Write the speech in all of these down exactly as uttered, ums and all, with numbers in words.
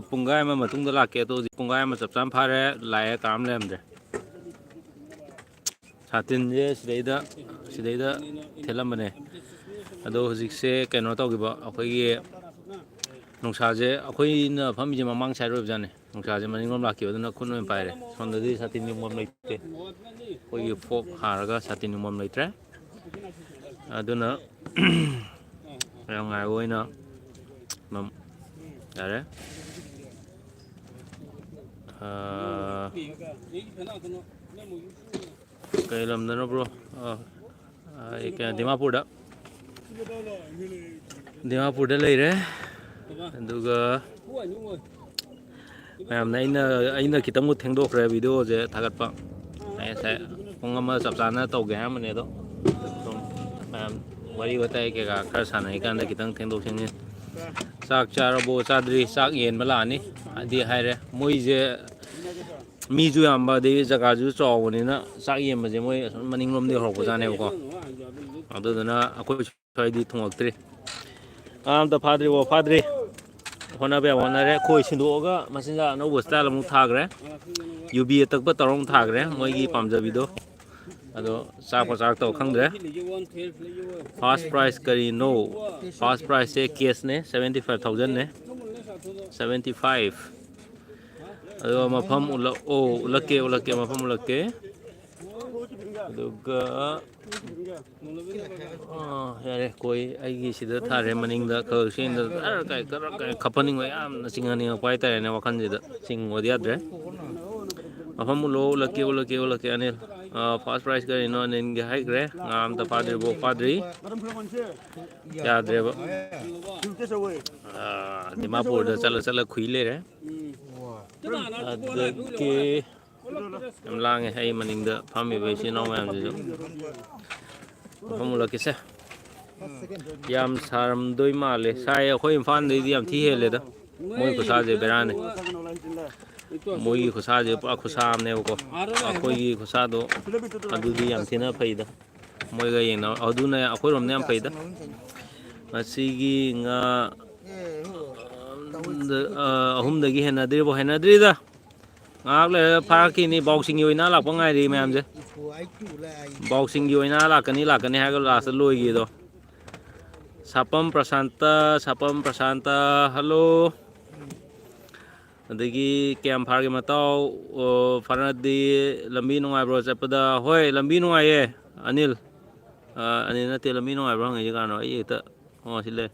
ꯄꯨꯡꯈꯥꯏ ꯑꯃ ꯃꯇꯨꯡꯗ ꯂꯥꯛꯀꯦ꯫ ꯑꯗꯣ ꯍꯧꯖꯤꯛ ꯄꯨꯡꯈꯥꯏ ꯑꯃ ꯆꯞ ꯆꯥꯅ ꯐꯥꯔꯦ, ꯂꯥꯛꯑꯦ, ꯀꯅꯥꯝ ꯂꯩꯔꯝꯗ꯭ꯔꯦ꯫ ꯁꯥꯇꯤꯟꯁꯦ ꯁꯤꯗꯩꯗ, ꯁꯤꯗꯩꯗ ꯊꯦꯠꯂꯝꯕꯅꯦ꯫ ꯑꯗꯣ ꯍꯧꯖꯤꯛꯁꯦ ꯀꯩꯅꯣ ꯇꯧꯈꯤꯕ, ꯑꯩꯈꯣꯏꯒꯤ ꯅꯨꯡꯁꯥꯁꯦ, ꯑꯩꯈꯣꯏꯅ ꯐꯝꯃꯤꯁꯦ ꯃꯃꯥꯡ ꯁꯥꯏꯠ ꯑꯣꯏꯕꯖꯥꯠꯅꯤ꯫ ꯅꯨꯡꯁꯥꯁꯦ ꯃꯅꯤꯡꯂꯣꯝ ꯂꯥꯛꯈꯤꯕ, ꯑꯗꯨꯅ ꯈꯨꯠꯅ ꯑꯣꯏꯅ ꯄꯥꯏꯔꯦ꯫ ꯁꯣꯝꯗꯗꯤ ꯁꯥꯇꯤꯟ ꯌꯣꯟꯐꯝ ꯂꯩꯇꯦ꯫ ꯑꯩꯈꯣꯏꯒꯤ ꯐꯣꯛ ꯍꯥꯔꯒ ꯁꯥꯇꯤꯟ ꯌꯣꯟꯐꯝ ꯂꯩꯇ꯭ꯔꯦ꯫ ꯑꯗꯨꯅ ꯃꯌꯥꯝ ꯉꯥꯏꯕ ꯑꯣꯏꯅ ꯑꯗꯨꯝ ꯌꯥꯔꯦ꯫ ꯑꯥ, ꯀꯩ ꯂꯝꯗꯅꯣ, ꯕ꯭ꯔꯣ? ꯑꯥ, ꯑꯥ, ꯀꯩꯅꯣ, ꯗꯤꯃꯥꯄꯨꯔꯗ꯫ ꯗꯤꯃꯥꯄꯨꯔꯗ ꯂꯩꯔꯦ꯫ ꯑꯗꯨꯒ ꯃꯌꯥꯝꯅ, ꯑꯩꯅ, ꯑꯩꯅ ꯈꯤꯇꯪꯕꯨ ꯊꯦꯡꯗꯣꯛꯈ꯭ꯔꯦ ꯚꯤꯗꯤꯑꯣꯁꯦ ꯊꯥꯒꯠꯄ꯫ ꯑꯩ ꯉꯁꯥꯏ ꯄꯨꯡ ꯑꯃ ꯆꯞ ꯆꯥꯅ ꯇꯧꯒꯦ ꯍꯥꯏꯔꯝꯕꯅꯦ, ꯑꯗꯣ ꯁꯨꯝ ꯃꯌꯥꯝ ꯋꯥꯔꯤ ꯋꯥꯇꯥꯏ ꯀꯩꯀꯥ ꯈꯔ ꯁꯥꯟꯅꯔꯤꯀꯥꯟꯗ ꯈꯤꯇꯪ ꯊꯦꯡꯗꯣꯛ ꯊꯦꯡꯖꯤꯟ꯫ ꯆꯥꯛ ꯆꯥꯔꯕꯣ? ꯆꯥꯗ꯭ꯔꯤ꯫ ꯆꯥꯛ ꯌꯦꯟꯕ ꯂꯥꯛꯑꯅꯤ ꯍꯥꯏꯗꯤ ꯍꯥꯏꯔꯦ꯫ ꯃꯣꯏꯁꯦ ꯃꯤꯁꯨ ꯌꯥꯝꯕ, ꯑꯗꯩ ꯖꯒꯥꯁꯨ ꯆꯥꯎꯕꯅꯤꯅ ꯆꯥꯛ ꯌꯦꯟꯕꯁꯦ ꯃꯣꯏ ꯑꯁꯣꯝ ꯃꯅꯤꯡꯂꯣꯝꯗꯒꯤ ꯍꯧꯔꯛꯄꯖꯥꯠꯅꯦꯕꯀꯣ꯫ ꯑꯗꯨꯗꯨꯅ ꯑꯩꯈꯣꯏ ꯁ꯭ꯋꯥꯏꯗꯤ ꯊꯨꯡꯉꯛꯇ꯭ꯔꯤ꯫ ꯉꯥ ꯑꯝꯇ ꯐꯥꯗ꯭ꯔꯤꯕꯣ? ꯐꯥꯗ꯭ꯔꯤ꯫ ꯍꯣꯠꯅꯕ ꯌꯥꯝ ꯍꯣꯠꯅꯔꯦ꯫ ꯈꯣꯏ ꯁꯤꯟꯗꯣꯛꯑꯒ ꯃꯆꯤꯟꯖꯥꯛ ꯑꯅꯧꯕ ꯁ꯭ꯇꯥꯏꯜ ꯑꯃꯨꯛ ꯊꯥꯈ꯭ꯔꯦ꯫ ꯌꯨꯕꯤ ꯑꯇꯛꯄ ꯇꯧꯔ ꯑꯃꯨꯛ ꯊꯥꯈ꯭ꯔꯦ, ꯃꯣꯏꯒꯤ ꯄꯥꯝꯖꯕꯤꯗꯣ꯫ ꯑꯗꯣ ꯆꯥꯛꯄ ꯆꯥꯔꯛꯇꯕ ꯈꯪꯗ꯭ꯔꯦ꯫ ꯐꯥꯔꯁ ꯄ꯭ꯔꯥꯏꯖ ꯀꯔꯤꯅꯣ? ꯐꯥꯔꯁ ꯄ꯭ꯔꯥꯏꯖꯁꯦ ꯀꯦꯁꯅꯦ, ꯁꯕꯦꯟꯇꯤ ꯐꯥꯏꯚ ꯊꯥꯎꯖꯟꯅꯦ꯫ Seventy five. ꯑꯗꯨꯒ ꯃꯐꯝ ꯎꯠꯂꯛꯑꯣ, ꯎꯠꯂꯛꯀꯦ, ꯎꯠꯂꯛꯀꯦ, ꯃꯐꯝ ꯎꯠꯂꯛꯀꯦ꯫ ꯑꯗꯨꯒ, ꯑꯥ, ꯌꯥꯔꯦ, ꯀꯣꯏ ꯑꯩꯒꯤ ꯁꯤꯗ ꯊꯥꯔꯦ, ꯃꯅꯤꯡꯗ ꯈꯔ ꯁꯦꯡꯗ ꯈꯔ ꯀꯥꯏ-, ꯈꯔ ꯀꯥꯏ-, ꯈꯞꯍꯟꯅꯤꯡꯕ ꯌꯥꯝꯅ ꯆꯤꯡꯍꯟꯅꯤꯡꯉꯛꯄ ꯍꯥꯏꯇꯥꯔꯦꯅꯦ, ꯋꯥꯈꯜꯁꯤꯗ ꯆꯤꯡꯕꯗꯤ ꯌꯥꯗ꯭ꯔꯦ꯫ ꯃꯐꯝ ꯎꯠꯂꯣ, ꯎꯠꯂꯛꯀꯦ, ꯎꯠꯂꯛꯀꯦ, ꯎꯠꯂꯛꯀꯦ, ꯑꯅꯤꯜ꯫ ꯑꯥ, ꯐꯥꯔꯁ ꯄ꯭ꯔꯥꯏꯖ ꯀꯔꯤꯅꯣ? ꯑꯅꯤꯜꯒꯤ ꯍꯥꯏꯈ꯭ꯔꯦ, ꯉꯥ ꯑꯝꯇ ꯐꯥꯗ꯭ꯔꯤꯕꯣ? ꯐꯥꯗ꯭ꯔꯤ꯫ ꯌꯥꯗ꯭ꯔꯦꯕ꯫ ꯑꯥ, ꯗꯤꯃꯥꯄꯨꯔꯗ ꯆꯠꯂ ꯆꯠꯂ ꯈꯨꯏ ꯂꯩꯔꯦ꯫ ꯑꯗꯒꯤ ꯌꯥꯝ ꯂꯥꯡꯉꯦ ꯑꯩ ꯃꯅꯤꯡꯗ ꯐꯝꯃꯤꯕ ꯏꯆꯤꯟ ꯏꯅꯥꯎ ꯃꯌꯥꯝꯁꯤꯁꯨ꯫ ꯃꯐꯝ ꯎꯠꯂꯛꯀꯦꯁꯦ꯫ ꯌꯥꯝ ꯁꯥꯔꯝꯗꯣꯏ ꯃꯥꯜꯂꯦ꯫ ꯁꯥꯏ, ꯑꯩꯈꯣꯏ ꯏꯝꯐꯥꯜꯗꯩꯗꯤ ꯌꯥꯝ ꯊꯤ ꯍꯦꯜꯂꯦꯗ꯫ ꯃꯣꯏ ꯈꯨꯠꯁꯥꯁꯦ ꯕꯦꯔꯥꯅꯤ꯫ ꯃꯣꯏꯒꯤ ꯈꯨꯠꯁꯥꯁꯦ ꯄꯨꯔꯥ ꯈꯨꯠꯁꯥ ꯑꯃꯅꯦꯕꯀꯣ꯫ ꯑꯩꯈꯣꯏꯒꯤ ꯈꯨꯠꯁꯥꯗꯣ ꯑꯗꯨꯗꯤ ꯌꯥꯝ ꯊꯤꯅ ꯐꯩꯗ꯫ ꯃꯣꯏꯒ ꯌꯦꯡꯅ-, ꯑꯗꯨꯅ ꯑꯩꯈꯣꯏꯔꯣꯝꯅ ꯌꯥꯝ ꯐꯩꯗ꯫ ꯉꯁꯤꯒꯤ ꯉꯥ ꯑꯍꯨꯝꯗꯒꯤ ꯍꯦꯟꯅꯗ꯭ꯔꯤꯕꯣ? ꯍꯦꯟꯅꯗ꯭ꯔꯤꯗ꯫ ꯉꯥꯏꯍꯥꯛ ꯂꯩꯔꯒ ꯐꯥꯔꯛꯈꯤꯅꯤ꯫ ꯕꯥꯎꯁꯤꯡꯒꯤ ꯑꯣꯏꯅ ꯂꯥꯛꯄ ꯉꯥꯏꯔꯤ ꯃꯌꯥꯝꯁꯦ꯫ ꯕꯥꯎꯁꯤꯡꯒꯤ ꯑꯣꯏꯅ ꯂꯥꯛꯀꯅꯤ, ꯂꯥꯛꯀꯅꯤ ꯍꯥꯏꯔꯒ ꯂꯥꯁꯇ ꯂꯣꯏꯈꯤꯗꯣ꯫ ꯁꯥꯄꯝ ꯄ꯭ꯔꯁꯥꯟꯇ, ꯁꯥꯄꯝ ꯄ꯭ꯔꯁꯥꯟꯇ, ꯍꯜꯂꯣ꯫ ꯑꯗꯒꯤ ꯀꯌꯥꯝ ꯐꯥꯔꯒꯦ ꯃꯇꯥꯎ? ꯑꯣ, ꯐꯥꯔꯗꯤ ꯂꯝꯕꯤ ꯅꯨꯡꯉꯥꯏꯕ꯭ꯔꯣ ꯆꯠꯄꯗ? ꯍꯣꯏ, ꯂꯝꯕꯤ ꯅꯨꯡꯉꯥꯏꯌꯦ, ꯑꯅꯤꯜ꯫ ꯑ, ꯑꯅꯤꯜ ꯅꯠꯇꯦ, ꯂꯝꯕꯤ ꯅꯨꯡꯉꯥꯏꯕ꯭ꯔꯣ ꯍꯪꯉꯛꯏꯁꯦ ꯀꯅꯥꯅꯣ? ꯑꯩ ꯍꯦꯛꯇ, ꯑꯣ, ꯁꯤ ꯂꯩ꯫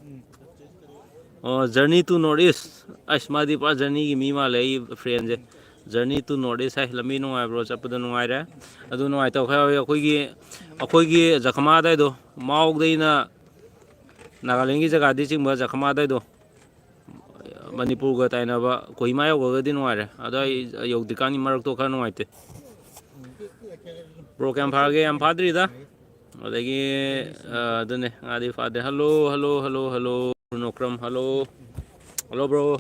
ꯑꯣ, Journey to North East꯫ ꯑꯁ, ꯃꯥꯗꯤ ꯄꯨꯔꯥ journey ꯒꯤ ꯃꯤ ꯃꯥꯜꯂꯦ, ꯑꯩ friend say. Journey to North East ꯍꯥꯏ꯫ ꯂꯝꯕꯤ ꯅꯨꯡꯉꯥꯏꯕ꯭ꯔꯣ? ꯆꯠꯄꯗ ꯅꯨꯡꯉꯥꯏꯔꯦ꯫ ꯑꯗꯨ ꯅꯨꯡꯉꯥꯏꯇꯕ ꯈꯔ ꯌꯥꯎꯋꯤ꯫ ꯑꯩꯈꯣꯏꯒꯤ, ꯑꯩꯈꯣꯏꯒꯤ ꯖꯈꯃꯥ ꯑꯗꯥꯏꯗꯣ, ꯃꯥꯎꯗꯩꯅ ꯅꯥꯒꯥꯂꯦꯟꯒꯤ ꯖꯒꯥꯗꯤ ꯆꯤꯡꯕ, ꯖꯈꯃꯥ ꯑꯗꯥꯏꯗꯣ꯫ ꯃꯅꯤꯄꯨꯔꯒ ꯇꯥꯏꯅꯕ ꯀꯣꯍꯤꯃꯥ ꯌꯧꯈ꯭ꯔꯒꯗꯤ ꯅꯨꯡꯉꯥꯏꯔꯦ꯫ ꯑꯗꯣ ꯑꯩ ꯌꯧꯗ꯭ꯔꯤꯀꯥꯟꯒꯤ ꯃꯔꯛꯇꯣ ꯈꯔ ꯅꯨꯡꯉꯥꯏꯇꯦ꯫ Bro, ꯀꯌꯥꯝ ꯐꯥꯔꯒꯦ? ꯌꯥꯝ ꯐꯥꯗ꯭ꯔꯤꯗ꯫ ꯑꯗꯒꯤ, ꯑ, ꯑꯗꯨꯅꯦ, ꯉꯥꯗꯤ ꯐꯥꯗꯦ꯫ Hello, hello, hello, hello, ꯕ꯭ꯔꯨꯅꯣꯀ꯭ꯔꯝ, hello꯫ Hello, bro꯫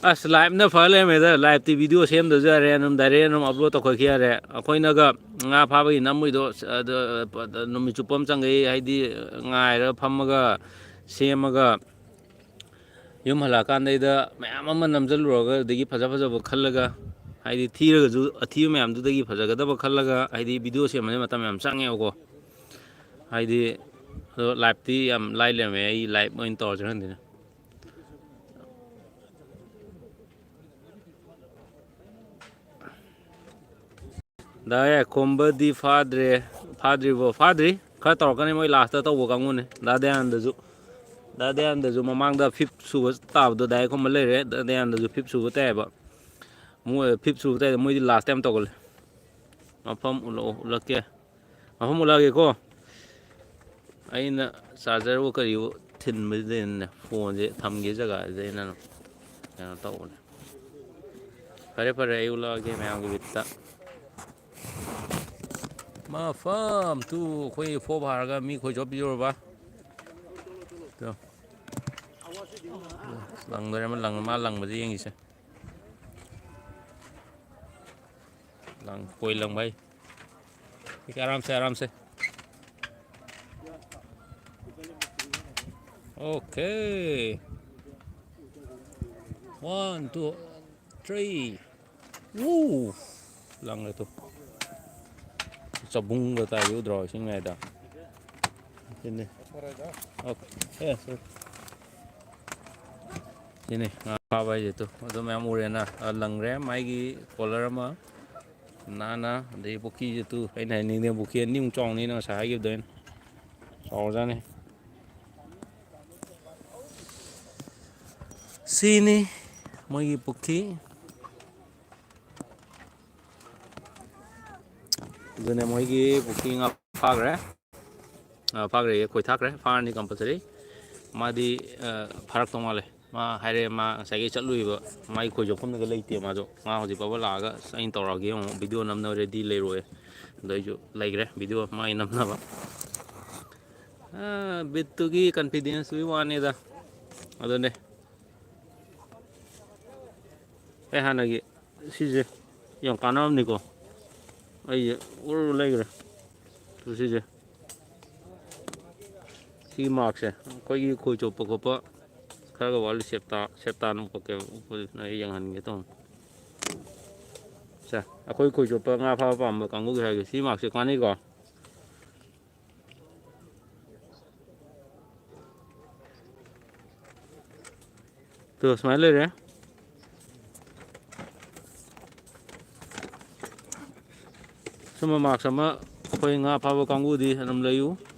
ꯑꯁ, live ꯅ ꯐ ꯂꯩꯔꯝꯃꯦꯗ꯫ Live ꯇꯤ video ꯁꯦꯝꯗ꯭ꯔꯁꯨ ꯌꯥꯔꯦ, ꯑꯗꯨꯝ direct ꯑꯗꯨꯝ upload ꯇꯧꯈꯠꯈꯤ ꯌꯥꯔꯦ꯫ ꯑꯩꯈꯣꯏꯅꯒ ꯉꯥ ꯐꯥꯕꯒꯤ ꯅꯝꯃꯨꯏꯗꯣ, ꯑꯁ, ꯑꯗ, ꯑ, ꯅꯨꯃꯤꯠ ꯆꯨꯞꯄ ꯑꯃ ꯆꯪꯒꯩ, ꯍꯥꯏꯗꯤ, ꯉꯥꯏꯔꯒ ꯐꯝꯃꯒ ꯁꯦꯝꯃꯒ ꯌꯨꯝ ꯍꯜꯂꯛꯑꯀꯥꯟꯗꯩꯗ ꯃꯌꯥꯝ ꯑꯃ ꯅꯝꯁꯤꯜꯂꯨꯔꯒ, ꯑꯗꯒꯤ ꯐꯖ ꯐꯖꯕ ꯈꯜꯂꯒ, ꯍꯥꯏꯗꯤ ꯊꯤꯔꯒꯁꯨ ꯑꯊꯤꯕ ꯃꯌꯥꯝꯗꯨꯗꯒꯤ ꯐꯖꯒꯗꯕ ꯈꯜꯂꯒ, ꯍꯥꯏꯗꯤ video ꯁꯦꯝꯕꯁꯦ ꯃꯇꯝ ꯌꯥꯝ ꯆꯪꯉꯦꯕꯀꯣ꯫ ꯍꯥꯏꯗꯤ, ꯑꯗꯣ live ꯇꯤ ꯌꯥꯝ ꯂꯥꯏ ꯂꯩꯔꯝꯃꯦ, ꯑꯩ live ꯑꯣꯏꯅ ꯇꯧꯔꯁꯤꯔ ꯈꯪꯗꯦꯅꯦ꯫ ꯗꯥ ꯌꯥꯏꯈꯣꯝꯕꯗꯤ ꯐꯥꯗ꯭ꯔꯦ꯫ ꯐꯥꯗ꯭ꯔꯤꯕꯣ? ꯐꯥꯗ꯭ꯔꯤ꯫ ꯈꯔ ꯇꯧꯔꯛꯀꯅꯤ, ꯃꯣꯏ last ꯇꯧꯕ ꯀꯥꯡꯕꯨꯅꯦ꯫ ꯗꯥ ꯗꯌꯥꯅꯟꯗꯁꯨ, ꯗꯥ ꯗꯌꯥꯅꯟꯗꯁꯨ ꯃꯃꯥꯡꯗ fifth ꯁꯨꯕ ꯇꯥꯕꯗꯣ ꯗꯥ ꯌꯥꯏꯈꯣꯝꯕ ꯂꯩꯔꯦ, ꯗꯥ ꯗꯌꯥꯅꯟꯗꯁꯨ fifth ꯁꯨꯕ ꯇꯥꯏꯌꯦꯕ꯫ ꯃꯣꯏ fifth ꯁꯨꯕ ꯇꯥꯏꯗ, ꯃꯣꯏꯗꯤ last ꯇ ꯌꯥꯝ ꯇꯧꯒꯜꯂꯦ꯫ ꯃꯐꯝ ꯎꯠꯂꯛꯑꯣ, ꯎꯠꯂꯛꯀꯦ꯫ ꯃꯐꯝ ꯎꯠꯂꯛꯑꯒꯦꯀꯣ꯫ ꯑꯩꯅ charger ꯋꯣ ꯀꯔꯤꯋꯣ ꯊꯤꯟꯕꯁꯤꯗ ꯑꯩꯅꯅꯦ, phone ꯁꯦ ꯊꯝꯒꯦ ꯖꯒꯥꯁꯤꯗ ꯑꯩꯅ ꯀꯩꯅꯣ ꯇꯧꯕꯅꯦ꯫ ꯐꯔꯦ, ꯐꯔꯦ, ꯑꯩ ꯎꯠꯂꯛꯑꯒꯦ ꯃꯌꯥꯝꯒꯤ ꯕꯤꯠꯇ꯫ ꯃꯐꯝ ꯇꯨ ꯑꯩꯈꯣꯏ ꯐꯣꯞ ꯍꯥꯔꯒ ꯃꯤ ꯈꯣꯏ ꯆꯣꯞ ꯄꯤꯖꯧꯔꯕ? ꯇꯨ꯫ ꯂꯪꯗꯣꯔꯦ ꯑꯃ, ꯂꯪ-, ꯃꯥ ꯂꯪꯕꯁꯦ ꯌꯦꯡꯈꯤꯁꯦ꯫ ꯂꯪ, ꯈꯣꯏ ꯂꯪꯕ ꯍꯥꯏ꯫ ठीक है, आराम से, आराम से। Okay. One, two, three. Woo! ꯂꯪꯂꯦ ꯇꯨ꯫ ꯆꯕꯨꯡꯒ ꯇꯥꯏ ꯎꯗ꯭ꯔꯣ ꯏꯁꯤꯡ ꯃꯌꯥꯏꯗ? ꯁꯤꯅꯤ꯫ Okay. ꯑꯦ, sorry. ꯁꯤꯅꯤ ꯉꯥ ꯐꯥꯕ ꯍꯥꯏꯁꯦ ꯇꯨ꯫ ꯑꯗꯨ ꯃꯌꯥꯝ ꯎꯔꯦꯅ꯫ ꯑ, ꯂꯪꯈ꯭ꯔꯦ꯫ ꯃꯥꯒꯤ collar ꯑꯃ ꯅꯥꯟꯅ꯫ ꯑꯗꯩ ꯄꯨꯈ꯭ꯔꯤꯁꯦ ꯇꯨ꯫ ꯑꯩꯅ ꯍꯥꯏꯅꯤꯡꯉꯤꯅ ꯄꯨꯈ꯭ꯔꯤ ꯑꯅꯤꯃꯨꯛ ꯆꯥꯎꯅꯤꯅ ꯉꯁꯥꯏ ꯍꯥꯏꯈꯤꯕꯗꯣ ꯑꯩꯅ꯫ ꯆꯥꯎꯔꯖꯥꯠꯅꯤ꯫ ꯁꯤꯅꯤ ꯃꯣꯏꯒꯤ ꯄꯨꯈ꯭ꯔꯤ꯫ ꯑꯗꯨꯅꯦ ꯃꯣꯏꯒꯤ ꯄꯨꯈ꯭ꯔꯤ ꯉꯥ ꯐꯥꯈ꯭ꯔꯦ꯫ ꯑ, ꯐꯥꯈ꯭ꯔꯦ, ꯈꯣꯏ ꯊꯥꯛꯈ꯭ꯔꯦ, ꯐꯥꯔꯅꯤ compulsory꯫ ꯃꯥꯗꯤ, ꯑ, ꯐꯥꯔꯛꯇꯧ ꯃꯥꯜꯂꯦ꯫ ꯃꯥ ꯍꯥꯏꯔꯦ, ꯃꯥ ꯉꯁꯥꯏꯒꯤ ꯆꯠꯂꯨꯏꯕ, ꯃꯥꯒꯤ ꯈꯣꯏ ꯆꯣꯞꯐꯝꯗꯒ ꯂꯩꯇꯦ ꯃꯥꯗꯣ꯫ ꯃꯥ ꯍꯧꯖꯤꯛ ꯐꯥꯎꯕ ꯂꯥꯛꯑꯒ, "ꯑꯁ, ꯑꯩꯅ ꯇꯧꯔꯛꯑꯒꯦ ꯌꯦꯡꯉꯣ, video ꯅꯝꯅꯕ ready ꯂꯩꯔꯣꯏ"꯫ ꯑꯗꯣ ꯑꯩꯁꯨ ꯂꯩꯈ꯭ꯔꯦ video ꯃꯥꯒꯤ ꯅꯝꯅꯕ꯫ ꯑ, ꯕꯤꯠꯇꯨꯒꯤ confidenceꯇꯨꯒꯤ ꯋꯥꯅꯤꯗ꯫ ꯑꯗꯨꯅꯦ꯫ ꯑꯩ ꯍꯥꯟꯅꯒꯤ ꯁꯤꯁꯦ ꯌꯥꯝ ꯀꯥꯟꯅꯕꯅꯤꯀꯣ꯫ ꯑꯩꯁꯦ ꯎꯔꯨ ꯂꯩꯈ꯭ꯔꯦ꯫ ꯑꯗꯨ ꯁꯤꯁꯦ, ꯁꯤꯒꯤ markꯁꯦ ꯑꯩꯈꯣꯏꯒꯤ ꯈꯣꯏ ꯆꯣꯞꯄ ꯈꯣꯠꯄ ꯈꯔꯒ ꯋꯥꯠꯂꯤ꯫ ꯁꯦꯞꯇꯥ, ꯁꯦꯞꯇꯥꯅ ꯎꯞꯄꯛꯀꯦꯕ꯫ ꯎꯞꯄꯗꯨꯅ ꯑꯩ ꯌꯦꯡꯍꯟꯒꯦ ꯇꯧꯕꯅꯤ꯫ ꯁꯦ, ꯑꯩꯈꯣꯏ ꯈꯣꯏ ꯆꯣꯞꯄ ꯉꯥ ꯐꯥꯕ ꯄꯥꯝꯕ ꯀꯥꯡꯕꯨꯒꯤ ꯍꯥꯏꯒꯦ꯫ ꯁꯤ markꯁꯦ ꯀꯥꯟꯅꯩꯀꯣ꯫ ꯇꯨ, ꯁꯨꯃꯥꯏꯅ ꯂꯩꯔꯦ꯫ ꯁꯨꯝꯕ marks ꯑꯃ ꯑꯩꯈꯣꯏ ꯉꯥ ꯐꯥꯕ ꯀꯥꯡꯕꯨꯗꯤ ꯑꯗꯨꯝ ꯂꯩꯌꯨ꯫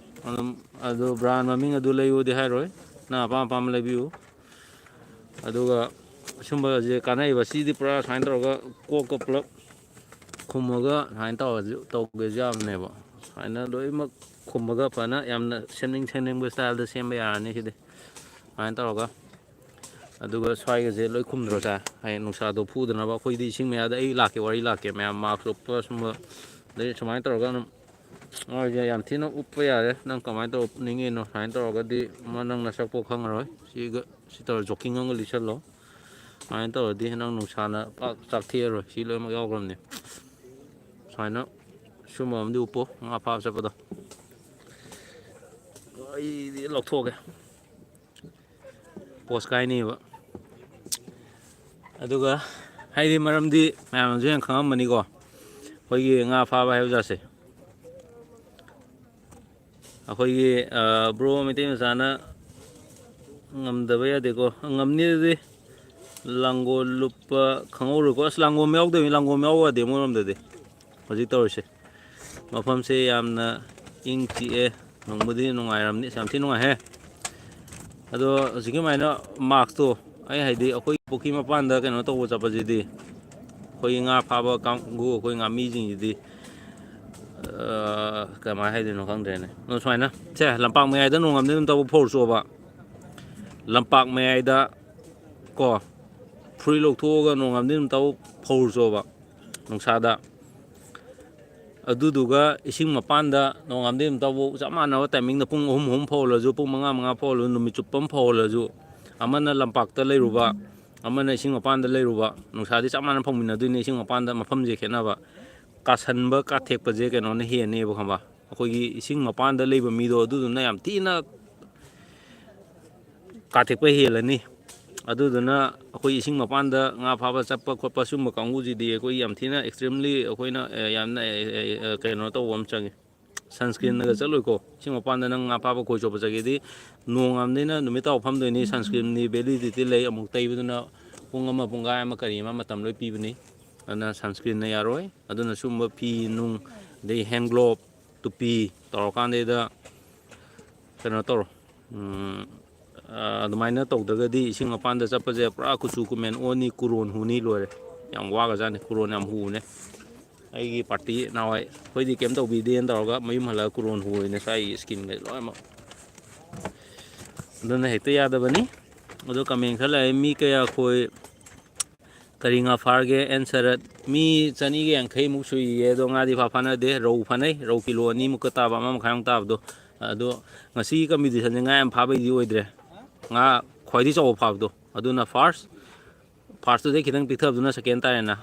ꯑꯗꯨꯝ ꯑꯗꯨ brand ꯃꯃꯤꯡ ꯑꯗꯨ ꯂꯩꯌꯨꯗꯤ ꯍꯥꯏꯔꯣꯏ꯫ ꯅꯪ ꯑꯄꯥꯝ ꯑꯄꯥꯝꯕ ꯂꯩꯕꯤꯌꯨ꯫ ꯑꯗꯨꯒ ꯁꯨꯝꯕꯁꯦ ꯀꯥꯟꯅꯩꯕ꯫ ꯁꯤꯗꯤ ꯄꯨꯔꯥ ꯁꯨꯃꯥꯏꯅ ꯇꯧꯔꯒ ꯀꯣꯛꯀ ꯄꯨꯂꯞ ꯈꯨꯝꯃꯒ ꯁꯨꯃꯥꯏꯅ ꯇꯧꯔꯁꯨ, ꯇꯧꯒꯦꯁꯨ ꯌꯥꯕꯅꯦꯕ꯫ ꯁꯨꯃꯥꯏꯅ ꯂꯣꯏꯅꯃꯛ ꯈꯨꯝꯃꯒ ꯐꯖꯅ ꯌꯥꯝꯅ ꯁꯦꯝꯅꯤꯡ ꯁꯦꯝꯅꯤꯡꯕ styleꯗ ꯁꯦꯝꯕ ꯌꯥꯔꯅꯤ ꯁꯤꯗꯤ꯫ ꯁꯨꯃꯥꯏꯅ ꯇꯧꯔꯒ꯫ ꯑꯗꯨꯒ ꯁ꯭ꯋꯥꯏꯒꯁꯦ ꯂꯣꯏ ꯈꯨꯝꯗ꯭ꯔꯣ ꯁꯦ? ꯍꯌꯦꯡ ꯅꯨꯡꯁꯥꯗꯣ ꯐꯨꯗꯅꯕ꯫ ꯑꯩꯈꯣꯏꯗꯤ ꯏꯁꯤꯡ ꯃꯌꯥꯗ ꯑꯩ ꯂꯥꯛꯀꯦ, ꯋꯥꯔꯤ ꯂꯥꯛꯀꯦ꯫ ꯃꯌꯥꯝ mark ꯎꯞꯄ ꯁꯨꯝꯕ, ꯑꯗꯩ ꯁꯨꯃꯥꯏꯅ ꯇꯧꯔꯒ ꯑꯗꯨꯝ ꯃꯣꯏꯁꯦ ꯌꯥꯝ ꯊꯤꯅ ꯎꯞꯄ ꯌꯥꯔꯦ꯫ ꯅꯪ ꯀꯃꯥꯏꯅ ꯇꯧꯔ ꯎꯞꯅꯤꯡꯉꯤꯅꯣ? ꯁꯨꯃꯥꯏꯅ ꯇꯧꯔꯒꯗꯤ ꯃ-, ꯅꯪ ꯅꯁꯛꯄꯥꯎ ꯈꯪꯉꯔꯣꯏ꯫ ꯁꯤꯒ, ꯁꯤ ꯇꯧꯔ jogging ꯑꯃꯒ ꯂꯤꯠꯁꯜꯂꯣ꯫ ꯁꯨꯃꯥꯏꯅ ꯇꯧꯔꯗꯤ ꯅꯪ ꯅꯨꯡꯁꯥꯅ ꯄꯥꯛ ꯆꯥꯛꯊꯦꯛꯑꯔꯣꯏ꯫ ꯁꯤ ꯂꯣꯏꯅꯃꯛ ꯌꯥꯎꯈ꯭ꯔꯕꯅꯦ꯫ ꯁꯨꯃꯥꯏꯅ ꯁꯨꯝꯕ ꯑꯃꯗꯤ ꯎꯞꯄꯣ, ꯉꯥ ꯐꯥꯕ ꯆꯠꯄꯗꯣ꯫ ꯑꯩꯗꯤ ꯂꯧꯊꯣꯛꯑꯒꯦ꯫ ꯄꯣꯁ ꯀꯥꯏꯅꯦꯕ꯫ ꯑꯗꯨꯒ ꯍꯥꯏꯗꯤ ꯃꯔꯝꯗꯤ ꯃꯌꯥꯝꯅꯁꯨ ꯍꯦꯟꯅ ꯈꯪꯉꯝꯃꯅꯤꯀꯣ, ꯑꯩꯈꯣꯏꯒꯤ ꯉꯥ ꯐꯥꯕ ꯍꯥꯏꯕ ꯖꯥꯠꯁꯦ꯫ ꯑꯩꯈꯣꯏꯒꯤ ꯕ꯭ꯔꯣ ꯃꯩꯇꯩ ꯃꯆꯥꯅ ꯉꯝꯗꯕ ꯌꯥꯗꯦꯀꯣ꯫ ꯉꯝꯅꯤ ꯑꯗꯨꯗꯤ꯫ ꯂꯥꯡꯒꯣꯜ ꯂꯨꯞꯄ ꯈꯪꯍꯧꯔꯣꯏꯀꯣ꯫ ꯑꯁ, ꯂꯥꯡꯒꯣꯜ ꯌꯥꯎꯗꯕꯅꯤ꯫ ꯂꯥꯡꯒꯣꯜ ꯌꯥꯎꯕ ꯌꯥꯗꯦ ꯃꯣꯏꯔꯣꯝꯗꯗꯤ꯫ ꯍꯧꯖꯤꯛ ꯇꯧꯔꯤꯁꯦ, ꯃꯐꯝꯁꯦ ꯌꯥꯝꯅ ꯏꯪ ꯆꯤꯛꯑꯦ꯫ ꯅꯨꯡꯕꯨꯗꯤ ꯅꯨꯡꯉꯥꯏꯔꯝꯅꯤ, ꯌꯥꯝ ꯊꯤ ꯅꯨꯡꯉꯥꯏꯍꯦ꯫ ꯑꯗꯣ ꯍꯧꯖꯤꯛꯀꯤ ꯃꯥꯏꯅ ꯃꯥꯛꯁꯇꯣ, ꯑꯩ ꯍꯥꯏꯗꯤ ꯑꯩꯈꯣꯏ ꯄꯨꯈ꯭ꯔꯤ ꯃꯄꯥꯟꯗ ꯀꯩꯅꯣ ꯇꯧꯕ ꯆꯠꯄꯁꯤꯗꯤ, ꯑꯩꯈꯣꯏꯒꯤ ꯉꯥ ꯐꯥꯕ ꯀꯥꯡꯕꯨ, ꯑꯩꯈꯣꯏ ꯉꯥꯃꯤꯁꯤꯡꯁꯤꯗꯤ, ꯑ, ꯀꯃꯥꯏꯅ ꯍꯥꯏꯗꯣꯏꯅꯣ ꯈꯪꯗ꯭ꯔꯦꯅꯦ꯫ ꯑꯗꯣ ꯁꯨꯃꯥꯏꯅ, ꯁꯦ, ꯂꯝꯄꯥꯛ ꯃꯌꯥꯏꯗ ꯅꯣꯡ ꯑꯃꯗꯤ ꯑꯗꯨꯝ ꯇꯧꯕ ꯐꯧꯔꯁꯣꯕ꯫ ꯂꯝꯄꯥꯛ ꯃꯌꯥꯏꯗ ꯀꯣ, ꯐꯨꯔꯤꯠ ꯂꯧꯊꯣꯛꯑꯒ ꯅꯣꯡ ꯑꯃꯗꯤ ꯑꯗꯨꯝ ꯇꯧ ꯐꯧꯔꯁꯣꯕ ꯅꯨꯡꯁꯥꯗ꯫ ꯑꯗꯨꯗꯨꯒ ꯏꯁꯤꯡ ꯃꯄꯥꯟꯗ ꯅꯣꯡꯉꯥꯟꯕꯗꯩ ꯅꯨꯃꯤꯠ ꯇꯥꯕꯨꯛ ꯆꯞ ꯃꯥꯟꯅꯕ ꯇꯥꯏꯃꯤꯡꯗ ꯄꯨꯡ ꯑꯍꯨꯝ, ꯑꯍꯨꯝ ꯐꯧꯍꯜꯂꯁꯨ, ꯄꯨꯡ ꯃꯉꯥ, ꯃꯉꯥ ꯐꯧꯍꯜꯂꯁꯨ, ꯅꯨꯃꯤꯠ ꯆꯨꯞꯄ ꯑꯃ ꯐꯧꯍꯜꯂꯁꯨ, ꯑꯃꯅ ꯂꯝꯄꯥꯛꯇ ꯂꯩꯔꯨꯕ, ꯑꯃꯅ ꯏꯁꯤꯡ ꯃꯄꯥꯟꯗ ꯂꯩꯔꯨꯕ, ꯅꯨꯡꯁꯥꯗꯤ ꯆꯞ ꯃꯥꯟꯅ ꯐꯧꯃꯤꯟꯅꯗꯣꯏꯅꯤ꯫ ꯏꯁꯤꯡ ꯃꯄꯥꯟꯗ ꯃꯐꯝꯁꯦ ꯈꯦꯠꯅꯕ, ꯀꯥꯁꯟꯕ ꯀꯥꯊꯦꯛꯄꯁꯦ ꯀꯩꯅꯣꯅ ꯍꯦꯟꯅꯦꯕ, ꯈꯪꯕ? ꯑꯩꯈꯣꯏꯒꯤ ꯏꯁꯤꯡ ꯃꯄꯥꯟꯗ ꯂꯩꯕ ꯃꯤꯗꯣ ꯑꯗꯨꯗꯨꯅ ꯌꯥꯝ ꯊꯤꯅ ꯀꯥꯊꯦꯛꯄ ꯍꯦꯜꯂꯅꯤ꯫ ꯑꯗꯨꯗꯨꯅ ꯑꯩꯈꯣꯏ ꯏꯁꯤꯡ ꯃꯄꯥꯟꯗ ꯉꯥ ꯐꯥꯕ ꯆꯠꯄ ꯈꯣꯠꯄ ꯁꯨꯝꯕ ꯀꯥꯡꯕꯨꯁꯤꯗꯤ ꯑꯩꯈꯣꯏ ꯌꯥꯝ ꯊꯤꯅ extremely ꯑꯩꯈꯣꯏꯅ, ꯑꯦ, ꯌꯥꯝꯅ, ꯑꯦ, ꯑꯦ, ꯑꯦ, ꯀꯩꯅꯣ ꯇꯧꯕ ꯑꯃ ꯆꯪꯉꯤ꯫ Sunscreenꯒ ꯆꯠꯂꯣꯏꯀꯣ꯫ ꯏꯁꯤꯡ ꯃꯄꯥꯟꯗ ꯅꯪ ꯉꯥ ꯐꯥꯕ ꯈꯣꯏ ꯆꯣꯞꯄ ꯆꯠꯒꯦꯗꯤ ꯅꯣꯡ ꯑꯃꯅꯤꯅ ꯅꯨꯃꯤꯠ ꯇꯥꯕ ꯐꯝꯗꯣꯏꯅꯤ꯫ Sunscreenꯗꯤ validity ꯂꯩ, ꯑꯃꯨꯛ ꯇꯩꯕꯗꯨꯅ ꯄꯨꯡ ꯑꯃ, ꯄꯨꯡꯈꯥꯏ ꯑꯃ, ꯀꯔꯤ ꯑꯃ ꯃꯇꯝ ꯂꯣꯏ ꯄꯤꯕꯅꯤ꯫ ꯑꯗꯨꯅ sunscreenꯅ ꯌꯥꯔꯣꯏ꯫ ꯑꯗꯨꯅ ꯁꯨꯝꯕ ꯐꯤ ꯅꯨꯡ, ꯑꯗꯩ hand glove, ꯇꯨꯄꯤ ꯇꯧꯔꯀꯥꯟꯗꯩꯗ ꯀꯩꯅꯣ ꯇꯧꯔꯣ꯫ ꯎꯝ, ꯑ, ꯑꯗꯨꯃꯥꯏꯅ ꯇꯧꯗ꯭ꯔꯒꯗꯤ ꯏꯁꯤꯡ ꯃꯄꯥꯟꯗ ꯆꯠꯄꯁꯦ ꯄꯨꯔꯥ ꯀꯨꯆꯨ ꯀꯨꯃꯦꯟ ꯑꯣꯅꯤ, ꯀꯨꯔꯣꯟ ꯍꯨꯅꯤ, ꯂꯣꯏꯔꯦ꯫ ꯌꯥꯝ ꯋꯥꯒ꯭ꯔꯖꯥꯠꯅꯤ, ꯀꯨꯔꯣꯟ ꯌꯥꯝ ꯍꯨꯕꯅꯦ꯫ ꯑꯩꯒꯤ party ꯅꯍꯥꯟꯋꯥꯏ ꯑꯩꯈꯣꯏꯗꯤ ꯀꯩꯝ ꯇꯧꯕꯤꯗꯦꯅ ꯇꯧꯔꯒ ꯃꯌꯨꯝ ꯍꯜꯂꯒ ꯀꯨꯔꯣꯟ ꯍꯨꯕꯅꯦ ꯁ꯭ꯋꯥꯏꯒꯤ skinꯒꯁꯦ ꯂꯣꯏꯅꯃꯛ꯫ ꯑꯗꯨꯅ ꯍꯦꯛꯇ ꯌꯥꯗꯕꯅꯤ꯫ ꯑꯗꯣ comment ꯈꯔ ꯂꯥꯛꯑꯦ, ꯃꯤ ꯀꯌꯥ ꯈꯣꯏ ꯀꯔꯤ ꯉꯥ ꯐꯥꯔꯒꯦ? ꯑꯦꯟ ꯁꯔꯠ, ꯃꯤ ꯆꯅꯤꯒ ꯌꯥꯡꯈꯩꯃꯨꯛ ꯁꯨꯏꯌꯦ꯫ ꯑꯗꯣ ꯉꯥꯗꯤ ꯐꯥ ꯐꯥꯅꯗꯦ꯫ ꯔꯧ ꯐꯥꯅꯩ, ꯔꯧ ꯀꯤꯂꯣ ꯑꯅꯤꯃꯨꯛꯀ ꯇꯥꯕ, ꯑꯃ ꯃꯈꯥꯏꯃꯨꯛ ꯇꯥꯕꯗꯣ꯫ ꯑꯗꯣ ꯉꯁꯤꯒꯤ competitionꯁꯦ ꯉꯥ ꯌꯥꯝ ꯐꯥꯕꯩꯗꯤ ꯑꯣꯏꯗ꯭ꯔꯦ, ꯉꯥ ꯈ꯭ꯋꯥꯏꯗꯒꯤ ꯆꯥꯎꯕ ꯐꯥꯕꯗꯣ ꯑꯗꯨꯅ first, firstꯇꯨꯗꯩ ꯈꯤꯇꯪ ꯄꯤꯛꯊꯕꯗꯨꯅ second ꯇꯥꯔꯦꯅ꯫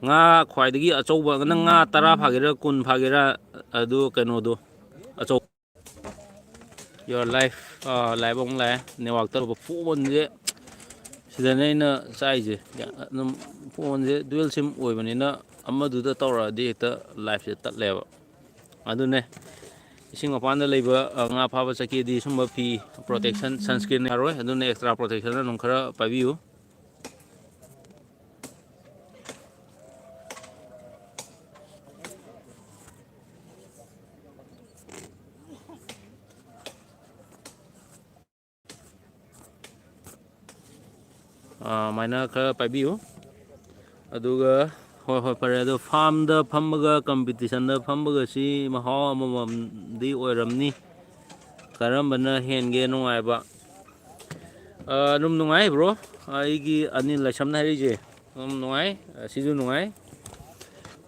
ꯉꯥ ꯈ꯭ꯋꯥꯏꯗꯒꯤ ꯑꯆꯧꯕ, ꯅꯪ ꯉꯥ ꯇꯔꯥ ꯐꯥꯒꯦꯔꯥ, ꯀꯨꯟ ꯐꯥꯒꯦꯔꯥ, ꯑꯗꯨ ꯀꯩꯅꯣꯗꯣ, ꯑꯆꯧ Your life, ꯑꯥ, live ꯑꯃꯨꯛ ꯂꯥꯛꯑꯦ꯫ ꯅꯦꯠꯋꯥꯛꯇ ꯐꯣꯟꯁꯦ, ꯁꯤꯗꯅꯦ ꯑꯩꯅ ꯆꯥꯏꯁꯦ꯫ ꯑꯗꯨꯝ ꯐꯣꯟꯁꯦ dual sim ꯑꯣꯏꯕꯅꯤꯅ ꯑꯃꯗꯨꯗ ꯇꯧꯔꯛꯑꯗꯤ ꯍꯦꯛꯇ live ꯁꯦ ꯇꯠꯂꯦꯕ꯫ ꯑꯗꯨꯅꯦ, ꯏꯁꯤꯡ ꯃꯄꯥꯟꯗ ꯂꯩꯕ, ꯑ, ꯉꯥ ꯐꯥꯕ ꯆꯠꯀꯦꯗꯤ ꯁꯨꯝꯕ ꯐꯤ, protection, sunscreen ꯌꯥꯔꯣꯏ꯫ ꯑꯗꯨꯅ extra protection ꯑꯗꯨꯝ ꯈꯔ ꯄꯥꯏꯕꯤꯌꯨ꯫ ꯑꯥ, ꯑꯗꯨꯃꯥꯏꯅ ꯈꯔ ꯄꯥꯏꯕꯤꯌꯨ꯫ ꯑꯗꯨꯒ, ꯍꯣꯏ, ꯍꯣꯏ, ꯐꯔꯦ꯫ ꯑꯗꯣ farm ꯗ ꯐꯝꯕꯒ competition ꯗ ꯐꯝꯕꯒꯁꯤ ꯃꯍꯥꯎ ꯑꯃꯃꯝꯗꯤ ꯑꯣꯏꯔꯝꯅꯤ꯫ ꯀꯔꯝꯕꯅ ꯍꯦꯟꯒꯦ ꯅꯨꯡꯉꯥꯏꯕ? ꯑꯥ, ꯑꯗꯨꯝ ꯅꯨꯡꯉꯥꯏ, bro꯫ ꯑꯩꯒꯤ ꯑꯅꯤꯜ ꯂꯥꯏꯁ꯭ꯔꯝꯅ ꯍꯥꯏꯔꯛꯏꯁꯦ ꯑꯗꯨꯝ ꯅꯨꯡꯉꯥꯏ, ꯑꯁꯤꯁꯨ ꯅꯨꯡꯉꯥꯏ꯫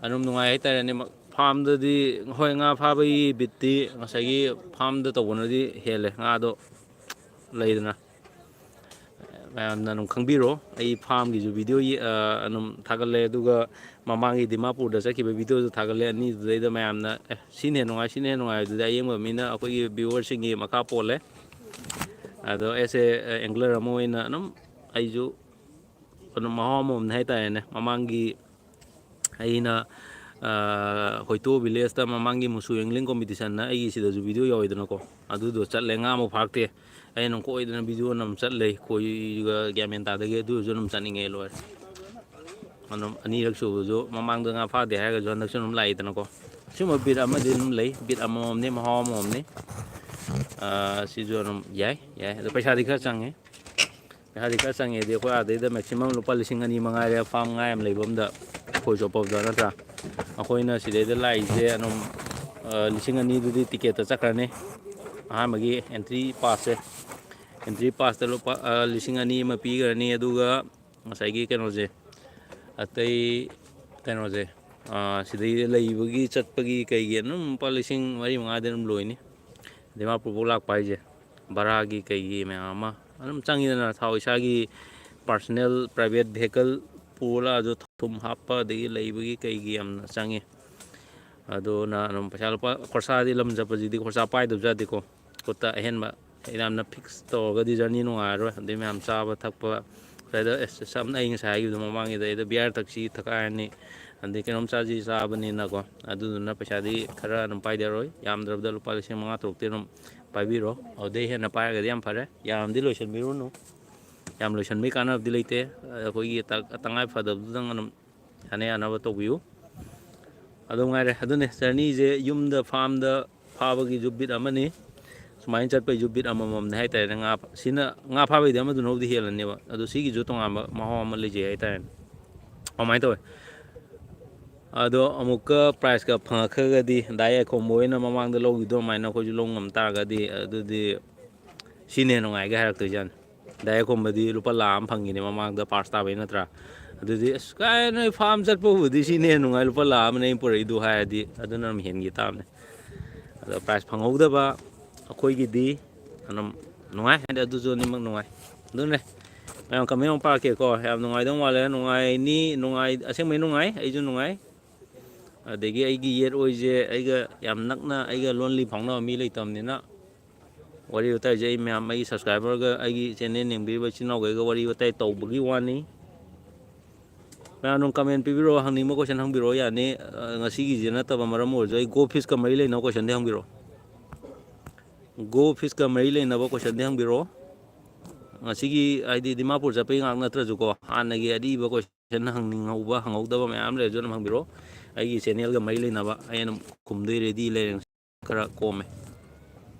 ꯑꯗꯨꯝ ꯅꯨꯡꯉꯥꯏ ꯍꯥꯏꯇꯥꯔꯦ ꯑꯅꯤꯃꯛ꯫ Farm ꯗꯗꯤ, ꯍꯣꯏ, ꯉꯥ ꯐꯥꯕꯒꯤ ꯕꯤꯠꯇꯤ ꯉꯁꯥꯏꯒꯤ farm ꯗ ꯇꯧꯕꯅꯗꯤ ꯍꯦꯜꯂꯦ꯫ ꯉꯥꯗꯣ ꯂꯩꯗꯅ, ꯃꯌꯥꯝꯅ ꯑꯗꯨꯝ ꯈꯪꯕꯤꯔꯣ꯫ ꯑꯩ farm ꯒꯤꯁꯨ video ꯌꯦ-, ꯑ, ꯑꯗꯨꯝ ꯊꯥꯒꯠꯂꯦ, ꯑꯗꯨꯒ ꯃꯃꯥꯡꯒꯤ ꯗꯤꯃꯥꯄꯨꯔꯗ ꯆꯠꯈꯤꯕ video ꯁꯨ ꯊꯥꯒꯠꯂꯦ꯫ ꯑꯅꯤꯗꯨꯗꯩꯗ ꯃꯌꯥꯝꯅ, "ꯑꯦ, ꯁꯤꯅ ꯍꯦꯟꯅ ꯅꯨꯡꯉꯥꯏ, ꯁꯤꯅ ꯍꯦꯟꯅ ꯅꯨꯡꯉꯥꯏ" ꯍꯥꯏꯕꯗꯨꯗꯤ ꯑꯌꯦꯡꯕ ꯃꯤꯅ, ꯑꯩꯈꯣꯏꯒꯤ viewer ꯁꯤꯡꯒꯤ ꯃꯈꯥ ꯄꯣꯜꯂꯦ꯫ ꯑꯗꯣ as a, ꯑ, angler ꯑꯃ ꯑꯣꯏꯅ ꯑꯗꯨꯝ ꯑꯩꯁꯨ ꯑꯗꯨꯝ ꯃꯍꯥꯎ ꯑꯃꯃꯝꯅꯦ ꯍꯥꯏꯇꯥꯔꯦꯅꯦ꯫ ꯃꯃꯥꯡꯒꯤ ꯑꯩꯅ, ꯑ, ꯍꯣꯏꯇꯣ village ꯇ ꯃꯃꯥꯡꯒꯤ ꯃꯨꯁꯨ angling competition ꯅ ꯑꯩꯒꯤ ꯁꯤꯗꯁꯨ video ꯌꯥꯎꯋꯤꯗꯅꯀꯣ, ꯑꯗꯨꯗꯣ ꯆꯠꯂꯦ, ꯉꯥ ꯑꯃꯨꯛ ꯐꯥꯔꯛꯇꯦ꯫ ꯑꯩꯅ ꯑꯗꯨꯝ ꯀꯣꯏꯗꯅ video ꯅꯝ ꯆꯠꯂꯦ, ꯈꯣꯏꯒ ꯒ꯭ꯌꯥꯟ ꯃꯦꯟ ꯇꯥꯗꯒꯩ꯫ ꯑꯗꯨ ꯑꯣꯏꯔꯁꯨ ꯑꯗꯨꯝ ꯆꯠꯅꯤꯡꯉꯦ, ꯂꯣꯏꯔꯦ꯫ ꯑꯗꯨꯝ ꯑꯅꯤꯔꯛ ꯁꯨꯕꯁꯨ, ꯃꯃꯥꯡꯗ ꯉꯥ ꯐꯥꯗꯦ ꯍꯥꯏꯔꯒꯁꯨ ꯍꯟꯗꯛꯁꯨ ꯑꯗꯨꯝ ꯂꯥꯛꯏꯗꯅꯀꯣ꯫ ꯁꯤꯒꯨꯝꯕ ꯕꯤꯠ ꯑꯃꯗꯤ ꯑꯗꯨꯝ ꯂꯩ, ꯕꯤꯠ ꯑꯃꯃꯝꯅꯤ, ꯃꯍꯥꯎ ꯑꯃꯃꯝꯅꯤ꯫ ꯑ, ꯁꯤꯁꯨ ꯑꯗꯨꯝ ꯌꯥꯏ, ꯌꯥꯏ꯫ ꯑꯗꯣ ꯄꯩꯁꯥꯗꯤ ꯈꯔ ꯆꯪꯉꯦ꯫ ꯄꯩꯁꯥꯗꯤ ꯈꯔ ꯆꯪꯉꯦꯗꯤ, ꯑꯩꯈꯣꯏ ꯑꯥꯗꯩꯗ maximum ꯂꯨꯄꯥ ꯂꯤꯁꯤꯡ ꯑꯅꯤ ꯃꯉꯥꯏꯔꯦ, farm ꯉꯥ ꯌꯥꯝ ꯂꯩꯕ ꯑꯝꯗ, ꯈꯣꯏ ꯆꯣꯞꯄ ꯑꯝꯗ, ꯅꯠꯇ꯭ꯔꯥ? ꯑꯩꯈꯣꯏꯅ ꯁꯤꯗꯩꯗ ꯂꯥꯛꯏꯁꯦ ꯑꯗꯨꯝ, ꯑ, ꯂꯤꯁꯤꯡ ꯑꯅꯤꯗꯨꯗꯤ ticket ꯇ ꯆꯠꯈ꯭ꯔꯅꯤ꯫ ꯑꯍꯥꯟꯕꯒꯤ entry pass ꯁꯦ, entry pass ꯇ ꯂꯨꯄꯥ, ꯑ, ꯂꯤꯁꯤꯡ ꯑꯅꯤ ꯑꯃ ꯄꯤꯈ꯭ꯔꯅꯤ, ꯑꯗꯨꯒ ꯉꯁꯥꯏꯒꯤ ꯀꯩꯅꯣꯁꯦ, ꯑꯇꯩ ꯀꯩꯅꯣꯁꯦ, ꯑ, ꯁꯤꯗꯩꯗ ꯂꯩꯕꯒꯤ, ꯆꯠꯄꯒꯤ, ꯀꯩꯒꯤ ꯑꯗꯨꯝ ꯂꯨꯄꯥ ꯂꯤꯁꯤꯡ ꯃꯔꯤ ꯃꯉꯥꯗꯤ ꯑꯗꯨꯝ ꯂꯣꯏꯅꯤ꯫ ꯗꯤꯃꯥꯄꯨꯔꯐꯥꯎ ꯂꯥꯛꯄ ꯍꯥꯏꯁꯦ ꯚꯔꯥꯒꯤ ꯀꯩꯒꯤ ꯃꯌꯥꯝ ꯑꯃ ꯑꯗꯨꯝ ꯆꯪꯉꯤꯗꯅ, ꯊꯥꯎ ꯏꯁꯥꯒꯤ personal private vehicle ꯄꯨꯔ ꯂꯥꯛꯑꯁꯨ ꯊꯨꯝ ꯍꯥꯞꯄ, ꯑꯗꯒꯤ ꯂꯩꯕꯒꯤ ꯀꯩꯒꯤ ꯌꯥꯝꯅ ꯆꯪꯉꯤ꯫ ꯑꯗꯨꯅ ꯑꯗꯨꯝ ꯄꯩꯁꯥ ꯂꯨꯄꯥ ꯈꯣꯔꯁꯥꯗꯤ, ꯂꯝ ꯆꯠꯄꯁꯤꯗꯤ ꯈꯣꯔꯁꯥ ꯄꯥꯏꯗꯕꯁꯨ ꯌꯥꯗꯦꯀꯣ꯫ ꯄꯣꯠꯇ ꯑꯍꯦꯟꯕ ꯌꯥꯝꯅ ꯐꯤꯛꯁ ꯇꯧꯔꯒꯗꯤ ꯖꯔꯅꯤ ꯅꯨꯡꯉꯥꯏꯔꯔꯣꯏ꯫ ꯑꯗꯩ ꯃꯌꯥꯝ ꯆꯥꯕ ꯊꯛꯄ, ꯑꯗꯩꯗ ꯑꯦꯁ, ꯁꯝꯅ ꯑꯩ ꯉꯁꯥꯏ ꯍꯥꯏꯈꯤꯕꯗꯣ ꯃꯃꯥꯡꯒꯤꯗ, ꯑꯩꯗ ꯕꯤꯌꯥꯔ ꯊꯛꯁꯤ ꯊꯛꯀꯥꯏꯔꯅꯤ, ꯑꯗꯩ ꯀꯩꯅꯣꯝ ꯆꯥꯁꯤ ꯆꯥꯕꯅꯤꯅꯀꯣ꯫ ꯑꯗꯨꯗꯨꯅ ꯄꯩꯁꯥꯗꯤ ꯈꯔ ꯑꯗꯨꯝ ꯄꯥꯏꯗ ꯌꯥꯔꯣꯏ꯫ ꯌꯥꯝꯗ꯭ꯔꯕꯗ ꯂꯨꯄꯥ ꯂꯤꯁꯤꯡ ꯃꯉꯥ ꯇꯔꯨꯛꯇꯤ ꯑꯗꯨꯝ ꯄꯥꯏꯕꯤꯔꯣ꯫ ꯑꯗꯨꯗꯩ ꯍꯦꯟꯅ ꯄꯥꯏꯔꯒꯗꯤ ꯌꯥꯝ ꯐꯔꯦ, ꯌꯥꯝꯗꯤ ꯂꯣꯏꯁꯤꯟꯕꯤꯔꯨꯅꯨ꯫ ꯌꯥꯝ ꯂꯣꯏꯁꯤꯟꯕꯒꯤ ꯀꯥꯟꯅꯕꯗꯤ ꯂꯩꯇꯦ꯫ ꯑꯩꯈꯣꯏꯒꯤ ꯇ-, ꯇꯉꯥꯏ ꯐꯗꯕꯗꯨꯗꯪ ꯑꯗꯨꯝ ꯌꯥꯅ ꯌꯥꯅꯕ ꯇꯧꯕꯤꯌꯨ꯫ ꯑꯗꯨ ꯉꯥꯏꯔꯦ꯫ ꯑꯗꯨꯅꯦ, ꯖꯔꯅꯤꯁꯦ ꯌꯨꯝꯗ ꯐꯥꯔꯝꯗ ꯐꯥꯕꯒꯤꯁꯨ ꯕꯤꯠ ꯑꯃꯅꯤ꯫ ꯁꯨꯃꯥꯏꯅ ꯆꯠꯄꯩꯁꯨ ꯕꯤꯠ ꯑꯃꯃꯝꯅꯦ ꯍꯥꯏꯇꯥꯔꯦꯅꯦ꯫ ꯉꯥ ꯐ-, ꯁꯤꯅ, ꯉꯥ ꯐꯥꯕꯩꯗꯤ ꯑꯃꯗꯨꯅꯕꯨꯗꯤ ꯍꯦꯜꯂꯅꯦꯕ, ꯑꯗꯣ ꯁꯤꯒꯤꯁꯨ ꯇꯣꯉꯥꯟꯕ ꯃꯍꯥꯎ ꯑꯃ ꯂꯩꯖꯩ ꯍꯥꯏꯇꯥꯔꯦꯅꯦ꯫ ꯑꯗꯨꯃꯥꯏꯅ ꯇꯧꯋꯦ꯫ ꯑꯗꯣ ꯑꯃꯨꯛꯀ ꯄ꯭ꯔꯥꯏꯖꯀ ꯐꯪꯉꯛꯈ꯭ꯔꯒꯗꯤ, ꯗꯥ ꯌꯥꯏꯈꯣꯝꯕ ꯍꯣꯏꯅ ꯃꯃꯥꯡꯗ ꯂꯧꯈꯤꯕꯗꯣ ꯑꯗꯨꯃꯥꯏꯅ ꯑꯩꯈꯣꯏꯁꯨ ꯂꯧ ꯉꯝ ꯇꯥꯔꯒꯗꯤ, ꯑꯗꯨꯗꯤ ꯁꯤꯅ ꯍꯦꯟꯅ ꯅꯨꯡꯉꯥꯏꯒꯦ ꯍꯥꯏꯔꯛꯇꯣꯏꯖꯥꯠꯅꯤ꯫ ꯗꯥ ꯌꯥꯏꯈꯣꯝꯕꯗꯤ ꯂꯨꯄꯥ ꯂꯥꯈ ꯑꯃ ꯐꯪꯉꯤꯅꯦ ꯃꯃꯥꯡꯗ ꯐꯥꯔꯁ ꯇꯥꯕꯩ ꯅꯠꯇ꯭ꯔꯥ? ꯑꯗꯨꯗꯤ, "ꯑꯁ, ꯀꯥꯏ ꯅꯣꯏ ꯐꯥꯔꯝ ꯆꯠꯄꯕꯨꯗꯤ ꯁꯤꯅ ꯍꯦꯟꯅ ꯅꯨꯡꯉꯥꯏ, ꯂꯨꯄꯥ ꯂꯥꯈ ꯑꯃꯅꯦ ꯑꯩꯅ ꯄꯨꯔꯛꯏꯗꯨ" ꯍꯥꯏꯔꯗꯤ ꯑꯗꯨꯅ ꯑꯗꯨꯝ ꯍꯦꯟꯈꯤ ꯇꯥꯕꯅꯦ꯫ ꯑꯗꯣ ꯄ꯭ꯔꯥꯏꯖ ꯐꯪꯍꯧꯗꯕ ꯑꯩꯈꯣꯏꯒꯤꯗꯤ ꯑꯗꯨꯝ ꯅꯨꯡꯉꯥꯏ, ꯍꯥꯏꯗꯤ ꯑꯗꯨꯁꯨ ꯑꯅꯤꯃꯛ ꯅꯨꯡꯉꯥꯏ꯫ ꯑꯗꯨꯅꯦ, ꯃꯌꯥꯝ ꯀꯃꯦꯟ ꯑꯃꯨꯛ ꯄꯥꯔꯛꯀꯦꯀꯣ꯫ ꯌꯥꯝ ꯅꯨꯡꯉꯥꯏꯗꯧ ꯃꯥꯜꯂꯦ꯫ ꯅꯨꯡꯉꯥꯏꯅꯤ, ꯅꯨꯡꯉꯥꯏ, ꯑꯁꯦꯡꯕꯩ ꯅꯨꯡꯉꯥꯏ, ꯑꯩꯁꯨ ꯅꯨꯡꯉꯥꯏ꯫ ꯑꯗꯒꯤ ꯑꯩꯒꯤ ꯌꯦꯠ ꯑꯣꯏꯁꯦ ꯑꯩꯒ ꯌꯥꯝ ꯅꯛꯅ, ꯑꯩꯒ ꯂꯣꯟꯂꯤ ꯐꯥꯎꯅꯕ ꯃꯤ ꯂꯩꯇꯕꯅꯤꯅ, ꯋꯥꯔꯤ ꯋꯥꯇꯥꯏꯁꯦ ꯑꯩ ꯃꯌꯥꯝ, ꯑꯩꯒꯤ ꯁꯕꯁꯀ꯭ꯔꯥꯏꯕꯔꯒ ꯑꯩꯒꯤ ꯆꯦꯅꯦꯜ ꯌꯦꯡꯕꯤꯔꯤꯕ ꯏꯆꯤꯟ ꯏꯅꯥꯎꯈꯩꯒ ꯋꯥꯔꯤ ꯋꯥꯇꯥꯏ ꯇꯧꯕꯒꯤ ꯋꯥꯅꯤ꯫ ꯃꯌꯥꯝ ꯑꯗꯨꯝ ꯀꯃꯦꯟ ꯄꯤꯕꯤꯔꯛꯑꯣ, ꯍꯪꯅꯤꯡꯕ ꯀꯣꯏꯁꯟ ꯍꯪꯕꯤꯔꯛꯑꯣ ꯌꯥꯅꯤ꯫ ꯑ, ꯉꯁꯤꯒꯤꯁꯦ ꯅꯠꯇꯕ ꯃꯔꯝ ꯑꯣꯏꯔꯁꯨ ꯑꯩ ꯒꯣ ꯐꯤꯁꯀ ꯃꯔꯤ ꯂꯩꯅꯕ ꯀꯣꯏꯁꯟꯗꯤ ꯍꯪꯕꯤꯔꯛꯑꯣ꯫ ꯒꯣ ꯐꯤꯁꯀ ꯃꯔꯤ ꯂꯩꯅꯕ ꯀꯣꯏꯁꯟꯗꯤ ꯍꯪꯕꯤꯔꯛꯑꯣ꯫ ꯉꯁꯤꯒꯤ, ꯍꯥꯏꯗꯤ, ꯗꯤꯃꯥꯄꯨꯔ ꯆꯠꯄꯒꯤ ꯉꯥꯛ ꯅꯠꯇ꯭ꯔꯁꯨꯀꯣ, ꯍꯥꯟꯅꯒꯤ ꯑꯔꯤꯕ ꯀꯣꯏꯁꯟ ꯍꯪꯅꯤꯡꯍꯧꯕ, ꯍꯪꯍꯧꯗꯕ ꯃꯌꯥꯝ ꯂꯩꯔꯁꯨ ꯑꯗꯨꯝ ꯍꯪꯕꯤꯔꯛꯑꯣ꯫ ꯑꯩꯒꯤ ꯆꯦꯅꯦꯜꯒ ꯃꯔꯤ ꯂꯩꯅꯕ ꯑꯩ ꯑꯗꯨꯝ ꯈꯨꯝꯗꯣꯏ ꯔꯦꯗꯤ ꯂꯩꯔꯦ꯫ ꯈꯔ ꯀꯣꯝꯃꯦ꯫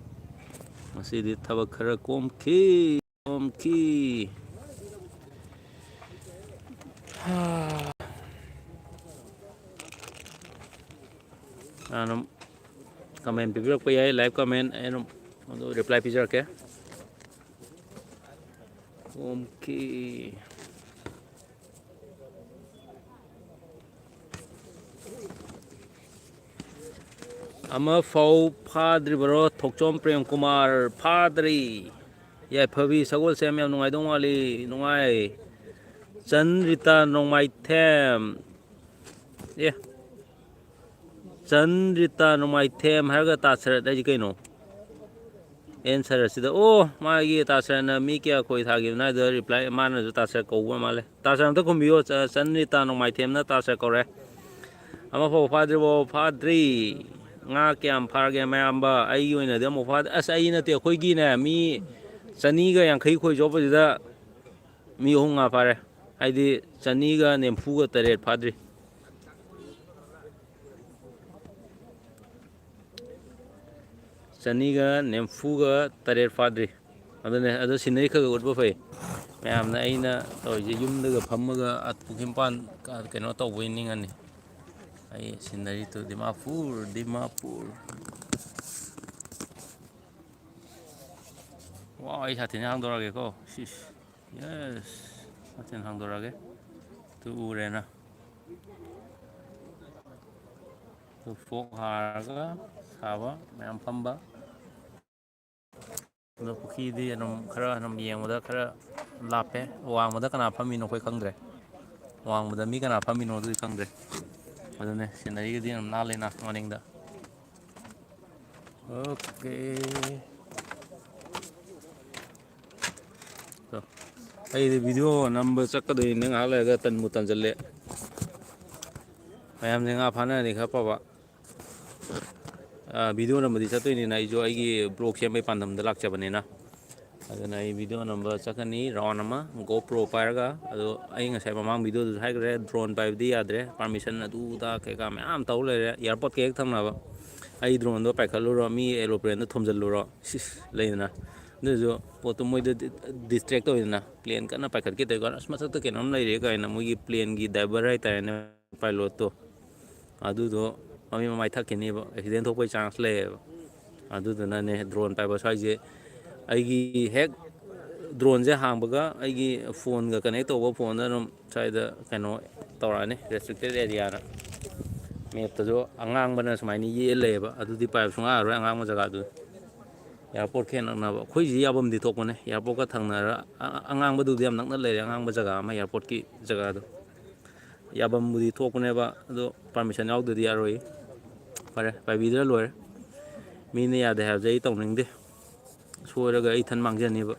ꯉꯁꯤꯗꯤ ꯊꯕꯛ ꯈꯔ ꯀꯣꯝꯈꯤ, ꯀꯣꯝꯈꯤ꯫ ꯍꯥ꯫ ꯑꯗꯨꯝ ꯀꯃꯦꯟ ꯄꯤꯕꯤꯔꯛꯄ ꯌꯥꯏ, ꯂꯥꯏꯚ ꯀꯃꯦꯟ, ꯑꯩ ꯑꯗꯨꯝ ꯑꯗꯨ ꯔꯤꯄ꯭ꯂꯥꯏ ꯄꯤꯖꯔꯛꯀꯦ꯫ ꯀꯣꯝꯈꯤ꯫ ꯑꯃꯐꯥꯎ ꯐꯥꯗ꯭ꯔꯤꯕꯔꯣ, ꯊꯣꯛꯆꯣꯝ ꯄ꯭ꯔꯦꯝ ꯀꯨꯃꯥꯔ? ꯐꯥꯗ꯭ꯔꯤ꯫ ꯌꯥꯏꯐꯕꯤ ꯁꯒꯣꯜꯁꯦꯝ ꯌꯥꯝ ꯅꯨꯡꯉꯥꯏꯗꯧ ꯃꯥꯜꯂꯤ꯫ ꯅꯨꯡꯉꯥꯏ꯫ ꯆꯟꯗ꯭ꯔꯤꯇꯥ ꯅꯣꯡꯃꯥꯏꯊꯦꯝ꯫ ꯑꯦ꯫ ꯆꯟꯗ꯭ꯔꯤꯇꯥ ꯅꯣꯡꯃꯥꯏꯊꯦꯝ ꯍꯥꯏꯔꯒ ꯇꯥ ꯁꯔꯠ ꯍꯥꯏꯁꯤ ꯀꯩꯅꯣ? ꯑꯦꯟ ꯁꯔ ꯑꯁꯤꯗ, ꯑꯣ, ꯃꯥꯒꯤ ꯇꯥ ꯁꯔꯅ ꯃꯤ ꯀꯌꯥ ꯈꯣꯏ ꯊꯥꯈꯤꯕꯅꯣ ꯍꯥꯏꯗꯣ ꯔꯤꯄ꯭ꯂꯥꯏ, ꯃꯥꯅꯁꯨ ꯇꯥ ꯁꯔ ꯀꯧꯕ ꯃꯥꯜꯂꯦ꯫ ꯇꯥ ꯁꯔ ꯑꯝꯇ ꯈꯨꯝꯕꯤꯌꯣ꯫ ꯆ-, ꯆꯟꯗ꯭ꯔꯤꯇꯥ ꯅꯣꯡꯃꯥꯏꯊꯦꯝꯅ ꯇꯥ ꯁꯔ ꯀꯧꯔꯦ꯫ ꯑꯃꯐꯥꯎ ꯐꯥꯗ꯭ꯔꯤꯕꯣ? ꯐꯥꯗ꯭ꯔꯤ꯫ ꯉꯥ ꯀꯌꯥꯝ ꯐꯥꯔꯒꯦ, ꯃꯌꯥꯝꯕ? ꯑꯩꯒꯤ ꯑꯣꯏꯅꯗꯤ ꯑꯃꯐꯥꯎ ꯐꯥꯗꯦ꯫ ꯑꯁ, ꯑꯩ ꯅꯠꯇꯦ, ꯑꯩꯈꯣꯏꯒꯤꯅꯦ, ꯃꯤ ꯆꯅꯤꯒ ꯌꯥꯡꯈꯩ ꯈꯣꯏ ꯆꯣꯞꯄꯁꯤꯗ ꯃꯤ ꯑꯍꯨꯝ ꯉꯥ ꯐꯥꯔꯦ꯫ ꯍꯥꯏꯗꯤ, ꯆꯅꯤꯒ ꯅꯤꯐꯨꯒ ꯇꯔꯦꯠ ꯐꯥꯗ꯭ꯔꯤ꯫ ꯆꯅꯤꯒ ꯅꯤꯐꯨꯒ ꯇꯔꯦꯠ ꯐꯥꯗ꯭ꯔꯤ꯫ ꯑꯗꯨꯅꯦ, ꯑꯗꯨ ꯁꯤꯅꯔꯤ ꯈꯔ ꯈꯔ ꯎꯠꯄ ꯐꯩ꯫ ꯃꯌꯥꯝꯅ ꯑꯩꯅ ꯇꯧꯔꯤꯁꯦ, ꯌꯨꯝꯗꯒ ꯐꯝꯃꯒ ꯑ-, ꯄꯨꯈ꯭ꯔꯤ ꯃꯄꯥꯟ ꯀ-, ꯀꯩꯅꯣ ꯇꯧꯕꯩ ꯅꯤꯡꯉꯅꯤ꯫ ꯑꯩ ꯁꯤꯅꯔꯤ ꯇꯨ ꯗꯤꯃꯥꯄꯨꯔ, ꯗꯤꯃꯥꯄꯨꯔ꯫ ꯋꯥ, ꯑꯩ ꯁꯥꯇꯤꯟ ꯍꯥꯡꯗꯣꯔꯛꯑꯒꯦꯀꯣ꯫ ꯁꯤꯁ꯫ ꯌꯦꯁ꯫ ꯁꯥꯇꯤꯟ ꯍꯥꯡꯗꯣꯔꯛꯑꯒꯦ꯫ ꯇꯨ ꯎꯔꯦꯅ꯫ ꯇꯨ ꯐꯣꯛ ꯍꯥꯔꯒ ꯁꯥꯕ ꯃꯌꯥꯝ ꯐꯝꯕ꯫ ꯑꯗꯣ ꯄꯨꯈ꯭ꯔꯤꯗꯤ ꯑꯗꯨꯝ ꯈꯔ ꯑꯗꯨꯝ ꯌꯦꯡꯕꯗ ꯈꯔ ꯂꯥꯞꯄꯦ꯫ ꯋꯥꯡꯃꯗ ꯀꯅꯥ ꯐꯝꯃꯤꯅꯣ ꯑꯩꯈꯣꯏ ꯈꯪꯗ꯭ꯔꯦ꯫ ꯋꯥꯡꯃꯗ ꯃꯤ ꯀꯅꯥ ꯐꯝꯃꯤꯅꯣ ꯑꯗꯨꯗꯤ ꯈꯪꯗ꯭ꯔꯦ꯫ ꯑꯗꯨꯅꯦ, ꯁꯤꯅꯔꯤꯒꯗꯤ ꯑꯗꯨꯝ ꯅꯥꯜꯂꯤꯅ ꯃꯅꯤꯡꯗ꯫ ꯑꯣꯀꯦ꯫ ꯑꯗꯣ ꯑꯩꯗꯤ ꯚꯤꯗꯤꯑꯣ ꯅꯝꯕ ꯆꯠꯀꯗꯣꯏꯅꯤ, ꯉꯥꯏꯍꯥꯛ ꯂꯩꯔꯒ ꯇꯟꯕꯨ ꯇꯟꯖꯜꯂꯦ꯫ ꯃꯌꯥꯝꯁꯦ ꯉꯥ ꯐꯥꯅꯔꯗꯤ ꯈꯔ ꯐꯕ꯫ ꯑ, ꯚꯤꯗꯤꯑꯣ ꯅꯝꯕꯗꯤ ꯆꯠꯇꯣꯏꯅꯤꯅ ꯑꯩꯁꯨ ꯑꯩꯒꯤ ꯕ꯭ꯂꯣꯛ ꯁꯦꯝꯕꯩ ꯄꯥꯟꯗꯝꯗ ꯂꯥꯛꯆꯕꯅꯤꯅ꯫ ꯑꯗꯨꯅ ꯑꯩ ꯚꯤꯗꯤꯑꯣ ꯅꯝꯕ ꯆꯠꯀꯅꯤ ꯔꯥꯎꯟ ꯑꯃ GoPro ꯄꯥꯏꯔꯒ꯫ ꯑꯗꯣ ꯑꯩ ꯉꯁꯥꯏ ꯃꯃꯥꯡ ꯚꯤꯗꯤꯑꯣꯗꯁꯨ ꯍꯥꯏꯈ꯭ꯔꯦ, ꯗ꯭ꯔꯣꯟ ꯄꯥꯏꯕꯗꯤ ꯌꯥꯗ꯭ꯔꯦ, ꯄꯥꯔꯃꯤꯁꯟ ꯑꯗꯨ ꯑꯗꯥ ꯀꯩꯀꯥ ꯃꯌꯥꯝ ꯇꯧ ꯂꯩꯔꯦ꯫ ꯑꯦꯌꯥꯔꯄꯣꯔꯠꯀ ꯍꯦꯛ ꯊꯪꯅꯕ꯫ ꯑꯩ ꯗ꯭ꯔꯣꯟꯗꯣ ꯄꯥꯏꯈꯠꯂꯨꯔꯣ, ꯃꯤ ꯑꯦꯔꯣꯄ꯭ꯂꯦꯟꯗ ꯊꯣꯝꯖꯤꯜꯂꯨꯔꯣ, ꯁꯤꯁ, ꯂꯩꯗꯅ꯫ ꯑꯗꯨꯁꯨ ꯄꯣꯠꯇꯣ ꯃꯣꯏꯗ ꯗꯤ-, ꯗꯤꯁꯇ꯭ꯔꯦꯛ ꯇꯧꯋꯤꯗꯅ꯫ ꯄ꯭ꯂꯦꯟ ꯀꯟꯅ ꯄꯥꯏꯈꯠꯀꯦ ꯇꯧꯔꯤꯀꯥꯟꯗ, "ꯑꯁ, ꯃꯊꯛꯇ ꯀꯩꯅꯣꯝ ꯂꯩꯔꯦ" ꯀꯥꯏꯅ, ꯃꯣꯏꯒꯤ ꯄ꯭ꯂꯦꯟꯒꯤ ꯗ꯭ꯔꯥꯏꯚꯔ ꯍꯥꯏꯇꯥꯔꯦꯅꯦ, ꯄꯥꯏꯂꯣꯠꯇꯣ, ꯑꯗꯨꯗꯣ ꯃꯃꯤꯠ ꯃꯃꯥꯏ ꯊꯛꯈꯤꯅꯦꯕ, ꯑꯦꯛꯁꯤꯗꯦꯟ ꯊꯣꯛꯄꯒꯤ ꯆꯥꯟꯁ ꯂꯩꯌꯦꯕ꯫ ꯑꯗꯨꯗꯨꯅꯅꯦ, ꯗ꯭ꯔꯣꯟ ꯄꯥꯏꯕ ꯁ꯭ꯋꯥꯏꯁꯦ, ꯑꯩꯒꯤ ꯍꯦꯛ ꯗ꯭ꯔꯣꯟꯁꯦ ꯍꯥꯡꯕꯒ ꯑꯩꯒꯤ ꯐꯣꯟꯒ ꯀꯅꯦꯛ ꯇꯧꯕ ꯐꯣꯟꯗ ꯑꯗꯨꯝ ꯁ꯭ꯋꯥꯏꯗ ꯀꯩꯅꯣ ꯇꯧꯔꯛꯑꯅꯤ, ꯔꯦꯁꯇ꯭ꯔꯤꯛꯇꯦꯠ ꯑꯦꯔꯤꯌꯥꯅ꯫ ꯃꯦꯞꯇꯁꯨ ꯑꯉꯥꯡꯕꯅ ꯁꯨꯃꯥꯏꯅ ꯌꯦꯛꯑ ꯂꯩꯌꯦꯕ, ꯑꯗꯨꯗꯤ ꯄꯥꯏꯕ ꯁꯨꯡꯌꯥ ꯌꯥꯔꯣꯏ, ꯑꯉꯥꯡꯕ ꯖꯒꯥꯗꯨ꯫ ꯑꯦꯌꯥꯔꯄꯣꯔꯠꯀ ꯍꯦꯛ ꯅꯛꯅꯕ꯫ ꯑꯩꯈꯣꯏꯁꯤ ꯌꯥꯐꯝꯗꯤ ꯊꯣꯛꯄꯅꯦ, ꯑꯦꯌꯥꯔꯄꯣꯔꯠꯀ ꯊꯪꯅꯔ-, ꯑ-, ꯑꯉꯥꯡꯕꯗꯨꯗꯤ ꯌꯥꯝ ꯅꯛꯅ ꯂꯩꯔꯦ, ꯑꯉꯥꯡꯕ ꯖꯒꯥ ꯑꯃ, ꯑꯦꯌꯥꯔꯄꯣꯔꯠꯀꯤ ꯖꯒꯥꯗꯣ꯫ ꯌꯥꯐꯝꯕꯨꯗꯤ ꯊꯣꯛꯄꯅꯦꯕ, ꯑꯗꯣ ꯄꯥꯔꯃꯤꯁꯟ ꯌꯥꯎꯗ꯭ꯔꯗꯤ ꯌꯥꯔꯣꯏ꯫ ꯐꯔꯦ, ꯄꯥꯏꯕꯤꯗ꯭ꯔ ꯂꯣꯏꯔꯦ꯫ ꯃꯤꯅ ꯌꯥꯗꯦ ꯍꯥꯏꯕꯁꯦ ꯑꯩ ꯇꯧꯅꯤꯡꯗꯦ꯫ ꯁꯣꯏꯔꯒ ꯑꯩ ꯏꯊꯟ ꯃꯥꯡꯖꯅꯦꯕ꯫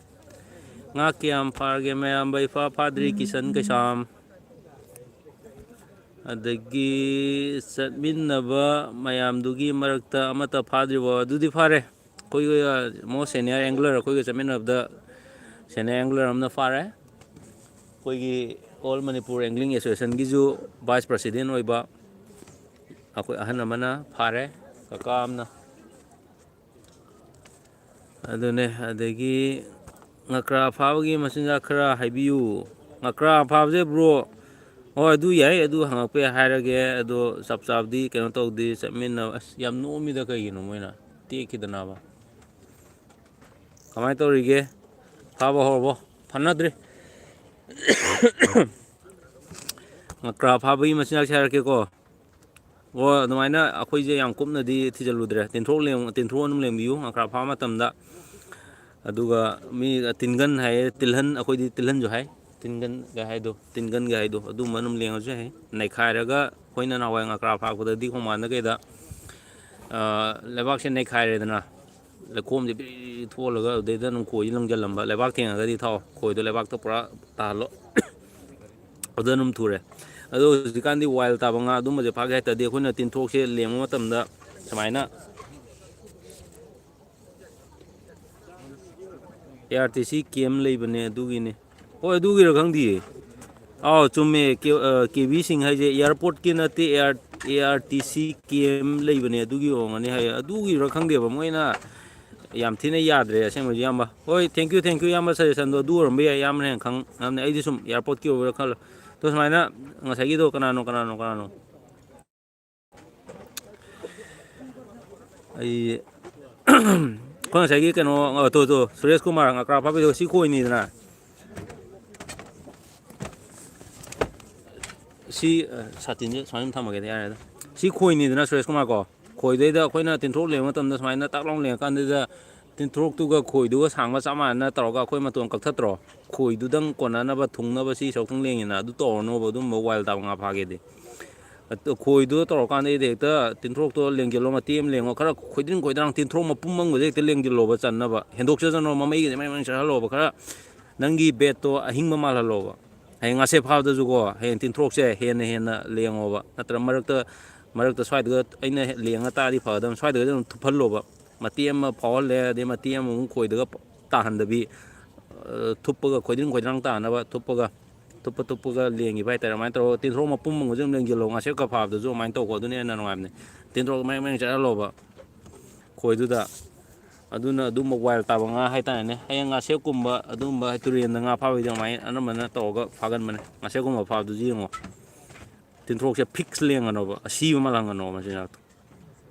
ꯉꯥ ꯀꯌꯥꯝ ꯐꯥꯔꯒꯦ ꯃꯌꯥꯝꯕ? ꯏꯐꯥ ꯐꯥꯗ꯭ꯔꯤ, ꯀꯤꯁꯟ ꯀꯩꯁꯥꯝ꯫ ꯑꯗꯒꯤ ꯆꯠꯃꯤꯟꯅꯕ ꯃꯌꯥꯝꯗꯨꯒꯤ ꯃꯔꯛꯇ ꯑꯃꯠꯇ ꯐꯥꯗ꯭ꯔꯤꯕꯣ? ꯑꯗꯨꯗꯤ ꯐꯥꯔꯦ꯫ ꯑꯩꯈꯣꯏꯒ most senior angler, ꯑꯩꯈꯣꯏꯒ ꯆꯠꯃꯤꯟꯅꯕꯗ senior angler ꯑꯃꯅ ꯐꯥꯔꯦ꯫ ꯑꯩꯈꯣꯏꯒꯤ All Manipur Angling Associationꯒꯤꯁꯨ vice president ꯑꯣꯏꯕ ꯑꯩꯈꯣꯏ ꯑꯍꯟ ꯑꯃꯅ ꯐꯥꯔꯦ, ꯀꯀꯥ ꯑꯃꯅ꯫ ꯑꯗꯨꯅꯦ, ꯑꯗꯒꯤ ꯉꯀ꯭ꯔꯥ ꯐꯥꯕꯒꯤ ꯃꯆꯤꯟꯖꯥꯛ ꯈꯔ ꯍꯥꯏꯕꯤꯌꯨ꯫ ꯉꯀ꯭ꯔꯥ ꯐꯥꯕꯁꯦ bro, ꯍꯣꯏ, ꯑꯗꯨ ꯌꯥꯏ, ꯑꯗꯨ ꯍꯪꯉꯛꯄ ꯌꯥꯏ, ꯍꯥꯏꯔꯒꯦ꯫ ꯑꯗꯣ ꯆꯞ ꯆꯥꯕꯗꯤ ꯀꯩꯅꯣ ꯇꯧꯗꯦ, ꯆꯠꯃꯤꯟꯅꯕ꯫ ꯑꯁ, ꯌꯥꯝ ꯅꯣꯝꯃꯤꯗ, ꯀꯩꯒꯤꯅꯣ ꯃꯣꯏꯅ ꯇꯦꯛꯈꯤꯗꯅꯕ? ꯀꯃꯥꯏꯅ ꯇꯧꯔꯤꯒꯦ? ꯐꯥꯕ ꯍꯧꯔꯕꯣ? ꯐꯥꯅꯗ꯭ꯔꯤ꯫ ꯉꯀ꯭ꯔꯥ ꯐꯥꯕꯒꯤ ꯃꯆꯤꯟꯖꯥꯛꯁꯦ ꯍꯥꯏꯔꯛꯀꯦꯀꯣ꯫ ꯑꯣ, ꯑꯗꯨꯃꯥꯏꯅ ꯑꯩꯈꯣꯏꯁꯦ ꯌꯥꯝ ꯀꯨꯞꯅꯗꯤ ꯊꯤꯖꯤꯜꯂꯨꯗ꯭ꯔꯦ꯫ ꯇꯤꯟꯊ꯭ꯔꯣꯛ ꯂꯦꯡ-, ꯇꯤꯟꯊ꯭ꯔꯣꯛ ꯑꯗꯨꯝ ꯂꯦꯡꯕꯤꯌꯨ ꯉꯀ꯭ꯔꯥ ꯐꯥꯕ ꯃꯇꯝꯗ꯫ ꯑꯗꯨꯒ ꯃꯤ ꯇꯤꯟꯒꯟ ꯍꯥꯏꯌꯦ, ꯇꯤꯜꯍꯟ, ꯑꯩꯈꯣꯏꯗꯤ ꯇꯤꯜꯍꯟꯁꯨ ꯍꯥꯏ, ꯇꯤꯟꯒꯟꯒ ꯍꯥꯏꯗꯣ, ꯇꯤꯟꯒꯟꯒ ꯍꯥꯏꯗꯣ, ꯑꯗꯨꯝꯕ ꯑꯗꯨꯝ ꯂꯦꯡꯉꯁꯨ ꯌꯥꯏ꯫ ꯅꯩꯈꯥꯏꯔꯒ ꯑꯩꯈꯣꯏꯅ ꯅꯍꯥꯟꯋꯥꯏ ꯉꯀ꯭ꯔꯥ ꯐꯥꯔꯛꯄꯗꯗꯤ ꯈꯣꯡꯕꯥꯟꯗ ꯀꯩꯗ, ꯑ, ꯂꯩꯕꯥꯛꯁꯦ ꯅꯩꯈꯥꯏꯔꯦꯗꯅ, ꯂꯩꯈꯣꯝꯁꯦ ꯕꯤꯔꯤ ꯊꯣꯛꯍꯜꯂꯒ ꯑꯗꯨꯗꯩꯗ ꯑꯗꯨꯝ ꯈꯣꯏꯁꯦ ꯂꯪꯁꯤꯜꯂꯝꯕ꯫ ꯂꯩꯕꯥꯛ ꯊꯦꯡꯉꯒꯗꯤ ꯊꯥꯎ, ꯈꯣꯏꯗꯣ ꯂꯩꯕꯥꯛꯇ ꯄꯨꯔꯥ ꯇꯥꯍꯜꯂꯣ꯫ ꯑꯗꯨꯗ ꯑꯗꯨꯝ ꯊꯨꯔꯦ꯫ ꯑꯗꯣ ꯍꯧꯖꯤꯛꯀꯥꯟꯗꯤ wild ꯇꯥꯕ ꯉꯥ ꯑꯗꯨꯝꯕꯁꯦ ꯐꯥꯒꯦ ꯍꯥꯏ ꯇꯥꯔꯗꯤ ꯑꯩꯈꯣꯏꯅ ꯇꯤꯟꯊ꯭ꯔꯣꯛꯁꯦ ꯂꯦꯡꯕ ꯃꯇꯝꯗ ꯁꯨꯃꯥꯏꯅ ARTC camp ꯂꯩꯕꯅꯦ, ꯑꯗꯨꯒꯤꯅꯦ꯫ ꯍꯣꯏ, ꯑꯗꯨꯒꯤꯔ ꯈꯪꯗꯤꯌꯦ꯫ ꯑꯥꯎ, ꯆꯨꯝꯃꯦ꯫ ꯀꯦ-, ꯑ, ꯀꯦ ꯕꯤ ꯁꯤꯡ ꯍꯥꯏꯁꯦ airportꯀꯤ ꯅꯠꯇꯦ, AR, ARTC camp ꯂꯩꯕꯅꯦ, ꯑꯗꯨꯒꯤ ꯑꯣꯏꯔꯝꯒꯅꯤ ꯍꯥꯏꯌꯦ꯫ ꯑꯗꯨꯒꯤꯔ ꯈꯪꯗꯦꯕ, ꯃꯣꯏꯅ ꯌꯥꯝ ꯊꯤꯅ ꯌꯥꯗ꯭ꯔꯦ ꯑꯁꯦꯡꯕꯩꯁꯨ, ꯏꯌꯥꯝꯕ꯫ ꯍꯣꯏ, thank you, thank you, ꯏꯌꯥꯝꯕ, suggestionꯗꯣ꯫ ꯑꯗꯨ ꯑꯣꯏꯔꯝꯕ ꯌꯥꯏ, ꯏꯌꯥꯝꯕꯅ ꯍꯦꯟꯅ ꯈꯪꯉꯝꯅꯤ꯫ ꯑꯩꯗꯤ ꯁꯨꯝ airportꯀꯤ ꯑꯣꯏꯕ꯭ꯔꯥ ꯈꯜꯂꯣ꯫ ꯑꯗꯣ ꯁꯨꯃꯥꯏꯅ ꯉꯁꯥꯏꯒꯤꯗꯣ ꯀꯅꯥꯅꯣ, ꯀꯅꯥꯅꯣ, ꯀꯅꯥꯅꯣ? ꯑꯩ, ꯑꯩꯈꯣꯏ ꯉꯁꯥꯏꯒꯤ ꯀꯩꯅꯣ, ꯑ, ꯇꯣ, ꯇꯣ, ꯁꯨꯔꯦꯁ ꯀꯨꯃꯥꯔ ꯉꯀ꯭ꯔꯥ ꯐꯥꯕꯤꯗꯣ ꯁꯤ ꯈꯣꯏꯅꯤꯗꯅ꯫ ꯁꯤ, ꯑ, ꯁꯥꯇꯤꯟꯁꯦ ꯁꯨꯃꯥꯏꯅ ꯑꯗꯨꯝ ꯊꯝꯃꯒꯦꯗ, ꯌꯥꯔꯦꯗ꯫ ꯁꯤ ꯈꯣꯏꯅꯤꯗꯅ, ꯁꯨꯔꯦꯁ ꯀꯨꯃꯥꯔ ꯀꯣ꯫ ꯈꯣꯏꯗꯩꯗ ꯑꯩꯈꯣꯏꯅ ꯇꯤꯟꯊ꯭ꯔꯣꯛ ꯂꯦꯡꯕ ꯃꯇꯝꯗ ꯁꯨꯃꯥꯏꯅ ꯇꯥꯛ ꯂꯥꯎꯅ ꯂꯦꯡꯉꯀꯥꯟꯗꯨꯗ ꯇꯤꯟꯊ꯭ꯔꯣꯛꯇꯨꯒ ꯈꯣꯏꯗꯨꯒ ꯁꯥꯡꯕ ꯆꯞ ꯃꯥꯟꯅꯅ ꯇꯧꯔꯒ ꯑꯩꯈꯣꯏ ꯃꯇꯣꯟ ꯀꯛꯊꯠꯇ꯭ꯔꯣ? ꯈꯣꯏꯗꯨꯗꯪ ꯀꯣꯟꯅꯅꯕ ꯊꯨꯡꯅꯕ ꯁꯤ ꯁꯔꯨꯛꯇꯪ ꯂꯦꯡꯉꯤꯅ, ꯑꯗꯨ ꯇꯧꯔꯅꯣꯕ, ꯑꯗꯨꯝꯕ wild ꯇꯥꯕ ꯉꯥ ꯐꯥꯒꯦꯗꯤ꯫ ꯑꯗꯨ ꯈꯣꯏꯗꯣ ꯇꯧꯔꯀꯥꯟꯗ ꯑꯩꯗꯤ ꯍꯦꯛꯇ ꯇꯤꯟꯊ꯭ꯔꯣꯛꯇꯣ ꯂꯦꯡꯖꯤꯜꯂꯣ, ꯃꯇꯦꯛ ꯑꯃ ꯂꯦꯡꯉꯣ, ꯈꯔ ꯈꯣꯏꯗ꯭ꯔꯤꯡ ꯈꯣꯏꯗ꯭ꯔꯥꯡ ꯇꯤꯟꯊ꯭ꯔꯣꯛ ꯃꯄꯨꯝ ꯑꯃꯒꯁꯦ ꯍꯦꯛꯇ ꯂꯦꯡꯖꯤꯜꯂꯣꯕ ꯆꯟꯅꯕ, ꯍꯦꯟꯗꯣꯛꯆꯁꯅꯣ, ꯃꯃꯩꯒꯁꯦ ꯃꯔꯦꯡ ꯃꯔꯦꯡ ꯆꯠꯍꯜꯂꯣꯕ, ꯈꯔ ꯅꯪꯒꯤ ꯕꯦꯠꯇꯣ ꯑꯍꯤꯡꯕ ꯃꯥꯜꯍꯜꯂꯣꯕ꯫ ꯍꯌꯦꯡ ꯉꯥꯁꯦꯞ ꯐꯥꯕꯗꯁꯨꯀꯣ, ꯍꯌꯦꯡ ꯇꯤꯟꯊ꯭ꯔꯣꯛꯁꯦ ꯍꯦꯟꯅ ꯍꯦꯟꯅ ꯂꯦꯡꯉꯣꯕ, ꯅꯠꯇ꯭ꯔ ꯃꯔꯛꯇ, ꯃꯔꯛꯇ ꯁ꯭ꯋꯥꯏꯗꯒ ꯑꯩꯅ ꯂꯦꯡꯉ ꯇꯥꯔꯗꯤ ꯐꯒꯗꯕꯅꯤ, ꯁ꯭ꯋꯥꯏꯗꯒ ꯑꯗꯨꯝ ꯊꯨꯞꯍꯜꯂꯣꯕ, ꯃꯇꯦꯛ ꯑꯃ ꯐꯥꯎꯍꯜꯂꯦ, ꯑꯗꯩ ꯃꯇꯦꯛ ꯑꯃꯃꯨꯛ ꯈꯣꯏꯗꯒ ꯇꯥꯍꯟꯗꯕꯤ, ꯑ, ꯊꯨꯞꯄꯒ ꯈꯣꯏꯗ꯭ꯔꯤꯡ ꯈꯣꯏꯗ꯭ꯔꯥꯡ ꯇꯥꯅꯕ ꯊꯨꯞꯄꯒ, ꯊꯨꯞꯄ ꯊꯨꯞꯄꯒ ꯂꯦꯡꯈꯤꯕ ꯍꯥꯏꯇꯥꯔꯦ꯫ ꯑꯗꯨꯃꯥꯏꯅ ꯇꯧꯔꯒ ꯇꯤꯟꯊ꯭ꯔꯣꯛ ꯃꯄꯨꯝ ꯑꯃꯁꯨ ꯑꯗꯨꯝ ꯂꯦꯡꯁꯤꯜꯂꯣ, ꯉꯥꯁꯦꯞꯀ ꯐꯥꯕꯗꯁꯨ ꯑꯗꯨꯃꯥꯏꯅ ꯇꯧꯀꯣ, ꯑꯗꯨꯅ ꯍꯦꯟꯅ ꯅꯨꯡꯉꯥꯏꯕꯅꯦ꯫ ꯇꯤꯟꯊ꯭ꯔꯣꯛ ꯃꯔꯦꯡ ꯃꯔꯦꯡ ꯆꯠꯍꯜꯂꯣꯕ ꯈꯣꯏꯗꯨꯗ꯫ ꯑꯗꯨꯅ ꯑꯗꯨꯝꯕ ꯋꯥꯏꯜ ꯇꯥꯕ ꯉꯥ ꯍꯥꯏꯇꯥꯔꯦꯅꯦ, ꯍꯌꯦꯡ ꯉꯥꯁꯦꯞꯀꯨꯝꯕ ꯑꯗꯨꯒꯨꯝꯕ ꯇꯨꯔꯦꯟꯗ ꯉꯥ ꯐꯥꯕꯩꯗꯤ ꯑꯗꯨꯃꯥꯏꯅ ꯑꯅꯝꯕꯅ ꯇꯧꯔꯒ ꯐꯥꯒꯟꯕꯅꯦ꯫ ꯉꯥꯁꯦꯞꯀꯨꯝꯕ ꯐꯥꯕꯗꯨꯁꯨ ꯌꯦꯡꯉꯣ, ꯇꯤꯟꯊ꯭ꯔꯣꯛꯁꯦ ꯐꯤꯛꯁ ꯂꯦꯡꯒꯅꯣꯕ, ꯑꯁꯤꯕ ꯃꯥꯜꯍꯟꯒꯅꯣꯕ ꯃꯆꯤꯟꯖꯥꯛꯇꯣ꯫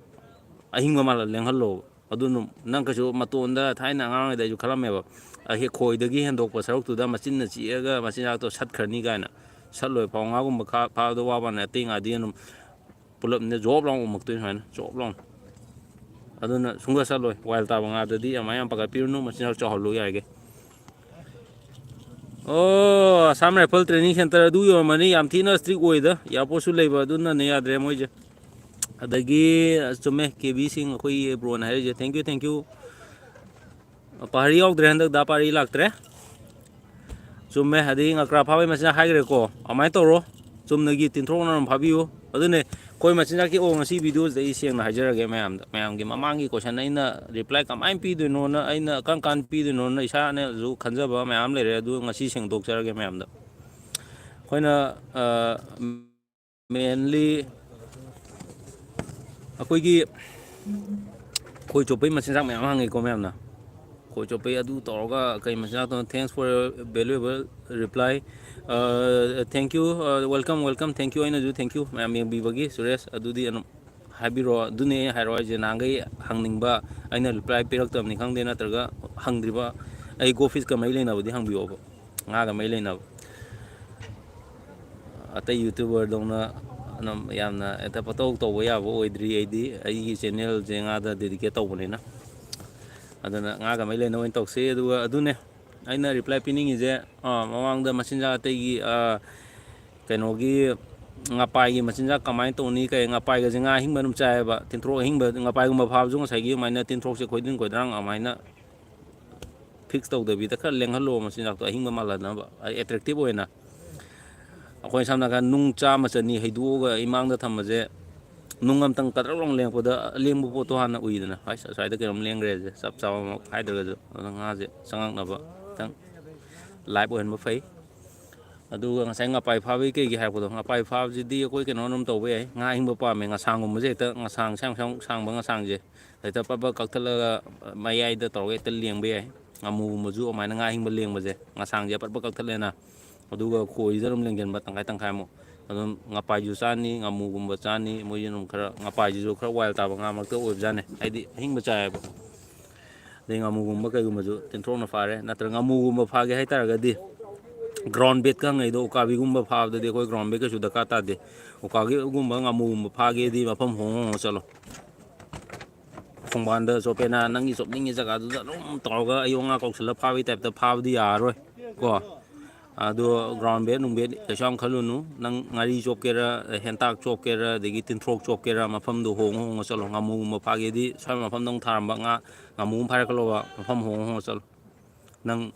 ꯑꯍꯤꯡꯕ ꯃꯥꯜꯍꯜ ꯂꯦꯡꯍꯜꯂꯣꯕ꯫ ꯑꯗꯨꯅ ꯅꯪ ꯀꯩꯁꯨ ꯃꯇꯣꯟꯗ, ꯊꯥꯏꯅ ꯑꯉꯥꯡ ꯑꯣꯏꯔꯤꯉꯩꯗ ꯑꯩꯁꯨ ꯈꯜꯂꯝꯃꯦꯕ, ꯑꯍꯦꯛ ꯈꯣꯏꯗꯒꯤ ꯍꯦꯟꯗꯣꯛꯄ ꯁꯔꯨꯛꯇꯨꯗ ꯃꯆꯤꯟꯅ ꯆꯤꯛꯑꯒ ꯃꯆꯤꯟꯖꯥꯛꯇꯣ ꯁꯠꯈ꯭ꯔꯅꯤ ꯀꯥꯏꯅ꯫ ꯁꯠꯂꯣꯏ, ꯐꯥꯎ ꯉꯥꯒꯨꯝꯕ ꯈꯥ-, ꯐꯥꯕꯗ ꯋꯥꯕ ꯋꯥꯅꯤ, ꯑꯇꯩ ꯉꯥꯗꯤ ꯑꯗꯨꯝ ꯄꯨꯂꯞꯅꯦ ꯖꯣꯞ ꯂꯥꯎ ꯎꯝꯃꯛꯇꯣꯏꯅꯤ ꯁꯨꯃꯥꯏꯅ, ꯖꯣꯞ ꯂꯥꯎ꯫ ꯑꯗꯨꯅ ꯁꯨꯡꯁꯠ ꯁꯠꯂꯣꯏ, ꯋꯥꯏꯜ ꯇꯥꯕ ꯉꯥꯗꯗꯤ ꯑꯗꯨꯃꯥꯏꯅ ꯌꯥꯝ ꯄꯥꯈꯠꯄꯤꯔꯨꯅꯨ, ꯃꯆꯤꯟꯖꯥꯛ ꯆꯥꯎꯍꯜꯂꯨ ꯌꯥꯔꯤꯒꯩ꯫ ꯑꯣ, ꯑꯁꯥꯝ ꯔꯥꯏꯐꯜ ꯇ꯭ꯔꯦꯅꯤꯡ ꯁꯦꯟꯇꯔ ꯑꯗꯨ ꯌꯧꯔꯝꯃꯅꯤ꯫ ꯌꯥꯝ ꯊꯤꯅ ꯏꯁꯇ꯭ꯔꯤꯛ ꯑꯣꯏꯗ, ꯏꯌꯥꯔꯄꯣꯔꯠꯁꯨ ꯂꯩꯕ, ꯑꯗꯨꯅꯅꯦ ꯌꯥꯗ꯭ꯔꯦ ꯃꯣꯏꯁꯦ꯫ ꯑꯗꯒꯤ, ꯆꯨꯝꯃꯦ, ꯀꯦ ꯕꯤ ꯁꯤꯡ, ꯑꯩꯈꯣꯏꯒꯤ ꯕ꯭ꯔꯣꯅ ꯍꯥꯏꯔꯤꯁꯦ꯫ Thank you, thank you꯫ ꯄꯥꯔꯤ ꯌꯥꯎꯗ꯭ꯔꯦ ꯍꯟꯗꯛ, ꯗꯥ ꯄꯥꯔꯤ ꯂꯥꯛꯇ꯭ꯔꯦ꯫ ꯆꯨꯝꯃꯦ꯫ ꯑꯗꯒꯤ ꯉꯀ꯭ꯔꯥ ꯐꯥꯕꯩ ꯃꯆꯤꯟꯖꯥꯛ ꯍꯥꯏꯈ꯭ꯔꯦꯀꯣ, ꯑꯗꯨꯃꯥꯏꯅ ꯇꯧꯔꯣ꯫ ꯆꯨꯝꯅꯒꯤ ꯇꯤꯟꯊ꯭ꯔꯣꯛꯅ ꯑꯗꯨꯝ ꯐꯥꯕꯤꯌꯨ꯫ ꯑꯗꯨꯅꯦ, ꯑꯩꯈꯣꯏ ꯃꯆꯤꯟꯖꯥꯛꯀꯤ ꯑꯣ ꯉꯁꯤ ꯚꯤꯗꯤꯑꯣꯁꯤꯗ ꯑꯩ ꯁꯦꯡꯅ ꯍꯥꯏꯖꯔꯒꯦ ꯃꯌꯥꯝꯗ, ꯃꯌꯥꯝꯒꯤ ꯃꯃꯥꯡꯒꯤ ꯀꯣꯏꯁꯟ ꯑꯩꯅ ꯔꯤꯄ꯭ꯂꯥꯏ ꯀꯃꯥꯏꯅ ꯄꯤꯗꯣꯏꯅꯣꯅ, ꯑꯩꯅ ꯀꯔꯝ ꯀꯥꯟꯗ ꯄꯤꯗꯣꯏꯅꯣꯅ ꯏꯁꯥꯅꯁꯨ ꯈꯟꯖꯕ ꯃꯌꯥꯝ ꯂꯩꯔꯦ, ꯑꯗꯨ ꯉꯁꯤ ꯁꯦꯡꯗꯣꯛꯆꯔꯒꯦ ꯃꯌꯥꯝꯗ꯫ ꯑꯩꯈꯣꯏꯅ, ꯑ, ꯃꯦꯟꯂꯤ ꯑꯩꯈꯣꯏꯒꯤ ꯈꯣꯏ ꯆꯣꯞꯄꯩ ꯃꯆꯤꯟꯖꯥꯛ ꯃꯌꯥꯝ ꯍꯪꯉꯤꯀꯣ ꯃꯌꯥꯝꯅ꯫ ꯈꯣꯏ ꯆꯣꯞꯄꯩ ꯑꯗꯨ ꯇꯧꯔꯒ ꯀꯩ ꯃꯆꯤꯟꯖꯥꯛꯇꯣ? Thanks for your valuable reply꯫ ꯑ, thank you, ꯑ, welcome, welcome, thank you, ꯑꯩꯅꯁꯨ thank you꯫ ꯃꯌꯥꯝ ꯌꯦꯡꯕꯤꯕꯒꯤ, ꯁꯨꯔꯦꯁ, ꯑꯗꯨꯗꯤ ꯑꯗꯨꯝ ꯍꯥꯏꯕꯤꯔꯛꯑꯣ꯫ ꯑꯗꯨꯅꯦ ꯑꯩ ꯍꯥꯏꯔꯛꯑꯣ ꯍꯥꯏꯁꯦ, ꯅꯍꯥꯟꯈꯩ ꯍꯪꯅꯤꯡꯕ, ꯑꯩꯅ ꯔꯤꯄ꯭ꯂꯥꯏ ꯄꯤꯔꯛꯇꯕꯅꯤ ꯈꯪꯗꯦ, ꯅꯠꯇ꯭ꯔꯒ ꯍꯪꯗ꯭ꯔꯤꯕ, ꯑꯩ ꯒꯣꯐꯤꯁꯀ ꯃꯔꯤ ꯂꯩꯅꯕꯗꯤ ꯍꯪꯕꯤꯌꯣꯕ, ꯉꯥꯒ ꯃꯔꯤ ꯂꯩꯅꯕ꯫ ꯑꯇꯩ ꯌꯨꯇ꯭ꯌꯨꯕꯔꯗꯧꯅ ꯑꯗꯨꯝ ꯌꯥꯝꯅ ꯍꯦꯛꯇ ꯄꯪꯇꯧ ꯇꯧꯕ ꯌꯥꯕ ꯑꯣꯏꯗ꯭ꯔꯤ꯫ ꯑꯩꯗꯤ ꯑꯩꯒꯤ ꯆꯦꯅꯦꯜꯁꯦ ꯉꯥꯗ ꯗꯦꯗꯤꯀꯦꯠ ꯇꯧꯕꯅꯤꯅ, ꯑꯗꯨꯅ ꯉꯥꯒ ꯃꯔꯤ ꯂꯩꯅꯕ ꯑꯣꯏꯅ ꯇꯧꯁꯤ꯫ ꯑꯗꯨꯒ ꯑꯗꯨꯅꯦ ꯑꯩꯅ ꯔꯤꯄ꯭ꯂꯥꯏ ꯄꯤꯅꯤꯡꯉꯤꯁꯦ, ꯑꯥ, ꯃꯃꯥꯡꯗ ꯃꯆꯤꯟꯖꯥꯛ ꯑꯇꯩꯒꯤ, ꯑꯥ, ꯀꯩꯅꯣꯒꯤ ꯉꯄꯥꯏꯒꯤ ꯃꯆꯤꯟꯖꯥꯛ ꯀꯃꯥꯏꯅ ꯇꯧꯅꯤ? ꯀꯩ, ꯉꯄꯥꯏꯒꯁꯦ ꯉꯥ ꯑꯍꯤꯡꯕ ꯑꯗꯨꯝ ꯆꯥꯏꯌꯦꯕ꯫ ꯇꯤꯟꯊ꯭ꯔꯣꯛ ꯑꯍꯤꯡꯕ, ꯉꯄꯥꯏꯒꯨꯝꯕ ꯐꯥꯕꯁꯨ ꯉꯁꯥꯏꯒꯤ ꯑꯗꯨꯃꯥꯏꯅ ꯇꯤꯟꯊ꯭ꯔꯣꯛꯁꯦ ꯈꯣꯏꯗꯤꯡ ꯈꯣꯏꯗ꯭ꯔꯥꯡ ꯑꯗꯨꯃꯥꯏꯅ ꯐꯤꯛꯁ ꯇꯧꯗꯕꯤꯗ ꯈꯔ ꯂꯦꯡꯍꯜꯂꯣ, ꯃꯆꯤꯟꯖꯥꯛꯇꯣ ꯑꯍꯤꯡꯕ ꯃꯥꯜꯍꯟꯅꯕ, ꯑꯦꯇ꯭ꯔꯦꯛꯇꯤꯞ ꯑꯣꯏꯅ꯫ ꯑꯩꯈꯣꯏ ꯁꯝꯅ ꯍꯥꯏꯔꯀꯥꯟꯗ ꯅꯨꯡ ꯆꯥꯝꯃ ꯆꯅꯤ ꯍꯩꯗꯣꯛꯑꯒ ꯏꯃꯥꯡꯗ ꯊꯝꯕꯁꯦ, ꯅꯨꯡ ꯑꯃꯇꯪ ꯀꯗ꯭ꯔꯛ ꯂꯥꯎꯅ ꯂꯦꯡꯉꯛꯄꯗ ꯑꯂꯦꯡꯕ ꯄꯣꯠꯇꯣ ꯍꯥꯟꯅ ꯎꯏꯗꯅ, "ꯍꯥꯏꯁ, ꯑꯁ꯭ꯋꯥꯏꯗ ꯀꯩꯅꯣꯝ ꯂꯦꯡꯈ꯭ꯔꯦꯁꯦ", ꯆꯞ ꯆꯥꯕ ꯑꯃ ꯍꯥꯏꯗ꯭ꯔꯒꯁꯨ꯫ ꯑꯗꯨꯅ ꯉꯥꯁꯦ ꯆꯪꯉꯛꯅꯕ ꯈꯤꯇꯪ ꯂꯥꯏꯞ ꯑꯣꯏꯍꯟꯕ ꯐꯩ꯫ ꯑꯗꯨꯒ ꯉꯁꯥꯏ ꯉꯄꯥꯏ ꯐꯥꯕꯒꯤ ꯀꯩꯒꯤ ꯍꯥꯏꯔꯛꯄꯗꯣ, ꯉꯄꯥꯏ ꯐꯥꯕꯁꯤꯗꯤ ꯑꯩꯈꯣꯏ ꯀꯩꯅꯣ ꯑꯗꯨꯝ ꯇꯧꯕ ꯌꯥꯏ, ꯉꯥ ꯑꯍꯤꯡꯕ ꯄꯥꯝꯃꯦ, ꯉꯁꯥꯡꯒꯨꯝꯕꯁꯦ ꯍꯦꯛꯇ, ꯉꯁꯥꯡ ꯁꯥꯡ ꯁꯥꯡ ꯁꯥꯡꯕ ꯉꯁꯥꯡꯁꯦ ꯍꯦꯛꯇ ꯄꯠ ꯄꯠ ꯀꯛꯊꯠꯂꯒ ꯃꯌꯥꯏꯗ ꯇꯧꯔꯒ ꯍꯦꯛꯇ ꯂꯦꯡꯕ ꯌꯥꯏ꯫ ꯉꯥꯃꯨꯒꯨꯝꯕꯁꯨ ꯑꯗꯨꯃꯥꯏꯅ ꯉꯥ ꯑꯍꯤꯡꯕ ꯂꯦꯡꯕꯁꯦ, ꯉꯁꯥꯡꯁꯦ ꯑꯄꯠꯄ ꯀꯛꯊꯠꯂꯦꯅ, ꯑꯗꯨꯒ ꯈꯣꯏꯁꯤꯗ ꯑꯗꯨꯝ ꯂꯦꯡꯁꯤꯟꯕ ꯇꯪꯈꯥꯏ ꯇꯪꯈꯥꯏꯃꯨꯛ꯫ ꯑꯗꯨꯝ ꯉꯄꯥꯏꯁꯨ ꯆꯥꯅꯤ, ꯉꯥꯃꯨꯒꯨꯝꯕ ꯆꯥꯅꯤ, ꯃꯣꯏꯁꯨ ꯑꯗꯨꯝ ꯈꯔ, ꯉꯄꯥꯏꯁꯤꯁꯨ ꯈꯔ ꯋꯥꯏꯜ ꯇꯥꯕ ꯉꯥ ꯃꯔꯛꯇ ꯑꯣꯏꯕꯖꯥꯠꯅꯦ, ꯍꯥꯏꯗꯤ ꯑꯍꯤꯡꯕ ꯆꯥꯏꯌꯦꯕ꯫ ꯑꯗꯩ ꯉꯥꯃꯨꯒꯨꯝꯕ ꯀꯩꯒꯨꯝꯕꯁꯨ ꯇꯤꯟꯊ꯭ꯔꯣꯛꯅ ꯐꯥꯔꯦ, ꯅꯠꯇ꯭ꯔꯒ ꯉꯥꯃꯨꯒꯨꯝꯕ ꯐꯥꯒꯦ ꯍꯥꯏꯇꯥꯔꯒꯗꯤ ꯒ꯭ꯔꯥꯎꯟ ꯕꯦꯠꯀ ꯍꯪꯉꯛꯏꯗꯣ, ꯎꯀꯥꯕꯤꯒꯨꯝꯕ ꯐꯥꯕꯗꯗꯤ ꯑꯩꯈꯣꯏ ꯒ꯭ꯔꯥꯎꯟ ꯕꯦꯠ ꯀꯩꯁꯨ ꯗꯔꯀꯥꯔ ꯇꯥꯗꯦ꯫ ꯎꯀꯥꯕꯤꯒꯨꯝꯕ ꯉꯥꯃꯨꯒꯨꯝꯕ ꯐꯥꯒꯦꯗꯤ ꯃꯐꯝ ꯍꯣꯡ ꯍꯣꯡꯉ ꯆꯠꯂꯣ꯫ ꯈꯣꯡꯕꯥꯟꯗ ꯆꯣꯞꯄꯦꯅ ꯅꯪꯒꯤ ꯆꯣꯞꯅꯤꯡꯉꯤ ꯖꯒꯥꯗꯨꯗ ꯑꯗꯨꯝ ꯇꯧꯔꯒ ꯑꯌꯣ ꯉꯥ ꯀꯧꯁꯜꯂ ꯐꯥꯕꯒꯤ ꯇꯥꯏꯞꯇ ꯐꯥꯕꯗꯤ ꯌꯥꯔꯔꯣꯏ ꯀꯣ꯫ ꯑꯗꯣ ꯒ꯭ꯔꯥꯎꯟ ꯕꯦꯠ ꯅꯨꯡ ꯕꯦꯠ ꯀꯩꯁꯨ ꯌꯥꯝ ꯈꯜꯂꯨꯅꯨ꯫ ꯅꯪ ꯉꯥꯔꯤ ꯆꯣꯞꯀꯦꯔꯥ, ꯍꯦꯟꯇꯥꯛ ꯆꯣꯞꯀꯦꯔꯥ, ꯑꯗꯒꯤ ꯇꯤꯟꯊ꯭ꯔꯣꯛ ꯆꯣꯞꯀꯦꯔꯥ, ꯃꯐꯝꯗꯣ ꯍꯣꯡꯉ ꯍꯣꯡꯉ ꯆꯠꯂꯣ꯫ ꯉꯥꯃꯨꯒꯨꯝꯕ ꯐꯥꯒꯦꯗꯤ ꯁ꯭ꯋꯥꯏ ꯃꯐꯝꯗ ꯑꯃꯨꯛ ꯊꯥꯔꯝꯕ ꯉꯥ, ꯉꯥꯃꯨ ꯑꯃ ꯐꯥꯔꯛꯀꯂꯣꯕ, ꯃꯐꯝ ꯍꯣꯡꯉ ꯍꯣꯡꯉ ꯆꯠꯂꯣ꯫ ꯅꯪ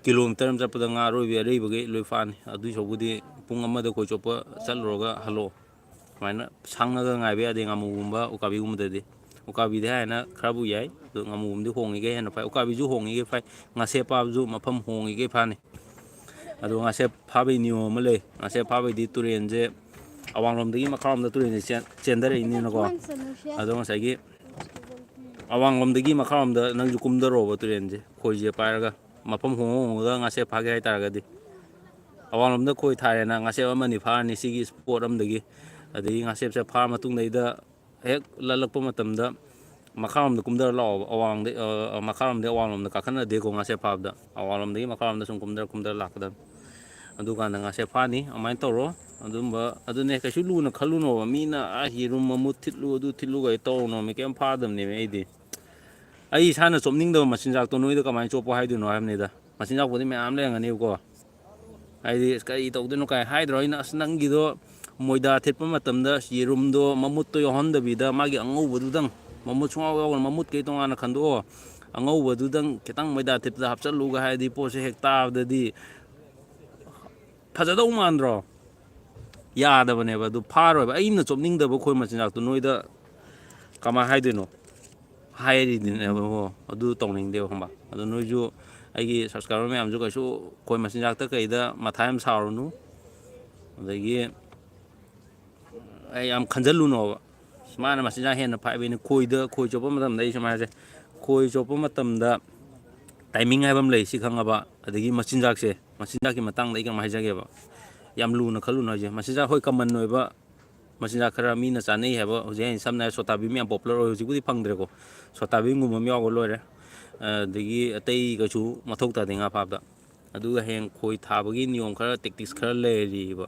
ꯀꯤꯂꯣꯃꯤꯇꯔ ꯑꯃ ꯆꯠꯄꯗ ꯉꯥ ꯑꯔꯣꯏꯕꯤ ꯑꯔꯩꯕꯈꯩ ꯂꯣꯏ ꯐꯥꯅꯤ꯫ ꯑꯗꯨꯏ ꯁꯔꯨꯛꯄꯨꯗꯤ ꯄꯨꯡ ꯑꯃꯗ ꯈꯣꯏ ꯆꯣꯞꯄ ꯆꯠꯂꯨꯔꯒ ꯍꯜꯂꯛꯑꯣ꯫ ꯁꯨꯃꯥꯏꯅ ꯁꯪꯉꯒ ꯉꯥꯏꯕ ꯌꯥꯗꯦ ꯉꯥꯃꯨꯒꯨꯝꯕ ꯎꯀꯥꯕꯤꯒꯨꯝꯕꯗꯗꯤ꯫ ꯎꯀꯥꯕꯤꯗꯤ ꯍꯥꯏꯅ ꯈꯔꯕꯨ ꯌꯥꯏ, ꯑꯗꯣ ꯉꯥꯃꯨꯒꯨꯝꯕꯗꯤ ꯍꯣꯡꯉꯤꯈꯩ ꯍꯦꯟꯅ ꯐꯩ꯫ ꯎꯀꯥꯕꯤꯁꯨ ꯍꯣꯡꯉꯤꯈꯩ ꯐꯩ, ꯉꯥꯁꯦꯞ ꯐꯥꯕꯁꯨ ꯃꯐꯝ ꯍꯣꯡꯉꯤꯈꯩ ꯐꯥꯅꯤ꯫ ꯑꯗꯣ ꯉꯥꯁꯦꯞ ꯐꯥꯕꯩ ꯅꯤꯌꯣꯝ ꯑꯃ ꯂꯩ꯫ ꯉꯥꯁꯦꯞ ꯐꯥꯕꯩꯗꯤ ꯇꯨꯔꯦꯟꯁꯦ ꯑꯋꯥꯡꯂꯣꯝꯗꯒꯤ ꯃꯈꯥꯔꯣꯝꯗ ꯇꯨꯔꯦꯟꯁꯦ ꯆꯦꯟ-, ꯆꯦꯟꯊꯔꯛꯏꯅꯤꯅꯀꯣ꯫ ꯑꯗꯣ ꯉꯁꯥꯏꯒꯤ ꯑꯋꯥꯡꯂꯣꯝꯗꯒꯤ ꯃꯈꯥꯔꯣꯝꯗ ꯅꯪꯁꯨ ꯀꯨꯝꯊꯔꯛꯑꯣꯕ ꯇꯨꯔꯦꯟꯁꯦ, ꯈꯣꯏꯁꯦ ꯄꯥꯏꯔꯒ꯫ ꯃꯐꯝ ꯍꯣꯡꯉ ꯍꯣꯡꯉꯒ ꯉꯥꯁꯦꯞ ꯐꯥꯒꯦ ꯍꯥꯏꯇꯥꯔꯒꯗꯤ, ꯑꯋꯥꯡꯂꯣꯝꯗ ꯈꯣꯏ ꯊꯥꯔꯦꯅ ꯉꯥꯁꯦꯞ ꯑꯃꯅꯤ ꯐꯥꯔꯅꯤ ꯁꯤꯒꯤ ꯁ꯭ꯄꯣꯠ ꯑꯃꯗꯒꯤ꯫ ꯑꯗꯒꯤ ꯉꯥꯁꯦꯞꯁꯦ ꯐꯥꯔ ꯃꯇꯨꯡꯗꯩꯗ ꯍꯦꯛ ꯂꯜꯂꯛꯄ ꯃꯇꯝꯗ ꯃꯈꯥꯔꯣꯝꯗ ꯀꯨꯝꯊꯔ ꯂꯥꯛꯑꯣꯕ, ꯑꯋꯥꯡꯗ-, ꯑ, ꯃꯈꯥꯔꯣꯝꯗꯒꯤ ꯑꯋꯥꯡꯂꯣꯝꯗ ꯀꯥꯈꯠꯅꯗꯦꯀꯣ ꯉꯥꯁꯦꯞ ꯐꯥꯕꯗ꯫ ꯑꯋꯥꯡꯂꯣꯝꯗꯒꯤ ꯃꯈꯥꯔꯣꯝꯗ ꯁꯨꯝ ꯀꯨꯝꯊꯔ ꯀꯨꯝꯊꯔ ꯂꯥꯛꯀꯗꯕꯅꯤ꯫ ꯑꯗꯨꯀꯥꯟꯗ ꯉꯥꯁꯦꯞ ꯐꯥꯅꯤ꯫ ꯑꯗꯨꯃꯥꯏꯅ ꯇꯧꯔꯣ꯫ ꯑꯗꯨꯝꯕ ꯑꯗꯨꯅꯦ, ꯀꯩꯁꯨ ꯂꯨꯅ ꯈꯜꯂꯨꯅꯣꯕ꯫ ꯃꯤꯅ, "ꯑ, ꯌꯦꯔꯨꯝ ꯃꯃꯨꯠ ꯊꯤꯠꯂꯨ, ꯑꯗꯨ ꯊꯤꯠꯂꯨ" ꯀꯥꯏ ꯇꯧꯔꯨꯅꯣ, ꯃꯤ ꯀꯩꯝ ꯐꯥꯗꯕꯅꯦꯕ ꯑꯩꯗꯤ꯫ ꯑꯩ ꯏꯁꯥꯅ ꯆꯣꯞꯅꯤꯡꯗꯕ ꯃꯆꯤꯟꯖꯥꯛꯇꯣ ꯅꯣꯏꯗ ꯀꯃꯥꯏꯅ ꯆꯣꯞꯄꯣ ꯍꯥꯏꯗꯣꯏꯅꯣ ꯍꯥꯏꯕꯅꯤꯗ꯫ ꯃꯆꯤꯟꯖꯥꯛꯄꯨꯗꯤ ꯃꯌꯥꯝ ꯂꯩꯔꯝꯒꯅꯦꯕꯀꯣ꯫ ꯍꯥꯏꯗꯤ, "ꯑꯁ, ꯀꯔꯤ ꯇꯧꯗꯣꯏꯅꯣ?" ꯀꯥꯏ ꯍꯥꯏꯗ꯭ꯔꯣ? ꯑꯩꯅ, "ꯑꯁ, ꯅꯪꯒꯤꯗꯣ ꯃꯣꯏꯗꯥ ꯊꯤꯠꯄ ꯃꯇꯝꯗ ꯌꯦꯔꯨꯝꯗꯣ ꯃꯃꯨꯠꯇꯣ ꯌꯥꯎꯍꯟꯗꯕꯤꯗ ꯃꯥꯒꯤ ꯑꯉꯧꯕꯗꯨꯗꯪ, ꯃꯃꯨꯠ ꯁꯨꯡꯌꯥꯎ ꯌꯥꯎꯒꯅꯨ, ꯃꯃꯨꯠ ꯀꯩ ꯇꯣꯉꯥꯟꯅ ꯈꯟꯗꯣꯛꯑꯣ, ꯑꯉꯧꯕꯗꯨꯗꯪ ꯈꯤꯇꯪ ꯃꯣꯏꯗꯥ ꯊꯤꯠꯄꯗ ꯍꯥꯞꯆꯜꯂꯨꯒ ꯍꯥꯏꯔꯗꯤ ꯄꯣꯠꯁꯦ ꯍꯦꯛ ꯇꯥꯕꯗꯗꯤ ꯐꯖꯗꯧ ꯃꯥꯟꯗ꯭ꯔꯣ? ꯌꯥꯗꯕꯅꯦꯕ, ꯑꯗꯨ ꯐꯥꯔꯣꯏꯕ꯫ ꯑꯩꯅ ꯆꯣꯞꯅꯤꯡꯗꯕ ꯈꯣꯏ ꯃꯆꯤꯟꯖꯥꯛꯇꯣ ꯅꯣꯏꯗ ꯀꯃꯥꯏꯅ ꯍꯥꯏꯗꯣꯏꯅꯣ? ꯍꯥꯏꯔꯤꯗꯨꯅꯦꯕꯀꯣ꯫ ꯑꯗꯨ ꯇꯧꯅꯤꯡꯗꯦꯕ, ꯈꯪꯕ? ꯑꯗꯣ ꯅꯣꯏꯁꯨ, ꯑꯩꯒꯤ ꯁꯕꯁꯀ꯭ꯔꯥꯏꯕꯔ ꯃꯌꯥꯝꯁꯨ ꯀꯩꯁꯨ ꯈꯣꯏ ꯃꯆꯤꯟꯖꯥꯛꯇ ꯀꯩꯗ ꯃꯊꯥ ꯌꯥꯝ ꯁꯥꯔꯨꯅꯨ꯫ ꯑꯗꯒꯤ ꯑꯩ ꯌꯥꯝ ꯈꯟꯖꯜꯂꯨꯅꯣꯕ꯫ ꯃꯥꯅ ꯃꯆꯤꯟꯖꯥꯛ ꯍꯦꯟꯅ ꯐꯥꯏꯕꯩꯅꯤ꯫ ꯈꯣꯏꯗ, ꯈꯣꯏ ꯆꯣꯞꯄ ꯃꯇꯝꯗ ꯑꯩ ꯁꯨꯃꯥꯏꯅ ꯍꯥꯏꯁꯦ, ꯈꯣꯏ ꯆꯣꯞꯄ ꯃꯇꯝꯗ ꯇꯥꯏꯃꯤꯡ ꯍꯥꯏꯕ ꯑꯃ ꯂꯩ, ꯁꯤ ꯈꯪꯉꯕ? ꯑꯗꯒꯤ ꯃꯆꯤꯟꯖꯥꯛꯁꯦ, ꯃꯆꯤꯟꯖꯥꯛꯀꯤ ꯃꯇꯥꯡꯗ ꯑꯩ ꯀꯩꯅꯣꯝ ꯍꯥꯏꯖꯒꯦꯕ꯫ ꯌꯥꯝ ꯂꯨꯅ ꯈꯜꯂꯨꯅꯨ ꯍꯥꯏꯁꯦ꯫ ꯃꯆꯤꯟꯖꯥꯛ, ꯍꯣꯏ, ꯀꯃꯟ ꯑꯣꯏꯕ ꯃꯆꯤꯟꯖꯥꯛ ꯈꯔ ꯃꯤꯅ ꯆꯥꯅꯩ ꯍꯥꯏꯕ, ꯍꯧꯖꯤꯛ ꯑꯩꯅ ꯁꯝꯅ ꯍꯥꯏꯔꯕ ꯁꯣꯇꯥ ꯚꯤꯝ ꯌꯥꯝ ꯄꯣꯄꯨꯂꯔ ꯑꯣꯏ, ꯍꯧꯖꯤꯛꯄꯨꯗꯤ ꯐꯪꯗ꯭ꯔꯦꯀꯣ꯫ ꯁꯣꯇꯥ ꯚꯤꯝꯒꯨꯝꯕ ꯑꯃ ꯌꯥꯎꯔ ꯂꯣꯏꯔꯦ꯫ ꯑꯗꯒꯤ ꯑꯇꯩ ꯀꯩꯁꯨ ꯃꯊꯧ ꯇꯥꯗꯦ ꯉꯥ ꯐꯥꯕꯗ꯫ ꯑꯗꯨꯒ ꯍꯌꯦꯡ ꯈꯣꯏ ꯊꯥꯕꯒꯤ ꯅꯤꯌꯣꯝ ꯈꯔ, ꯇꯦꯛꯇꯤꯛꯁ ꯈꯔ ꯂꯩꯔꯤꯕ꯫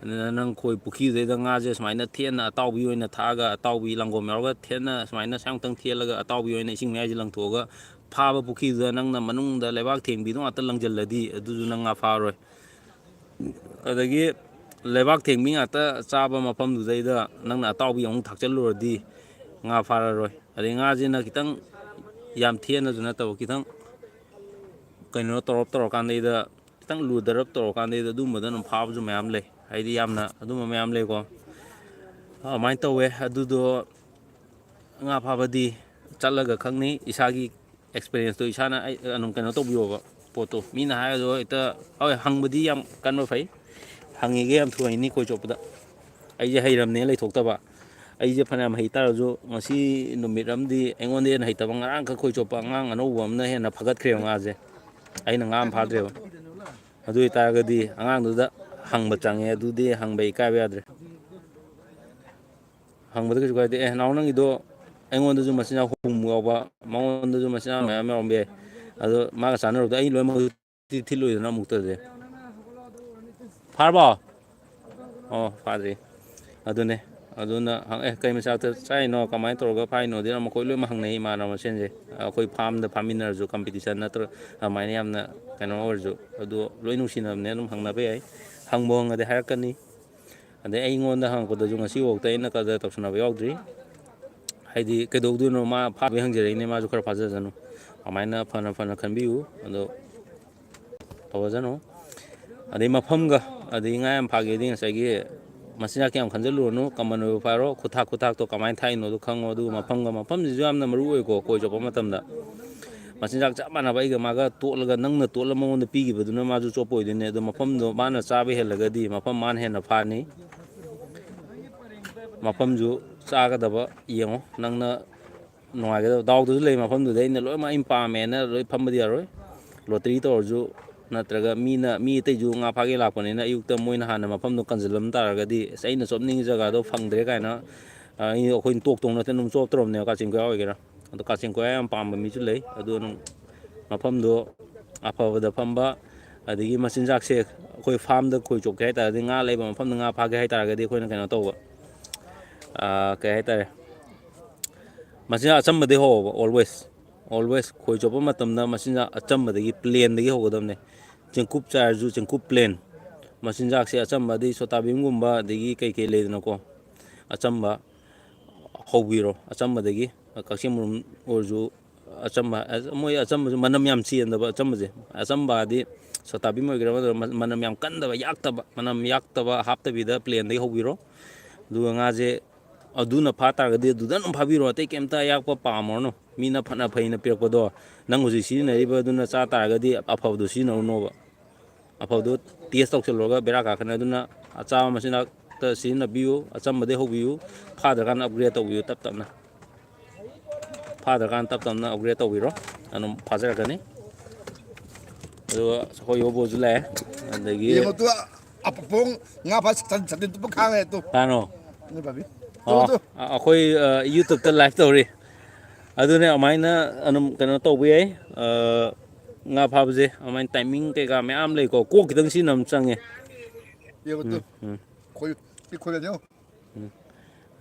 ꯑꯗꯨꯅ ꯅꯪ ꯈꯣꯏ ꯄꯨꯈ꯭ꯔꯤꯗꯨꯗꯩꯗ ꯉꯥꯁꯦ ꯁꯨꯃꯥꯏꯅ ꯊꯦꯠꯅ ꯑꯇꯥꯎꯕꯤ ꯑꯣꯏꯅ ꯊꯥꯛꯑꯒ, ꯑꯇꯥꯎꯕꯤ ꯂꯪꯒꯣꯝ ꯌꯥꯎꯔꯒ ꯊꯦꯠꯅ ꯁꯨꯃꯥꯏꯅ ꯁꯥꯏꯃꯨꯛꯇꯪ ꯊꯦꯠꯂꯒ, ꯑꯇꯥꯎꯕꯤ ꯑꯣꯏꯅ ꯏꯁꯤꯡ ꯃꯌꯥꯏꯁꯦ ꯂꯪꯊꯣꯛꯑꯒ ꯐꯥꯕ ꯄꯨꯈ꯭ꯔꯤꯗꯨꯗ ꯅꯪꯅ ꯃꯅꯨꯡꯗ ꯂꯩꯕꯥꯛ ꯊꯦꯡꯕꯤꯗꯣ ꯉꯥꯛꯇ ꯂꯪꯁꯤꯜꯂꯗꯤ, ꯑꯗꯨꯁꯨ ꯅꯪ ꯉꯥ ꯐꯥꯔꯣꯏ꯫ ꯑꯗꯒꯤ ꯂꯩꯕꯥꯛ ꯊꯦꯡꯕꯤ ꯉꯥꯛꯇ ꯆꯥꯕ ꯃꯐꯝꯗꯨꯗꯩꯗ ꯅꯪꯅ ꯑꯇꯥꯎꯕꯤ ꯑꯃꯨꯛ ꯊꯥꯛꯆꯜꯂꯨꯔꯗꯤ ꯉꯥ ꯐꯥꯔꯔꯣꯏ꯫ ꯑꯗꯩ ꯉꯥꯁꯤꯅ ꯈꯤꯇꯪ ꯌꯥꯝ ꯊꯦꯠꯅꯁꯨ ꯅꯠꯇꯕ, ꯈꯤꯇꯪ ꯀꯩꯅꯣ ꯇꯧꯔꯞ ꯇꯧꯔꯀꯥꯟꯗꯩꯗ, ꯈꯤꯇꯪ ꯂꯨꯗꯔꯞ ꯇꯧꯔꯀꯥꯟꯗꯩꯗ ꯑꯗꯨꯝꯕꯗ ꯑꯗꯨꯝ ꯐꯥꯕꯁꯨ ꯃꯌꯥꯝ ꯂꯩ꯫ ꯍꯥꯏꯗꯤ ꯌꯥꯝꯅ ꯑꯗꯨꯝꯕ ꯃꯌꯥꯝ ꯂꯩꯀꯣ꯫ ꯑꯗꯨꯃꯥꯏꯅ ꯇꯧꯋꯦ꯫ ꯑꯗꯨꯗꯣ ꯉꯥ ꯐꯥꯕꯗꯤ ꯆꯠꯂꯒ ꯈꯪꯅꯤ꯫ ꯏꯁꯥꯒꯤ ꯑꯦꯛꯁꯄꯤꯔꯤꯌꯦꯟꯁꯇꯣ ꯏꯁꯥꯅ ꯑꯩ ꯑꯗꯨꯝ ꯀꯩꯅꯣ ꯇꯧꯕꯤꯌꯣꯕ ꯄꯣꯠꯇꯣ꯫ ꯃꯤꯅ ꯍꯥꯏꯔꯗꯣ ꯍꯦꯛꯇ, ꯍꯣꯏ, ꯍꯪꯕꯗꯤ ꯌꯥꯝ ꯀꯟꯕ ꯐꯩ꯫ ꯍꯪꯉꯤꯒꯩ ꯌꯥꯝ ꯊꯨꯏ ꯍꯥꯏꯅꯤ ꯈꯣꯏ ꯆꯣꯞꯄꯗ꯫ ꯑꯩꯁꯦ ꯍꯩꯔꯝꯅꯦ ꯂꯩꯊꯣꯛꯇꯕ꯫ ꯑꯩꯁꯦ ꯐꯅꯌꯥꯝ ꯍꯩ ꯇꯥꯔꯁꯨ ꯉꯁꯤ ꯅꯨꯃꯤꯠ ꯑꯃꯗꯤ ꯑꯩꯉꯣꯟꯗ ꯍꯦꯟꯅ ꯍꯩꯇꯕ ꯉꯔꯥꯡꯈꯛ ꯈꯣꯏ ꯆꯣꯞꯄ ꯑꯉꯥꯡ ꯑꯅꯧꯕ ꯑꯃꯅ ꯍꯦꯟꯅ ꯐꯒꯠꯈ꯭ꯔꯦꯕ ꯉꯥꯁꯦ꯫ ꯑꯩꯅ ꯉꯥ ꯑꯃ ꯐꯥꯗ꯭ꯔꯦꯕ꯫ ꯑꯗꯨ ꯑꯣꯏꯇꯥꯔꯒꯗꯤ ꯑꯉꯥꯡꯗꯨꯗ ꯍꯪꯕ ꯆꯪꯉꯦ꯫ ꯑꯗꯨꯗꯤ ꯍꯪꯕ ꯏꯀꯥꯏꯕ ꯌꯥꯗ꯭ꯔꯦ꯫ ꯍꯪꯕꯗ ꯀꯩꯁꯨ ꯀꯥꯏꯗꯦ꯫ "ꯑꯦ, ꯅꯥꯎ, ꯅꯪꯒꯤꯗꯣ ꯑꯩꯉꯣꯟꯗꯁꯨ ꯃꯆꯤꯟꯖꯥꯛ ꯍꯨꯝ ꯌꯥꯎꯕ, ꯃꯉꯣꯟꯗꯁꯨ ꯃꯆꯤꯟꯖꯥꯛ ꯃꯌꯥꯝ ꯌꯥꯎꯔꯝꯕ ꯌꯥꯏ꯫ ꯑꯗꯣ ꯃꯥꯒ ꯆꯥꯟꯅꯔꯨꯕꯗ ꯑꯩ ꯂꯣꯏꯅꯃꯛ ꯊꯤꯠꯂꯣꯏꯗꯅ ꯑꯃꯨꯛꯇꯗꯤ꯫" ꯐꯥꯔꯕꯣ? ꯑꯣ, ꯐꯥꯗ꯭ꯔꯤ꯫ ꯑꯗꯨꯅꯦ꯫ ꯑꯗꯨꯅ ꯍꯪ-, "ꯑꯦ, ꯀꯩ ꯃꯆꯥꯛꯇ ꯆꯥꯏꯅꯣ, ꯀꯃꯥꯏꯅ ꯇꯧꯔꯒ ꯐꯥꯏꯅꯣꯗꯤ?" ꯑꯃ ꯑꯩꯈꯣꯏ ꯂꯣꯏꯅꯃꯛ ꯍꯪꯅꯩ, ꯏꯃꯥꯟꯅꯕ ꯃꯁꯦꯟꯁꯦ꯫ ꯑꯩꯈꯣꯏ ꯐꯥꯔꯝꯗ ꯐꯥꯃꯤꯟꯅꯔꯁꯨ, ꯀꯝꯄꯤꯇꯤꯁꯟ ꯅꯠꯇ꯭ꯔꯒ ꯑꯗꯨꯃꯥꯏꯅ ꯌꯥꯝꯅ ꯀꯩꯅꯣ ꯑꯣꯏꯔꯁꯨ, ꯑꯗꯨ ꯂꯣꯏ ꯅꯨꯡꯁꯤꯅꯕꯅꯦ, ꯑꯗꯨꯝ ꯍꯪꯅꯕ ꯌꯥꯏ꯫ ꯍꯪꯕꯨ ꯍꯪꯉꯗꯤ ꯍꯥꯏꯔꯛꯀꯅꯤ꯫ ꯑꯗꯩ ꯑꯩꯉꯣꯟꯗ ꯍꯪꯉꯛꯄꯗꯁꯨ ꯉꯁꯤꯐꯥꯎꯗ ꯑꯩꯅ ꯀꯗꯔ ꯇꯧꯁꯟꯅꯕ ꯌꯥꯎꯗ꯭ꯔꯤ꯫ ꯍꯥꯏꯗꯤ ꯀꯩꯗꯧꯗꯣꯏꯅꯣ, ꯃꯥ ꯐꯥꯕꯩ ꯍꯪꯖꯔꯛꯏꯅꯦ, ꯃꯥꯁꯨ ꯈꯔ ꯐꯥꯖꯖꯅꯨ꯫ ꯑꯗꯨꯃꯥꯏꯅ ꯐꯅ ꯐꯅ ꯈꯟꯕꯤꯌꯨ꯫ ꯑꯗꯣ ꯇꯧꯔꯖꯅꯨ꯫ ꯑꯗꯩ ꯃꯐꯝꯒ, ꯑꯗꯩ ꯉꯥ ꯌꯥꯝ ꯐꯥꯒꯦꯗꯤ ꯉꯁꯥꯏꯒꯤ ꯃꯆꯤꯟꯖꯥꯛ ꯀꯌꯥꯝ ꯈꯟꯖꯜꯂꯨꯔꯅꯨ, ꯀꯃꯟ ꯑꯣꯏꯕ ꯐꯥꯔꯣ꯫ ꯈꯨꯊꯥꯛ ꯈꯨꯊꯥꯛꯇꯣ ꯀꯃꯥꯏꯅ ꯊꯥꯛꯏꯅꯣꯗꯣ ꯈꯪꯉꯣ꯫ ꯑꯗꯨꯒ ꯃꯐꯝꯒ, ꯃꯐꯝꯁꯤꯁꯨ ꯌꯥꯝꯅ ꯃꯔꯨ ꯑꯣꯏꯀꯣ, ꯈꯣꯏ ꯆꯣꯞꯄ ꯃꯇꯝꯗ꯫ ꯃꯆꯤꯟꯖꯥꯛ ꯆꯞ ꯃꯥꯟꯅꯕ ꯑꯩꯒ ꯃꯥꯒ ꯇꯣꯠꯂꯒ ꯅꯪꯅ ꯇꯣꯠꯂ ꯃꯉꯣꯟꯗ ꯄꯤꯈꯤꯕꯗꯨꯅ ꯃꯥꯁꯨ ꯆꯣꯞꯄ ꯑꯣꯏꯗꯣꯏꯅꯦ꯫ ꯑꯗꯣ ꯃꯐꯝꯗꯣ ꯃꯥꯅ ꯆꯥꯕ ꯍꯦꯜꯂꯒꯗꯤ ꯃꯐꯝ ꯃꯥꯅ ꯍꯦꯟꯅ ꯐꯥꯅꯤ꯫ ꯃꯐꯝꯁꯨ ꯆꯥꯒꯗꯕ ꯌꯦꯡꯉꯣ꯫ ꯅꯪꯅ ꯅꯨꯡꯉꯥꯏꯒꯗꯕ ꯗꯥꯎꯗꯨꯁꯨ ꯂꯩ꯫ ꯃꯐꯝꯗꯨꯗ ꯑꯩꯅ ꯂꯣꯏꯅꯃꯛ ꯑꯩꯅ ꯄꯥꯝꯃꯦꯅ ꯂꯣꯏ ꯐꯝꯕꯗꯤ ꯌꯥꯔꯣꯏ꯫ ꯂꯣꯇꯔꯤ ꯇꯧꯔꯁꯨ, ꯅꯠꯇ꯭ꯔꯒ ꯃꯤꯅ, ꯃꯤ ꯑꯇꯩꯁꯨ ꯉꯥ ꯐꯥꯒꯦ ꯂꯥꯛꯄꯅꯤꯅ ꯑꯌꯨꯛꯇ ꯃꯣꯏꯅ ꯍꯥꯟꯅ ꯃꯐꯝꯗꯣ ꯀꯟꯁꯤꯜꯂꯝ ꯇꯥꯔꯒꯗꯤ, "ꯑꯁ, ꯑꯩꯅ ꯆꯣꯞꯅꯤꯡꯉꯤ ꯖꯒꯥꯗꯣ ꯐꯪꯗ꯭ꯔꯦ" ꯀꯥꯏꯅ, ꯑ, ꯑꯩ, ꯑꯩꯈꯣꯏꯅ ꯇꯣꯛ ꯇꯣꯛ ꯅꯠꯇꯅ ꯑꯗꯨꯝ ꯆꯣꯞꯇꯧꯔꯕꯅꯦꯕ ꯀꯥꯆꯤꯟ ꯀꯣꯏꯌꯥ ꯑꯣꯏꯒꯦꯔꯥ꯫ ꯑꯗꯣ ꯀꯥꯆꯤꯟ ꯀꯣꯏꯌꯥ ꯌꯥꯝ ꯄꯥꯝꯕ ꯃꯤꯁꯨ ꯂꯩ꯫ ꯑꯗꯨ ꯑꯗꯨꯝ ꯃꯐꯝꯗꯣ ꯑꯐꯕꯗ ꯐꯝꯕ, ꯑꯗꯒꯤ ꯃꯆꯤꯟꯖꯥꯛꯁꯦ ꯑꯩꯈꯣꯏ ꯐꯥꯔꯝꯗ ꯈꯣꯏ ꯆꯣꯞꯀꯦ ꯍꯥꯏ ꯇꯥꯔꯗꯤ, ꯉꯥ ꯂꯩꯕ ꯃꯐꯝꯗ ꯉꯥ ꯐꯥꯒꯦ ꯍꯥꯏ ꯇꯥꯔꯒꯗꯤ ꯑꯩꯈꯣꯏꯅ ꯀꯩꯅꯣ ꯇꯧꯕ, ꯑ, ꯀꯩ ꯍꯥꯏ ꯇꯥꯔꯦ, ꯃꯆꯤꯟꯖꯥꯛ ꯑꯆꯝꯕꯗꯒꯤ ꯍꯧꯕ꯫ Always, always ꯈꯣꯏ ꯆꯣꯞꯄ ꯃꯇꯝꯗ ꯃꯆꯤꯟꯖꯥꯛ ꯑꯆꯝꯕꯗꯒꯤ, ꯄ꯭ꯂꯦꯟꯗꯒꯤ ꯍꯧꯒꯗꯕꯅꯦ꯫ ꯆꯦꯡꯀꯨꯞ ꯆꯥꯏꯔꯁꯨ ꯆꯦꯡꯀꯨꯞ ꯄ꯭ꯂꯦꯟ, ꯃꯆꯤꯟꯖꯥꯛꯁꯦ ꯑꯆꯝꯕ, ꯑꯗꯩ ꯁꯣꯇꯥꯕꯤꯝꯒꯨꯝꯕ, ꯑꯗꯒꯤ ꯀꯩꯀꯩ ꯂꯩꯗꯅꯀꯣ, ꯑꯆꯝꯕ ꯍꯧꯕꯤꯔꯣ꯫ ꯑꯆꯝꯕꯗꯒꯤ, ꯀꯛꯆꯤꯡ ꯃꯔꯨꯝ ꯑꯣꯏꯔꯁꯨ ꯑꯆꯝꯕ, ꯃꯣꯏ ꯑꯆꯝꯕꯁꯨ ꯃꯅꯝ ꯌꯥꯝ ꯆꯦꯟꯗꯕ ꯑꯆꯝꯕꯁꯦ꯫ ꯑꯆꯝꯕ ꯍꯥꯏꯗꯤ ꯁꯣꯇꯥꯕꯤꯝ ꯑꯣꯏꯒꯦꯔꯥ ꯑꯃ ꯑꯣꯏꯒꯦꯔꯥ, ꯃ-, ꯃꯅꯝ ꯌꯥꯝ ꯀꯟꯗꯕ, ꯌꯥꯛꯇꯕ, ꯃꯅꯝ ꯌꯥꯛꯇꯕ ꯍꯥꯞꯇꯕꯤꯗ ꯄ꯭ꯂꯦꯟꯗꯒꯤ ꯍꯧꯕꯤꯔꯣ꯫ ꯑꯗꯨꯒ ꯉꯥꯁꯦ ꯑꯗꯨꯅ ꯐꯥ ꯇꯥꯔꯒꯗꯤ ꯑꯗꯨꯗ ꯑꯗꯨꯝ ꯐꯥꯕꯤꯔꯣ, ꯑꯇꯩ ꯀꯩꯝꯇ ꯑꯌꯥꯛꯄ ꯄꯥꯝꯃꯨꯔꯅꯨ꯫ ꯃꯤꯅ ꯐꯅ ꯐꯩꯅ ꯄꯤꯔꯛꯄꯗꯣ ꯅꯪ ꯍꯧꯖꯤꯛ ꯁꯤꯖꯤꯟꯅꯔꯤꯕꯗꯨꯅ ꯆꯥ ꯇꯥꯔꯒꯗꯤ ꯑꯐꯕꯗꯣ ꯁꯤꯖꯤꯟꯅꯔꯨꯅꯣꯕ꯫ ꯑꯐꯕꯗꯣ ꯇꯦꯁ ꯇꯧꯁꯜꯂꯨꯔꯒ ꯕꯦꯔꯥ ꯀꯥꯔꯛꯀꯅꯤ꯫ ꯑꯗꯨꯅ ꯑꯆꯥꯕ ꯃꯆꯤꯟꯖꯥꯛꯇ ꯁꯤꯖꯤꯟꯅꯕꯤꯌꯨ, ꯑꯆꯝꯕꯗꯩ ꯍꯧꯕꯤꯌꯨ, ꯐꯥꯗ꯭ꯔꯀꯥꯟꯗ ꯑꯞꯒ꯭ꯔꯦꯗ ꯇꯧꯕꯤꯌꯨ ꯇꯞ ꯇꯞꯅ꯫ ꯐꯥꯗ꯭ꯔꯀꯥꯟꯗ ꯇꯞ ꯇꯞꯅ ꯑꯞꯒ꯭ꯔꯦꯗ ꯇꯧꯕꯤꯔꯣ, ꯑꯗꯨꯝ ꯐꯥꯖꯔꯛꯀꯅꯤ꯫ ꯑꯗꯨꯒ ꯑꯩꯈꯣꯏ ꯌꯣꯕꯣꯁꯨ ꯂꯥꯛꯑꯦ, ꯑꯗꯒꯤ ꯌꯦꯡꯉꯣ ꯇꯨ, ꯑꯄꯣꯡ ꯉꯥ ꯐꯥ ꯁꯠ-, ꯁꯠ-, ꯇꯨꯞꯄ ꯈꯥꯡꯉꯦ ꯇꯨ꯫ ꯀꯅꯥꯅꯣ? ꯅꯣꯏ ꯚꯥꯕꯤ꯫ ꯑꯣ, ꯌꯦꯡꯉꯣ ꯇꯨ꯫ ꯑ-, ꯑꯩꯈꯣꯏ, ꯑ, YouTube-ꯇ live ꯇꯧꯔꯤ꯫ ꯑꯗꯨꯅꯦ, ꯑꯗꯨꯃꯥꯏꯅ ꯑꯗꯨꯝ ꯀꯩꯅꯣ ꯇꯧꯕ ꯌꯥꯏ꯫ ꯑ, ꯉꯥ ꯐꯥꯕꯁꯦ ꯑꯗꯨꯃꯥꯏꯅ timing ꯀꯩꯀꯥ ꯃꯌꯥꯝ ꯂꯩꯀꯣ꯫ ꯀꯣꯛ ꯈꯤꯇꯪ ꯁꯤꯖꯤꯟꯅꯕ ꯑꯃ ꯆꯪꯉꯦ꯫ ꯌꯦꯡꯉꯣ ꯇꯨ꯫ ꯎꯝ, ꯎꯝ꯫ ꯈꯣꯏ-, ꯁꯤ ꯈꯣꯏꯒꯅꯤ ꯌꯦꯡꯉꯣ꯫ ꯎꯝ꯫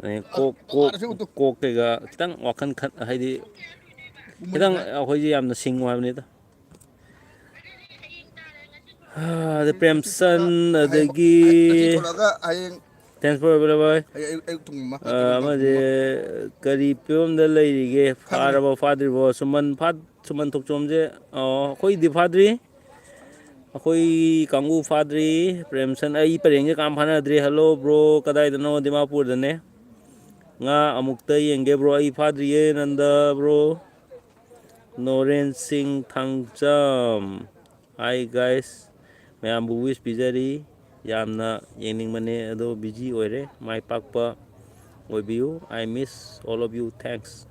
ꯑꯗꯩ ꯀꯣꯛ, ꯀꯣꯛ, ꯇꯣꯉꯥꯟꯅ ꯁꯤ ꯎꯠꯇꯨ꯫ ꯀꯣꯛ ꯀꯩꯀꯥ ꯈꯤꯇꯪ ꯋꯥꯈꯜ ꯈꯟ-, ꯍꯥꯏꯗꯤ ꯃꯨꯟꯕ ꯈꯤꯇꯪ ꯌꯥꯏ꯫ ꯑꯩꯈꯣꯏꯁꯦ ꯌꯥꯝꯅ ꯁꯤꯡꯉꯨ ꯍꯥꯏꯕꯅꯤꯗ꯫ ꯑꯗ ꯄ꯭ꯔꯦꯝꯆꯟ, ꯍꯌꯦꯡ, ꯑꯗꯒꯤ ꯉꯁꯤ ꯊꯣꯛꯂꯛꯑꯒ ꯍꯌꯦꯡ Thanks for available. ꯑꯩ ꯑꯌꯨꯛ ꯑꯌꯨꯛ ꯊꯣꯡꯕ ꯑꯃ꯫ ꯑ, ꯑꯃꯁꯦ ꯀꯔꯤ ꯐꯤꯕꯝꯗ ꯂꯩꯔꯤꯒꯦ? ꯐꯥꯔꯕꯣ, ꯐꯥꯗ꯭ꯔꯤꯕꯣ? ꯁꯨꯃꯟ ꯐꯥ-, ꯁꯨꯃꯟ ꯊꯣꯛꯆꯣꯝꯁꯦ, ꯑꯣ, ꯑꯩꯈꯣꯏꯗꯤ ꯐꯥꯗ꯭ꯔꯤ꯫ ꯑꯩꯈꯣꯏ ꯀꯥꯡꯕꯨ ꯐꯥꯗ꯭ꯔꯤ꯫ ꯄ꯭ꯔꯦꯝꯁꯟ, ꯑꯩ ꯄꯔꯦꯡꯁꯦ ꯀꯅꯥꯝ ꯐꯥꯅꯗ꯭ꯔꯤ꯫ Hello bro, ꯀꯗꯥꯏꯗꯅꯣ? ꯗꯤꯃꯥꯄꯨꯔꯗꯅꯦ꯫ ꯉꯥ ꯑꯃꯨꯛꯇ ꯌꯦꯡꯒꯦ bro, ꯑꯩ ꯐꯥꯗ꯭ꯔꯤꯌꯦ꯫ ꯅꯟꯗ bro, ꯅꯣꯔꯦꯟ ꯁꯤꯡ ꯊꯥꯡꯖꯝ꯫ Hi guys, ꯃꯌꯥꯝꯕꯨ wish ꯄꯤꯖꯔꯤ꯫ ꯌꯥꯝꯅ ꯌꯦꯡꯅꯤꯡꯕꯅꯦ ꯑꯗꯣ busy ꯑꯣꯏꯔꯦ꯫ ꯃꯥꯏ ꯄꯥꯛꯄ ꯑꯣꯏꯕꯤꯌꯨ꯫ I miss all of you. Thanks.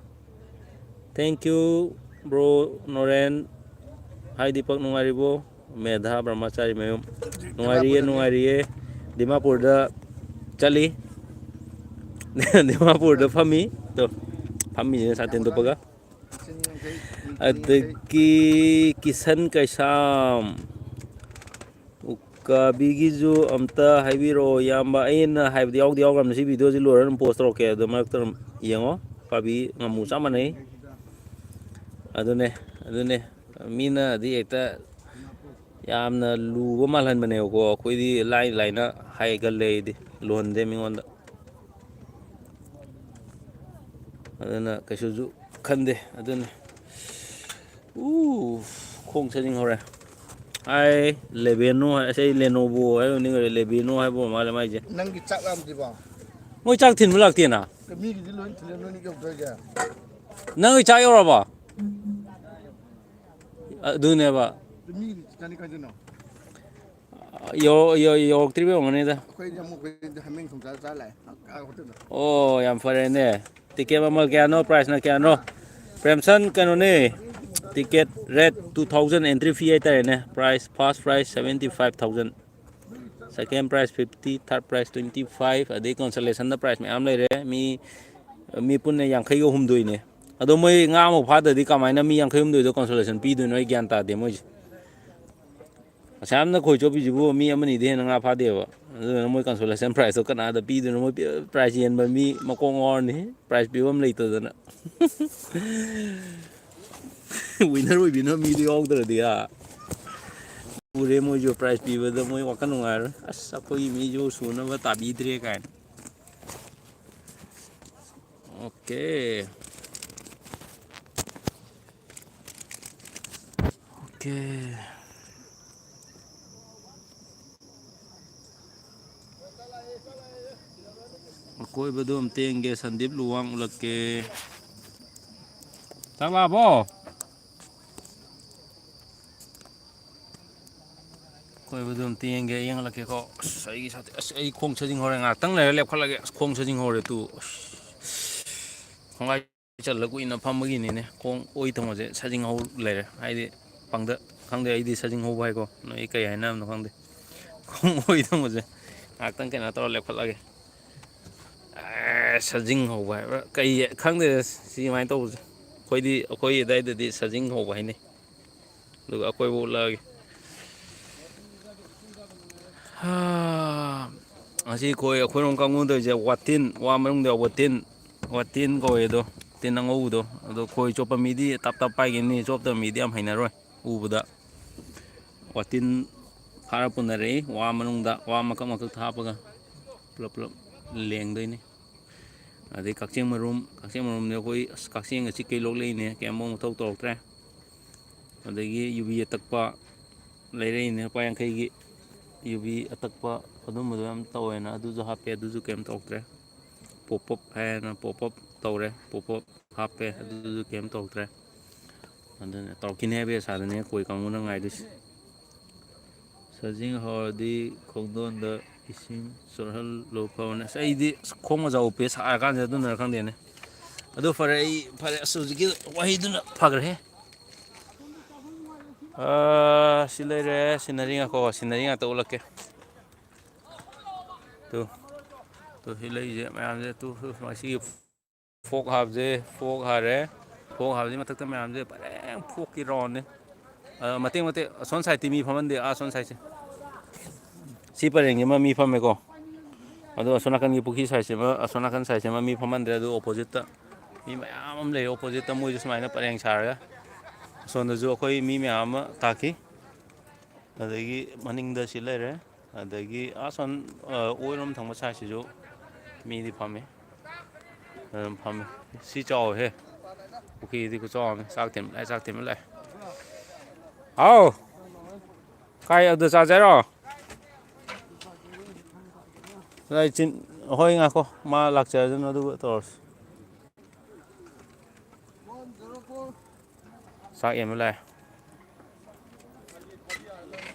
Thank you bro Noren. Hi Deepak, ꯅꯨꯡꯉꯥꯏꯔꯤꯕꯣ? ꯃꯦꯙꯥ ꯕ꯭ꯔꯍꯃꯆꯥꯔꯤ ꯃꯌꯨꯝ꯫ ꯅꯨꯡꯉꯥꯏꯔꯤꯌꯦ, ꯅꯨꯡꯉꯥꯏꯔꯤꯌꯦ꯫ ꯗꯤꯃꯥꯄꯨꯔꯗ ꯆꯠꯂꯤ꯫ ꯗꯤꯃꯥꯄꯨꯔꯗ ꯐꯝꯃꯤ꯫ ꯇꯣ, ꯐꯝꯃꯤꯁꯤꯅ ꯁꯥꯇꯤꯟ ꯇꯨꯞꯄꯒ꯫ ꯑꯗꯒꯤ ꯀꯤꯁꯟ ꯀꯩꯁꯥꯝ, ꯎꯀꯥꯕꯤꯒꯤꯁꯨ ꯑꯝꯇ ꯍꯥꯏꯕꯤꯔꯛꯑꯣ ꯏꯌꯥꯝꯕ꯫ ꯑꯩꯅ ꯍꯥꯏꯕꯗꯤ ꯌꯥꯎꯗꯤ ꯌꯥꯎꯈ꯭ꯔꯕꯅꯤ꯫ ꯁꯤ ꯚꯤꯗꯤꯑꯣꯁꯤ ꯂꯣꯏꯔꯒ ꯑꯗꯨꯝ ꯄꯣꯁ ꯇꯧꯔꯛꯀꯦ꯫ ꯑꯗꯣ ꯃꯔꯛꯇ ꯑꯗꯨꯝ ꯌꯦꯡꯉꯣ꯫ ꯎꯀꯥꯕꯤ ꯉꯥꯃꯨ ꯆꯞ ꯃꯥꯟꯅꯩ꯫ ꯑꯗꯨꯅꯦ, ꯑꯗꯨꯅꯦ꯫ ꯃꯤꯅꯗꯤ ꯍꯦꯛꯇ ꯌꯥꯝꯅ ꯂꯨꯕ ꯃꯥꯜꯍꯟꯕꯅꯦꯕꯀꯣ꯫ ꯑꯩꯈꯣꯏꯗꯤ ꯂꯥꯏ ꯂꯥꯏꯅ ꯍꯥꯏꯒꯜꯂꯦ ꯑꯩꯗꯤ꯫ ꯂꯨꯍꯟꯗꯦ ꯃꯤꯉꯣꯟꯗ꯫ ꯑꯗꯨꯅ ꯀꯩꯁꯨꯁꯨ ꯈꯟꯗꯦ꯫ ꯑꯗꯨꯅ, ꯎ, ꯈꯣꯡ ꯆꯠꯅꯤꯡꯍꯧꯔꯦ꯫ ꯑꯥꯏ, ꯂꯦꯕꯦꯅꯣ ꯍꯥꯏ-, ꯑꯁ, ꯑꯩ ꯂꯦꯅꯣꯕꯣ ꯍꯥꯏꯕ ꯅꯤꯡꯉꯨꯔꯦ꯫ ꯂꯦꯕꯦꯅꯣ ꯍꯥꯏꯕ ꯑꯣꯏꯔ ꯃꯥꯜꯂꯦ ꯃꯥꯏꯁꯦ꯫ ꯅꯪꯒꯤ ꯆꯥꯛ ꯂꯥꯝꯗ꯭ꯔꯤꯕꯣ? ꯃꯣꯏ ꯆꯥꯛ ꯊꯤꯟꯕ ꯂꯥꯛꯇꯦꯅ꯫ ꯃꯤꯒꯤꯗꯤ ꯂꯣꯏ ꯊꯤꯜꯂꯦ, ꯅꯣꯏꯅ ꯌꯧꯗ꯭ꯔꯤꯁꯦ꯫ ꯅꯪꯒꯤ ꯆꯥꯛ ꯌꯧꯔꯕꯣ? ꯑꯗꯨꯅꯦꯕ꯫ ꯃꯤꯒꯤꯗꯤ ꯆꯥꯅꯤ ꯀꯥꯏꯗꯅꯣ? ꯌꯧ-, ꯌꯧ-, ꯌꯧꯔꯛꯇ꯭ꯔꯤꯕ ꯑꯣꯏꯔꯝꯒꯅꯤꯗ꯫ ꯑꯩꯈꯣꯏꯗꯤ ꯑꯃꯨꯛ, ꯑꯩꯈꯣꯏꯗꯤ ꯍꯥꯃꯦꯡ ꯊꯣꯡ ꯆꯥ ꯆꯥ ꯂꯥꯛꯑꯦ, ꯑꯥ ꯍꯣꯇꯦꯜꯗ꯫ ꯑꯣ, ꯌꯥꯝ ꯐꯔꯦꯅꯦ꯫ ꯇꯤꯀꯦꯠ ꯃꯃꯜ ꯀꯌꯥꯅꯣ, ꯄ꯭ꯔꯥꯏꯁꯅ ꯀꯌꯥꯅꯣ? ꯄ꯭ꯔꯦꯝꯁꯟ, ꯀꯩꯅꯣꯅꯦ, ticket rate two thousand entry fee ꯍꯥꯏꯇꯥꯔꯦꯅꯦ꯫ Prize, first prize seventy five thousand, second prize fifty, third prize twenty five, ꯑꯗꯩ consolation ꯗ prize ꯃꯌꯥꯝ ꯂꯩꯔꯦ꯫ ꯃꯤ, ꯃꯤ ꯄꯨꯟꯅ ꯌꯥꯡꯈꯩꯒ ꯍꯨꯝꯗꯣꯏꯅꯦ꯫ ꯑꯗꯣ ꯃꯣꯏ ꯉꯥ ꯑꯃ ꯐꯥꯗ꯭ꯔꯗꯤ ꯀꯃꯥꯏꯅ ꯃꯤ ꯌꯥꯡꯈꯩ ꯍꯨꯝꯗꯣꯏꯗꯣ consolation ꯄꯤꯗꯣꯏꯅꯣ? ꯑꯩ ꯒ꯭ꯌꯥꯟ ꯇꯥꯗꯦ ꯃꯣꯏꯁꯦ꯫ ꯑꯁꯥꯝꯅ ꯈꯣꯏ ꯆꯣꯞꯄꯤꯁꯤꯕꯨ ꯃꯤ ꯑꯃꯅꯤꯗꯩ ꯍꯦꯟꯅ ꯉꯥ ꯐꯥꯗꯦꯕ꯫ ꯑꯗꯨꯗꯨꯅ ꯃꯣꯏ consolation prize ꯇꯣ ꯀꯅꯥꯗ ꯄꯤꯗꯣꯏꯅꯣ? ꯃꯣꯏ ꯄꯤ-, prize ꯌꯦꯟꯕ ꯃꯤ ꯃꯀꯣꯛ ꯉꯥꯎꯔꯅꯤ, prize ꯄꯤꯐꯝ ꯂꯩꯇꯗꯅ꯫ Winner ꯑꯣꯏꯕꯤꯅꯕ ꯃꯤꯗꯣ ꯌꯥꯎꯗ꯭ꯔꯗꯤ, ꯍꯥ? ꯎꯔꯦ, ꯃꯣꯏꯁꯨ ꯄ꯭ꯔꯥꯏꯖ ꯄꯤꯕꯗ ꯃꯣꯏ ꯋꯥꯈꯜ ꯅꯨꯡꯉꯥꯏꯔꯣꯏ, "ꯑꯁ, ꯑꯩꯈꯣꯏꯒꯤ ꯃꯤꯁꯨ ꯁꯨꯅꯕ ꯇꯥꯕꯤꯗ꯭ꯔꯦ" ꯀꯥꯏꯅ꯫ ꯑꯣꯀꯦ꯫ ꯑꯣꯀꯦ꯫ ꯑꯀꯣꯏꯕꯗꯣ ꯑꯝꯇ ꯌꯦꯡꯒꯦ, ꯁꯟꯗꯤꯞ ꯂꯨꯋꯥꯡ ꯎꯠꯂꯛꯀꯦ꯫ ꯆꯥꯛ ꯂꯥꯛꯑꯕꯣ? ꯑꯀꯣꯏꯕꯗꯣ ꯑꯝꯇ ꯌꯦꯡꯒꯦ, ꯌꯦꯡꯍꯜꯂꯛꯀꯦꯀꯣ꯫ ꯑꯁ, ꯑꯩꯒꯤ ꯁꯥꯇꯤꯟ, ꯑꯁ, ꯑꯩ ꯈꯣꯡ ꯁꯖꯤꯡ ꯍꯧꯔꯦ꯫ ꯉꯥꯏꯍꯥꯛꯇꯪ ꯂꯩꯔ ꯂꯦꯞꯈꯠꯂꯒꯦ꯫ ꯑꯁ, ꯈꯣꯡ ꯁꯖꯤꯡ ꯍꯧꯔꯦ ꯇꯨ꯫ ꯑꯁ, ꯈꯣꯡꯒꯥꯏ ꯆꯜꯂ ꯀꯨꯏꯅ ꯐꯝꯕꯒꯤꯅꯤꯅꯦ꯫ ꯈꯣꯡ ꯑꯣꯏ ꯊꯪꯕꯁꯦ ꯁꯖꯤꯡ ꯍꯧ ꯂꯩꯔꯦ꯫ ꯍꯥꯏꯗꯤ ꯄꯪꯗ ꯈꯪꯗꯦ, ꯑꯩꯗꯤ ꯁꯖꯤꯡ ꯍꯧꯕ ꯍꯥꯏꯀꯣ꯫ ꯅꯣꯏ ꯀꯩ ꯍꯥꯏꯅꯕꯅꯣ ꯈꯪꯗꯦ꯫ ꯈꯣꯡ ꯑꯣꯏ ꯊꯪꯕꯁꯦ ꯉꯥꯏꯍꯥꯛꯇꯪ ꯀꯩꯅꯣ ꯇꯧꯔ ꯂꯦꯞꯈꯠꯂꯒꯦ꯫ ꯑꯦ, ꯁꯖꯤꯡ ꯍꯧꯕ ꯍꯥꯏꯕ꯭ꯔꯥ? ꯀꯩ ꯈꯪꯗꯦꯗ, ꯁꯤ ꯁꯨꯃꯥꯏꯅ ꯇꯧꯕꯁꯦ꯫ ꯑꯩꯈꯣꯏꯗꯤ, ꯑꯩꯈꯣꯏ ꯑꯗꯥꯏꯗꯗꯤ ꯁꯖꯤꯡ ꯍꯧꯕ ꯍꯥꯏꯅꯩ꯫ ꯑꯗꯨꯒ ꯑꯀꯣꯏꯕ ꯎꯠꯂꯛꯑꯒꯦ꯫ ꯍꯥ, ꯉꯁꯤ ꯑꯩꯈꯣꯏ, ꯑꯩꯈꯣꯏꯔꯣꯝ ꯀꯥꯡꯕꯨꯅ ꯇꯧꯔꯤꯁꯦ ꯋꯥꯇꯤꯟ, ꯋꯥ ꯃꯅꯨꯡꯗ ꯌꯥꯎꯕ ꯇꯤꯟ, ꯋꯥꯇꯤꯟ ꯀꯧꯋꯦ ꯑꯗꯣ, ꯇꯤꯟ ꯑꯉꯧꯕꯗꯣ꯫ ꯑꯗꯣ ꯈꯣꯏ ꯆꯣꯞꯄ ꯃꯤꯗꯤ ꯇꯞ ꯇꯞ ꯄꯥꯏꯒꯅꯤ, ꯆꯣꯞꯇꯕ ꯃꯤꯗꯤ ꯌꯥꯝ ꯍꯩꯅꯔꯣꯏ ꯎꯕꯗ꯫ ꯋꯥꯇꯤꯟ ꯐꯥꯔ ꯄꯨꯅꯔꯛꯏ, ꯋꯥ ꯃꯅꯨꯡꯗ, ꯋꯥ ꯃꯀꯛ ꯃꯀꯛꯇ ꯍꯥꯞꯄꯒ ꯄꯨꯂꯞ ꯄꯨꯂꯞ ꯂꯦꯡꯗꯣꯏꯅꯤ꯫ ꯑꯗꯩ ꯀꯛꯆꯦꯡ ꯃꯔꯨꯝ, ꯀꯛꯆꯦꯡ ꯃꯔꯨꯝꯗꯤ ꯑꯩꯈꯣꯏ, ꯑꯁ, ꯀꯛꯆꯦꯡꯒ ꯆꯤꯛꯀꯩ ꯂꯣꯛ ꯂꯩꯅꯦ, ꯀꯩꯝꯐꯥꯎ ꯃꯊꯧ ꯇꯧꯔꯛꯇ꯭ꯔꯦ꯫ ꯑꯗꯒꯤ ꯌꯨꯕꯤ ꯑꯇꯛꯄ ꯂꯩꯔꯛꯏꯅꯦ, ꯂꯨꯄꯥ ꯌꯥꯡꯈꯩꯒꯤ ꯌꯨꯕꯤ ꯑꯇꯛꯄ, ꯑꯗꯨꯝꯕꯗꯣ ꯌꯥꯝ ꯇꯧꯋꯦꯅ ꯑꯗꯨꯁꯨ ꯍꯥꯞꯄꯦ, ꯑꯗꯨꯁꯨ ꯀꯩꯝ ꯇꯧꯔꯛꯇ꯭ꯔꯦ꯫ ꯄꯣꯞ ꯄꯣꯞ ꯍꯥꯏꯅ ꯄꯣꯞ ꯄꯣꯞ ꯇꯧꯔꯦ, ꯄꯣꯞ ꯄꯣꯞ ꯍꯥꯞꯄꯦ, ꯑꯗꯨꯁꯨ ꯀꯩꯝ ꯇꯧꯔꯛꯇ꯭ꯔꯦ꯫ ꯑꯗꯨꯅ ꯇꯧꯔꯛꯈꯤꯅꯤ ꯍꯥꯏꯕꯒꯤ ꯑꯁꯥꯗꯅꯦ ꯀꯣꯏ ꯀꯥꯡꯕꯨꯅ ꯉꯥꯏꯗꯣꯏꯁꯦ꯫ ꯁꯖꯤꯡ ꯍꯧꯔꯗꯤ ꯈꯣꯡꯗꯣꯟꯗ ꯏꯁꯤꯡ ꯆꯣꯠꯍꯜꯂꯣ ꯐꯕꯅꯦ꯫ ꯑꯁ, ꯑꯩꯗꯤ, ꯑꯁ, ꯈꯣꯡ ꯃꯖꯥ ꯎꯞꯄꯦ ꯁꯥꯔꯀꯥꯟꯁꯤꯗ, ꯑꯗꯨꯅꯔ ꯈꯪꯗꯦꯅꯦ꯫ ꯑꯗꯨ ꯐꯔꯦ, ꯑꯩ ꯐꯔꯦ, ꯑꯁ, ꯍꯧꯖꯤꯛꯀꯤ ꯋꯥꯍꯩꯗꯨꯅ ꯐꯈ꯭ꯔꯦ꯫ ꯑꯥ, ꯁꯤ ꯂꯩꯔꯦ, ꯁꯤꯅꯔꯤ ꯉꯥꯛꯈꯣ, ꯁꯤꯅꯔꯤ ꯉꯥꯛꯇ ꯎꯠꯂꯛꯀꯦ꯫ ꯇꯨ, ꯇꯨ, ꯁꯤ ꯂꯩꯔꯤꯁꯦ ꯃꯌꯥꯝꯁꯦ, ꯇꯨ, ꯇꯨ, ꯃꯁꯤꯒꯤ ꯐꯣꯛ ꯍꯥꯞꯁꯦ, ꯐꯣꯛ ꯍꯥꯔꯦ, ꯐꯣꯛ ꯍꯥꯞꯁꯦ ꯃꯊꯛꯇ ꯃꯌꯥꯝꯁꯦ ꯄꯔꯦꯡ ꯐꯣꯛꯀꯤ ꯔꯥꯎꯟꯅꯦ꯫ ꯑ, ꯃꯇꯦꯛ ꯃꯇꯦꯛ, ꯑꯁꯣꯝ ꯁꯥꯏꯠꯇꯤ ꯃꯤ ꯐꯝꯍꯟꯗꯦ, ꯑꯥ, ꯑꯁꯣꯝ ꯁꯥꯏꯠꯁꯦ꯫ ꯁꯤ ꯄꯔꯦꯡꯁꯤꯃ ꯃꯤ ꯐꯝꯃꯦꯀꯣ꯫ ꯑꯗꯣ ꯑꯁꯣꯝ ꯅꯥꯀꯟꯒꯤ ꯄꯨꯈ꯭ꯔꯤ ꯁꯥꯏꯠꯁꯤꯃ, ꯑꯁꯣꯝ ꯅꯥꯀꯟ ꯁꯥꯏꯠꯁꯤꯃ ꯃꯤ ꯐꯝꯍꯟꯗ꯭ꯔꯦ꯫ ꯑꯗꯨ ꯑꯣꯄꯣꯖꯤꯠꯇ ꯃꯤ ꯃꯌꯥꯝ ꯑꯃ ꯂꯩ, ꯑꯣꯄꯣꯖꯤꯠꯇ ꯃꯣꯏꯁꯨ ꯁꯨꯃꯥꯏꯅ ꯄꯔꯦꯡ ꯁꯥꯔꯒ꯫ ꯑꯁꯣꯝꯗꯁꯨ ꯑꯩꯈꯣꯏ ꯃꯤ ꯃꯌꯥꯝ ꯑꯃ ꯇꯥꯛꯈꯤ꯫ ꯑꯗꯒꯤ ꯃꯅꯤꯡꯗ ꯁꯤ ꯂꯩꯔꯦ꯫ ꯑꯗꯒꯤ ꯑꯁꯣꯝ, ꯑ, ꯑꯣꯏꯔꯣꯝ ꯊꯪꯕ ꯁꯥꯏꯠꯁꯤꯁꯨ ꯃꯤꯗꯤ ꯐꯝꯃꯤ꯫ ꯑꯗꯨꯝ ꯐꯝꯃꯤ꯫ ꯁꯤ ꯆꯥꯎꯋꯦꯍꯦ꯫ ꯄꯨꯈ꯭ꯔꯤꯗꯤ ꯈꯨꯆꯥꯎ ꯑꯃꯅꯤ꯫ ꯆꯥꯛ ꯊꯤꯟꯕ ꯂꯥꯛꯑꯦ, ꯆꯥꯛ ꯊꯤꯟꯕ ꯂꯥꯛꯑꯦ꯫ ꯍꯥꯎ! ꯀꯥꯏ ꯑꯗꯨ ꯆꯥꯁꯦ ꯍꯥꯏꯔꯣ? ꯂꯥꯏ ꯆꯤꯟ-, ꯍꯣꯏ, ꯉꯥꯏꯈꯣ꯫ ꯃꯥ ꯂꯥꯛꯆꯔꯖꯅꯨ, ꯑꯗꯨꯒ ꯇꯧꯔꯁꯤ꯫ ꯆꯥꯛ ꯌꯦꯟꯕ ꯂꯥꯛꯑꯦ꯫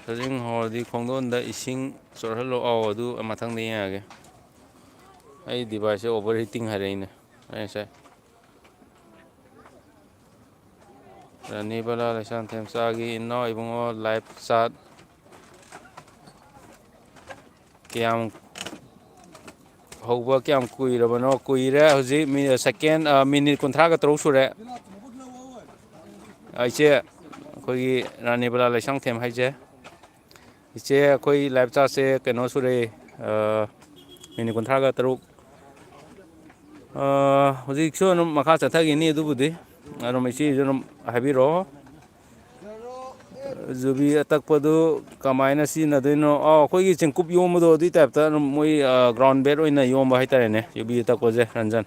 ꯆꯥꯖꯤꯡ ꯍꯧꯔꯗꯤ ꯈꯣꯡꯗꯣꯟꯗ ꯏꯁꯤꯡ ꯆꯣꯠꯍꯜꯂꯣ꯫ ꯑꯧ, ꯑꯗꯨ ꯃꯊꯪꯗ ꯌꯦꯡꯉꯒꯦ꯫ ꯑꯩ device ꯁꯦ overheating ꯍꯥꯏꯔꯛꯏꯅꯦ꯫ ꯑꯩ ꯉꯁꯥꯏ ꯔꯥꯅꯤ ꯕꯂꯥ ꯂꯩꯁꯥꯡꯊꯦꯝ ꯆꯥꯒꯤ ꯏꯅꯥꯎ ꯏꯕꯨꯡꯉꯣ live chat꯫ ꯀꯌꯥꯝ ꯍꯧꯕ ꯀꯌꯥꯝ ꯀꯨꯏꯔꯕꯅꯣ? ꯀꯨꯏꯔꯦ, ꯍꯧꯖꯤꯛ ꯃꯤ-, second, ꯑ, minute ꯀꯨꯟꯊ꯭ꯔꯥꯒ ꯇꯔꯨꯛ ꯁꯨꯔꯦ꯫ ꯑ, ꯏꯆꯦ, ꯑꯩꯈꯣꯏꯒꯤ ꯔꯥꯅꯤ ꯕꯂꯥ ꯂꯩꯁꯥꯡꯊꯦꯝ ꯍꯥꯏꯁꯦ꯫ ꯏꯆꯦ, ꯑꯩꯈꯣꯏ live chat ꯁꯦ ꯀꯩꯅꯣ ꯁꯨꯔꯦ, ꯑ, minute ꯀꯨꯟꯊ꯭ꯔꯥꯒ ꯇꯔꯨꯛ꯫ ꯑ, ꯍꯧꯖꯤꯛꯁꯨ ꯑꯗꯨꯝ ꯃꯈꯥ ꯆꯠꯊꯈꯤꯅꯤ, ꯑꯗꯨꯕꯨꯗꯤ ꯑꯗꯨꯝ ꯏꯆꯦꯁꯨ ꯑꯗꯨꯝ ꯍꯥꯏꯕꯤꯔꯛꯑꯣ꯫ ꯌꯨꯕꯤ ꯑꯇꯛꯄꯗꯨ ꯀꯃꯥꯏꯅ ꯁꯤꯖꯤꯟꯅꯗꯣꯏꯅꯣ? ꯑꯥ, ꯑꯩꯈꯣꯏꯒꯤ ꯆꯦꯡꯀꯨꯞ ꯌꯣꯝꯕꯗꯣ, ꯑꯗꯨꯒꯤ type ꯇ ꯑꯗꯨꯝ ꯃꯣꯏ, ꯑ, ground bait ꯑꯣꯏꯅ ꯌꯣꯝꯕ ꯍꯥꯏꯇꯥꯔꯦꯅꯦ, ꯌꯨꯕꯤ ꯑꯇꯛꯄꯁꯦ, ꯔꯟꯖꯟ꯫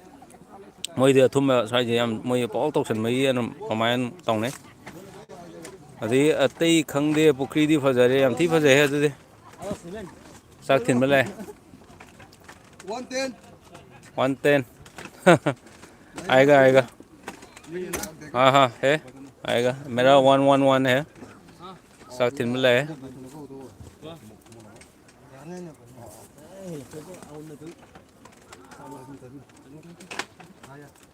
ꯃꯣꯏꯗꯤ ꯑꯊꯨꯝꯕ ꯁ꯭ꯋꯥꯏꯁꯦ ꯌꯥꯝ, ꯃꯣꯏ ꯄꯪꯇꯧ ꯇꯧꯁꯟꯕꯒꯤ ꯑꯗꯨꯝ ꯑꯗꯨꯃꯥꯏꯅ ꯇꯧꯅꯩ꯫ ꯑꯗꯩ ꯑꯇꯩ ꯈꯪꯗꯦ, ꯄꯨꯈ꯭ꯔꯤꯗꯤ ꯐꯖꯔꯦ, ꯌꯥꯝ ꯊꯤ ꯐꯖꯩꯍꯦ ꯑꯗꯨꯗꯤ꯫ ꯆꯥꯛ ꯊꯤꯟꯕ ꯂꯥꯛꯑꯦ꯫ One ten. One ten. आएगा, आएगा। हाँ, हाँ, है, आएगा। मेरा one one one है। ꯆꯥꯛ ꯊꯤꯟꯕ ꯂꯥꯛꯑꯦ꯫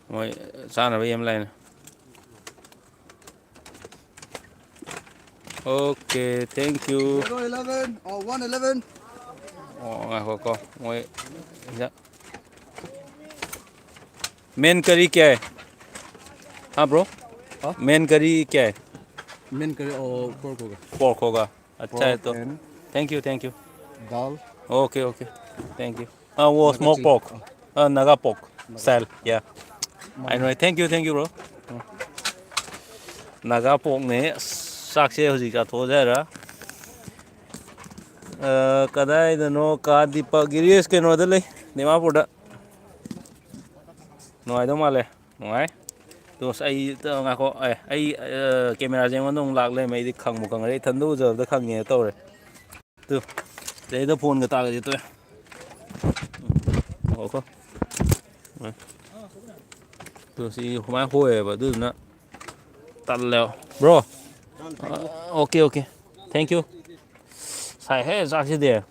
ꯃꯣꯏ ꯆꯥꯅꯕ ꯌꯥꯝ ꯂꯩꯔꯦ꯫ Okay, thank you. Zero eleven or one eleven. ꯑꯣ, ꯉꯥꯏꯈꯣꯀꯣ꯫ ꯃꯣꯏ ꯏꯟꯖꯥꯡ, main curry क्या है? हाँ, bro? हाँ? Main curry क्या है? Main curry, ओ, pork होगा। Pork होगा। अच्छा है तो। Pork and thank you, thank you। Dal. Okay, okay। Thank you। हाँ, वो naga smoke chicken। Pork। हाँ, naga pork style। Yeah। I know। Thank you, thank you, bro꯫ Naga pork ꯅꯦ꯫ ꯑꯁ, ꯆꯥꯛꯁꯦ ꯍꯧꯖꯤꯛ ꯆꯥꯊꯣꯛꯑꯁꯦ ꯍꯥꯏꯔ? ꯑ, ꯀꯗꯥꯏꯗꯅꯣ ꯀꯥ ꯗꯤꯄꯛ? ꯒꯤꯔꯤꯁ ꯀꯩꯅꯣꯗ ꯂꯩ, ꯗꯤꯃꯥꯄꯨꯔꯗ꯫ ꯅꯨꯡꯉꯥꯏꯗꯧ ꯃꯥꯜꯂꯦ꯫ ꯅꯨꯡꯉꯥꯏ꯫ ꯇꯣ, ꯑꯁ, ꯑꯩ, ꯇ-, ꯉꯥꯏꯈꯣ꯫ ꯑꯦ, ꯑꯩ, ꯑ, ꯀꯦꯃꯦꯔꯥꯁꯦ ꯑꯩꯉꯣꯟꯗ ꯑꯃꯨꯛ ꯂꯥꯛ ꯂꯩꯔꯝꯃꯦ꯫ ꯑꯩꯗꯤ ꯈꯪꯕꯨ ꯈꯪꯉꯔꯦ꯫ ꯏꯊꯟꯗ ꯎꯖꯕꯗ ꯈꯪꯉꯦꯅ ꯇꯧꯔꯦ꯫ ꯇꯨ, ꯁꯤꯗꯩꯗ ꯐꯣꯟꯒ ꯇꯥꯒꯗꯤ ꯇꯣꯛꯑꯦ꯫ ꯎꯝ, ꯉꯥꯏꯈꯣ꯫ ꯎꯝ꯫ ꯇꯨ, ꯁꯤ ꯁꯨꯃꯥꯏꯅ ꯍꯣꯏꯌꯦꯕ, ꯑꯗꯨꯗꯨꯅ ꯇꯜꯂꯦꯕ꯫ Bro, okay, okay. Thank you. ꯁꯥꯏꯍꯦ, ꯆꯥꯛꯁꯤꯗꯤ꯫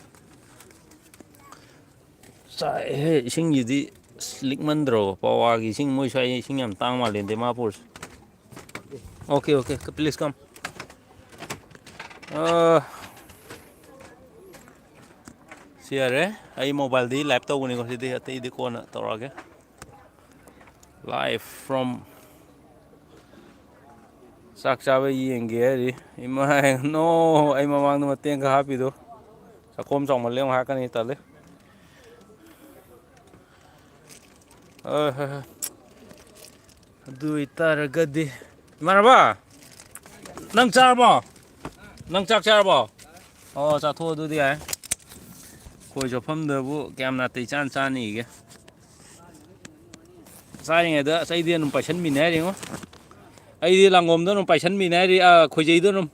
ꯆꯥꯏꯍꯦ, ꯏꯁꯤꯡꯁꯤꯗꯤ ꯑꯁ ꯂꯤꯛꯃꯟꯗ꯭ꯔꯣ? ꯄꯋꯥꯒꯤ ꯏꯁꯤꯡ, ꯃꯣꯏ ꯁ꯭ꯋꯥꯏ ꯏꯁꯤꯡ ꯌꯥꯝ ꯇꯥꯡ ꯃꯥꯜꯂꯦ ꯗꯤꯃꯥꯄꯨꯔꯁꯦ꯫ Okay, okay, please come. ꯑ, ꯁꯤ ꯌꯥꯔꯦ, ꯑꯩ ꯃꯣꯕꯥꯏꯜꯗꯤ live ꯇꯧꯕꯅꯤꯀꯣ, ꯁꯤꯗꯤ ꯑꯇꯩꯗꯤ ꯀꯣꯟꯅ ꯇꯧꯔꯛꯑꯒꯦ꯫ Live from ꯆꯥꯛ ꯆꯥꯕ ꯌꯦꯡꯒꯦ ꯍꯥꯏꯔꯤ꯫ ꯏꯃꯥ, no, ꯑꯩ ꯃꯃꯥꯡꯗ ꯃꯇꯦꯡ ꯈꯔ ꯍꯥꯞꯄꯤꯗꯣ꯫ ꯆꯥꯛꯈꯣꯝ ꯆꯥꯎꯃꯜꯂꯦ ꯑꯃꯨꯛ ꯍꯥꯏꯔꯛꯀꯅꯤ, ꯇꯜꯂꯦ꯫ ꯑ, ꯍ, ꯍ꯫ ꯑꯗꯨ ꯑꯣꯏꯇꯥꯔꯒꯗꯤ, ꯏꯃꯥꯟꯅꯕ, ꯅꯪ ꯆꯥꯔꯕꯣ? ꯅꯪ ꯆꯥꯛ ꯆꯥꯔꯕꯣ? ꯑꯣ, ꯆꯥꯊꯣꯛꯑꯣ, ꯑꯗꯨꯗꯤ ꯌꯥꯔꯦ꯫ ꯈꯣꯏ ꯆꯣꯞꯐꯝꯗꯕꯨ ꯀꯌꯥꯝ ꯅꯥꯇꯩ ꯆꯥꯅ ꯆꯥꯅꯤꯒꯦ? ꯆꯥꯔꯤꯉꯩꯗ ꯑꯁ ꯑꯩꯗꯤ ꯑꯗꯨꯝ ꯄꯥꯏꯁꯟꯕꯤꯅꯦ ꯍꯥꯏꯔꯤꯉꯣ꯫ ꯑꯩꯗꯤ ꯂꯥꯡꯒꯣꯝꯗ ꯑꯗꯨꯝ ꯄꯥꯏꯁꯟꯕꯤꯅꯦ ꯍꯥꯏꯔꯤ, ꯑ, ꯈꯣꯏꯖꯩꯗ ꯑꯗꯨꯝ꯫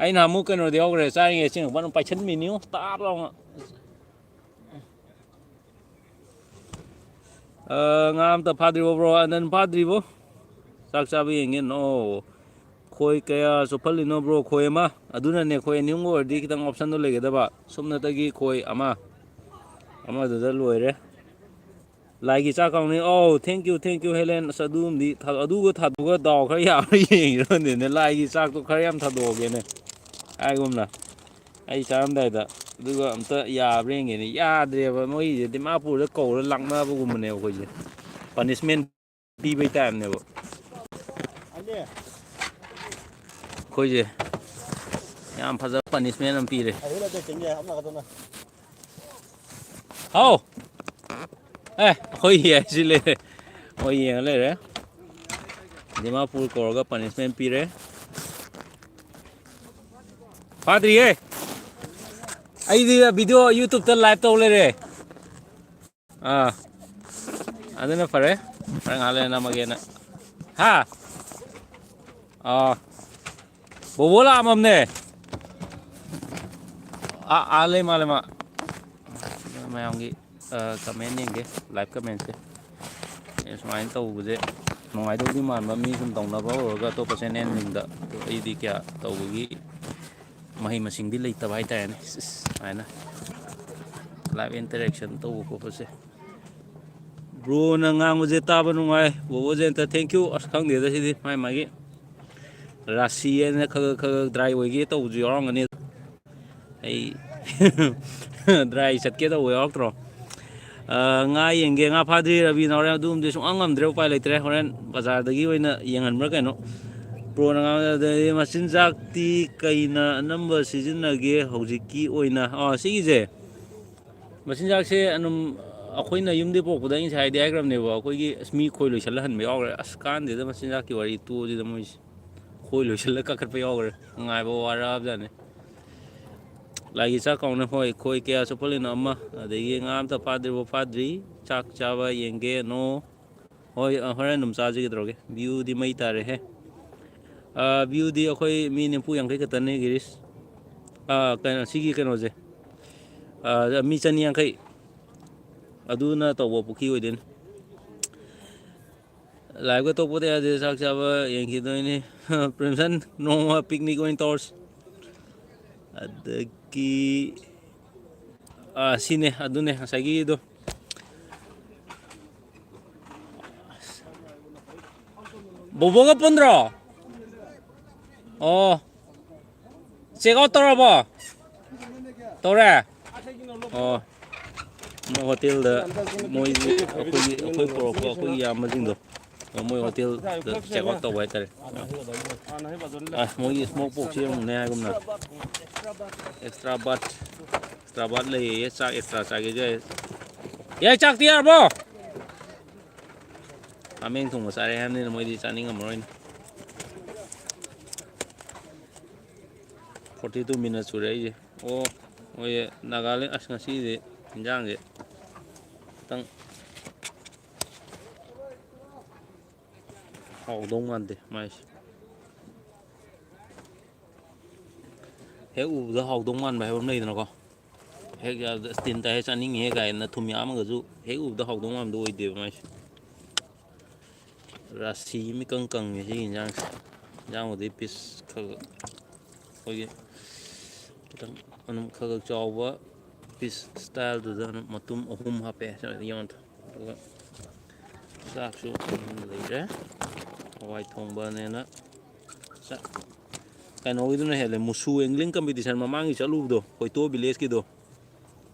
ꯑꯩꯅ ꯑꯃꯨꯛ ꯀꯩꯅꯣꯗ ꯌꯥꯎꯈ꯭ꯔꯦ, ꯆꯥꯔꯤꯉꯩ ꯆꯤꯡꯉꯛꯄ ꯑꯗꯨꯝ ꯄꯥꯏꯁꯟꯕꯤꯅꯤꯉꯣ, ꯇꯥꯞ ꯂꯥꯎꯅ꯫ ꯑ, ꯉꯥ ꯑꯝꯇ ꯐꯥꯗ꯭ꯔꯤꯕꯣ, bro? ꯑꯅꯟ ꯐꯥꯗ꯭ꯔꯤꯕꯣ? ꯆꯥꯛ ꯆꯥꯕ ꯌꯦꯡꯒꯦ꯫ No꯫ ꯈꯣꯏ ꯀꯌꯥ ꯆꯣꯞꯐꯜꯂꯤꯅꯣ, bro? ꯈꯣꯏ ꯑꯃ꯫ ꯑꯗꯨꯅꯅꯦ, ꯈꯣꯏ ꯑꯅꯤ ꯑꯍꯨꯝꯒ ꯑꯣꯏꯔꯗꯤ ꯈꯤꯇꯪ option ꯗꯣ ꯂꯩꯒꯗꯕ꯫ ꯁꯨꯞꯅꯇꯒꯤ ꯈꯣꯏ ꯑꯃ꯫ ꯑꯃꯗꯨꯗ ꯂꯣꯏꯔꯦ꯫ ꯂꯥꯏꯒꯤ ꯆꯥꯛ ꯀꯥꯎꯅꯤ꯫ ꯑꯧ, thank you, thank you, Helen. ꯑꯁ, ꯑꯗꯨꯒꯨꯝꯗꯤ ꯊꯥ-, ꯑꯗꯨꯒ ꯊꯥꯗꯣꯛꯑꯒ ꯗꯥꯎ ꯈꯔ ꯌꯥꯕ꯭ꯔꯥ ꯌꯦꯡꯒꯦ ꯈꯪꯗꯦꯅꯦ꯫ ꯂꯥꯏꯒꯤ ꯆꯥꯛꯇꯣ ꯈꯔ ꯌꯥꯝ ꯊꯥꯗꯣꯛꯑꯒꯦꯅꯦ꯫ ꯍꯥꯏꯒꯨꯝꯅ꯫ ꯑꯩ ꯆꯥꯔꯝꯗꯥꯏꯗ ꯑꯗꯨꯒ ꯑꯝꯇ ꯌꯥꯕ꯭ꯔꯥ ꯌꯦꯡꯒꯦꯅꯦ꯫ ꯌꯥꯗ꯭ꯔꯦꯕ, ꯃꯣꯏꯁꯦ ꯗꯤꯃꯥꯄꯨꯔꯗ ꯀꯧꯔ ꯂꯥꯛꯅꯕꯒꯨꯝꯕꯅꯦꯕ ꯑꯩꯈꯣꯏꯁꯦ꯫ Punishment ꯄꯤꯕꯩ type ꯅꯦꯕ꯫ ꯑꯩꯈꯣꯏꯁꯦ ꯌꯥꯝ ꯐꯖꯕ punishment ꯑꯃ ꯄꯤꯔꯦ꯫ ꯍꯥꯎ! ꯑꯦ, ꯑꯩꯈꯣꯏ ꯌꯦꯡꯁꯤ ꯂꯩꯔꯦ꯫ ꯃꯣꯏ ꯌꯦꯡꯉ ꯂꯩꯔꯦ꯫ ꯗꯤꯃꯥꯄꯨꯔ ꯀꯧꯔꯒ punishment ꯄꯤꯔꯦ꯫ ꯐꯥꯗ꯭ꯔꯤꯌꯦ꯫ ꯑꯩꯗꯤ ꯚꯤꯗꯤꯑꯣ YouTube-ꯇ live ꯇꯧ ꯂꯩꯔꯦ꯫ ꯑꯥ, ꯑꯗꯨꯅ ꯐꯔꯦ꯫ ꯈꯔ ꯉꯥꯏꯍꯥꯛ ꯂꯩꯔ ꯅꯝꯃꯒꯦꯅ꯫ ꯍꯥ? ꯑꯥ, ꯕꯣꯕꯣ ꯂꯥꯛꯑꯝꯃꯝꯅꯦ꯫ ꯑꯥ, ꯑꯥ ꯂꯩ ꯃꯥꯜꯂꯦ ꯃꯥ꯫ ꯃꯌꯥꯝꯒꯤ, ꯑ, comment ꯌꯦꯡꯒꯦ, live comment-ꯁꯦ꯫ ꯑꯦ, ꯁꯨꯃꯥꯏꯅ ꯇꯧꯕꯁꯦ ꯅꯨꯡꯉꯥꯏꯗꯧꯗꯤ ꯃꯥꯟꯕ, ꯃꯤ ꯁꯨꯝ ꯇꯧꯅꯕ ꯍꯧꯔꯒ ꯑꯇꯣꯞꯄ channel-ꯁꯤꯡꯗ꯫ ꯑꯗꯣ ꯑꯩꯗꯤ ꯀꯌꯥ ꯇꯧꯕꯒꯤ ꯃꯍꯩ ꯃꯁꯤꯡꯗꯤ ꯂꯩꯇꯕ ꯍꯥꯏꯇꯥꯔꯦꯅꯦ꯫ ꯁꯨꯃꯥꯏꯅ live interaction ꯇꯧꯕ ꯈꯣꯠꯄꯁꯦ꯫ Bro-ꯅ ꯉꯥꯡꯕꯁꯦ ꯇꯥꯕ ꯅꯨꯡꯉꯥꯏ꯫ ꯕꯣꯕꯣ ꯖꯌꯟꯇ, thank you꯫ ꯑꯁ, ꯈꯪꯗꯦꯗ ꯁꯤꯗꯤ ꯃꯥꯏ ꯃꯥꯒꯤ ꯔꯥꯁꯤ ꯍꯥꯏꯅ ꯈꯔ ꯈꯔ ꯈꯔ dry ꯑꯣꯏꯒꯦ ꯇꯧꯕꯁꯨ ꯌꯥꯎꯔꯝꯒꯅꯤ꯫ ꯑꯩ dry ꯆꯠꯀꯦ ꯇꯧꯕ ꯌꯥꯎꯔꯛꯇ꯭ꯔꯣ? ꯑ, ꯉꯥ ꯌꯦꯡꯒꯦ, ꯉꯥ ꯐꯥꯗ꯭ꯔꯤ ꯔꯕꯤꯅ ꯍꯣꯔꯦꯟ꯫ ꯑꯗꯨꯝꯗꯤ ꯁꯨꯡꯉꯝ ꯉꯝꯗ꯭ꯔꯦ, ꯎꯄꯥꯏ ꯂꯩꯇ꯭ꯔꯦ꯫ ꯍꯣꯔꯦꯟ ꯕꯖꯥꯔꯗꯒꯤ ꯑꯣꯏꯅ ꯌꯦꯡꯍꯟꯕ꯭ꯔꯥ ꯀꯩꯅꯣ꯫ Bro-ꯅ ꯉꯥꯡꯕꯗ, ꯑꯗꯩ ꯃꯆꯤꯟꯖꯥꯛꯇꯤ ꯀꯩꯅ ꯑꯅꯝꯕ ꯁꯤꯖꯤꯟꯅꯒꯦ ꯍꯧꯖꯤꯛꯀꯤ ꯑꯣꯏꯅ? ꯑ, ꯁꯤꯒꯤꯁꯦ, ꯃꯆꯤꯟꯖꯥꯛꯁꯦ ꯑꯗꯨꯝ ꯑꯩꯈꯣꯏꯅ ꯌꯨꯝꯗꯒꯤ ꯄꯣꯛꯄꯗ ꯑꯩ ꯉꯁꯥꯏ ꯍꯥꯏꯗꯤ ꯍꯥꯏꯈ꯭ꯔꯕꯅꯦꯕ, ꯑꯩꯈꯣꯏꯒꯤ ꯑꯁ ꯃꯤ ꯈꯣꯏ ꯂꯣꯏꯁꯜꯂ ꯍꯟꯕ ꯌꯥꯎꯈ꯭ꯔꯦ꯫ ꯑꯁ, ꯀꯥꯟꯗꯦꯗ ꯃꯆꯤꯟꯖꯥꯛꯀꯤ ꯋꯥꯔꯤ ꯇꯣꯛꯑꯁꯤꯗ ꯃꯣꯏꯁꯦ꯫ ꯈꯣꯏ ꯂꯣꯏꯁꯤꯜꯂ ꯀꯥꯈꯠꯄ ꯌꯥꯎꯈ꯭ꯔꯦ꯫ ꯉꯥꯏꯕ ꯋꯥꯔꯛꯑꯕꯖꯥꯠꯅꯤ꯫ ꯂꯥꯏꯒꯤ ꯆꯥꯛ ꯀꯥꯎꯅ ꯍꯣꯏ, ꯈꯣꯏ ꯀꯌꯥ ꯆꯨꯞꯄꯜꯂꯤꯅꯣ ꯑꯃ, ꯑꯗꯒꯤ ꯉꯥ ꯑꯝꯇ ꯐꯥꯗ꯭ꯔꯤꯕꯣ? ꯐꯥꯗ꯭ꯔꯤ꯫ ꯆꯥꯛ ꯆꯥꯕ ꯌꯦꯡꯒꯦ꯫ No꯫ ꯍꯣꯏ, ꯑ, ꯍꯣꯔꯦꯟ ꯑꯗꯨꯝ ꯆꯥꯁꯤ ꯀꯩꯗꯧꯔꯒꯦ꯫ View-ꯗꯤ ꯃꯩ ꯇꯥꯔꯦꯍꯦ꯫ ꯑ, view-ꯗꯤ ꯑꯩꯈꯣꯏ ꯃꯤ ꯅꯤꯐꯨ ꯌꯥꯡꯈꯩ ꯈꯛꯇꯅꯦ, ꯒꯤꯔꯤꯁ꯫ ꯑ, ꯀꯩꯅꯣ, ꯁꯤꯒꯤ ꯀꯩꯅꯣꯁꯦ꯫ ꯑ, ꯃꯤ ꯆꯅꯤ ꯌꯥꯡꯈꯩ꯫ ꯑꯗꯨꯅ ꯇꯧꯕ ꯄꯨꯈ꯭ꯔꯤ ꯑꯣꯏꯗꯣꯏꯅꯤ꯫ Live-ꯀ ꯇꯣꯛꯄꯗ ꯌꯥꯗꯦ, ꯆꯥꯛ ꯆꯥꯕ ꯌꯦꯡꯈꯤꯗꯣꯏꯅꯤ꯫ ꯄ꯭ꯔꯦꯝꯁꯟ, ꯅꯣꯡꯃ picnic ꯑꯣꯏꯅ ꯇꯧꯔꯁꯤ꯫ ꯑꯗꯒꯤ, ꯑꯥ, ꯁꯤꯅꯦ, ꯑꯗꯨꯅꯦ ꯉꯁꯥꯏꯒꯤꯗꯣ꯫ ꯕꯣꯕꯣꯒ ꯄꯨꯟꯗ꯭ꯔꯣ? ꯑꯣ꯫ Check out ꯇꯧꯔꯕꯣ? ꯇꯧꯔꯦ? ꯑꯣ꯫ ꯃꯣꯏ ꯍꯣꯇꯦꯜꯗ ꯃꯣꯏꯒꯤ, ꯑꯩꯈꯣꯏꯒꯤ, ꯑꯩꯈꯣꯏ ꯄꯨꯔꯛꯄ ꯑꯩꯈꯣꯏꯒꯤ ꯏꯌꯥꯝꯕꯁꯤꯡꯗꯣ, ꯃꯣꯏ ꯍꯣꯇꯦꯜꯗ check out ꯇꯧꯕ ꯍꯥꯏꯇꯥꯔꯦ꯫ ꯑ, ꯃꯣꯏꯒꯤ smoke pork-ꯁꯦ ꯌꯦꯡꯉꯨꯅꯦ ꯍꯥꯏꯒꯨꯝꯅ꯫ Extra butt, extra butt ꯂꯩꯌꯦ, ꯆꯥꯛ extra ꯆꯥꯒꯦꯁꯨ ꯌꯥꯏ꯫ ꯌꯥꯏ, ꯆꯥꯛꯇꯤ ꯌꯥꯔꯕꯣ? ꯍꯥꯃꯦꯡ ꯊꯣꯡꯕ ꯆꯥꯔꯦ ꯍꯥꯏꯕꯅꯤꯅ ꯃꯣꯏꯗꯤ ꯆꯥꯅꯤꯡꯉꯝꯃꯔꯣꯏꯅꯦ꯫ Forty two minutes ꯁꯨꯔꯦ ꯑꯩꯁꯦ꯫ ꯑꯣ, ꯃꯣꯏ ꯅꯥꯒꯥꯂꯦꯟ, ꯑꯁ, ꯉꯁꯤꯗꯤ ꯏꯟꯖꯥꯡꯁꯦ ꯈꯤꯇꯪ ꯍꯥꯎꯗꯧ ꯃꯥꯟꯗꯦ ꯃꯥꯏꯁꯦ꯫ ꯍꯦꯛ ꯎꯕꯗ ꯍꯥꯎꯗꯧ ꯃꯥꯟꯕ ꯍꯥꯏꯕ ꯑꯃ ꯂꯩꯗꯅꯀꯣ꯫ ꯍꯦꯛ ꯌꯥꯕꯗ "ꯑꯁ, ꯇꯤꯟ ꯇꯥꯏꯍꯦ, ꯆꯥꯅꯤꯡꯉꯤꯍꯦ" ꯀꯥꯏꯅ ꯊꯨꯝ ꯌꯥꯝꯃꯒꯁꯨ ꯍꯦꯛ ꯎꯕꯗ ꯍꯥꯎꯗꯧ ꯃꯥꯟꯕꯗꯣ ꯑꯣꯏꯗꯦꯕ ꯃꯥꯏꯁꯦ꯫ ꯔꯥꯁꯤ ꯑꯃ ꯏꯀꯪ ꯀꯪꯉꯦ ꯁꯤꯒꯤ ꯏꯟꯖꯥꯡꯁꯦ꯫ ꯏꯟꯖꯥꯡꯕꯨꯗꯤ ꯄꯤꯁ ꯈꯔ ꯈꯔ ꯑꯩꯈꯣꯏꯒꯤ ꯈꯤꯇꯪ ꯑꯗꯨꯝ ꯈꯔ ꯈꯔ ꯆꯥꯎꯕ ꯄꯤꯁ ꯁ꯭ꯇꯥꯏꯜꯗꯨꯗ ꯑꯗꯨꯝ ꯃꯇꯨꯝ ꯑꯍꯨꯝ ꯍꯥꯞꯄꯦ ꯌꯦꯡꯉꯣ꯫ ꯑꯗꯨꯒ ꯆꯥꯛꯁꯨ ꯑꯗꯨꯝ ꯂꯩꯔꯦ꯫ ꯍꯋꯥꯏ ꯊꯣꯡꯕꯅꯦꯅ ꯆꯥꯛ꯫ ꯀꯩꯅꯣꯒꯤꯗꯨꯅ ꯍꯦꯜꯂꯦ, ꯃꯨꯁꯨ ꯑꯦꯡꯒ꯭ꯂꯤꯡ ꯀꯝꯄꯤꯇꯤꯁꯟ ꯃꯃꯥꯡꯒꯤ ꯆꯠꯂꯨꯕꯗꯣ, ꯍꯣꯏꯇꯣ ꯚꯤꯂꯦꯖꯀꯤꯗꯣ꯫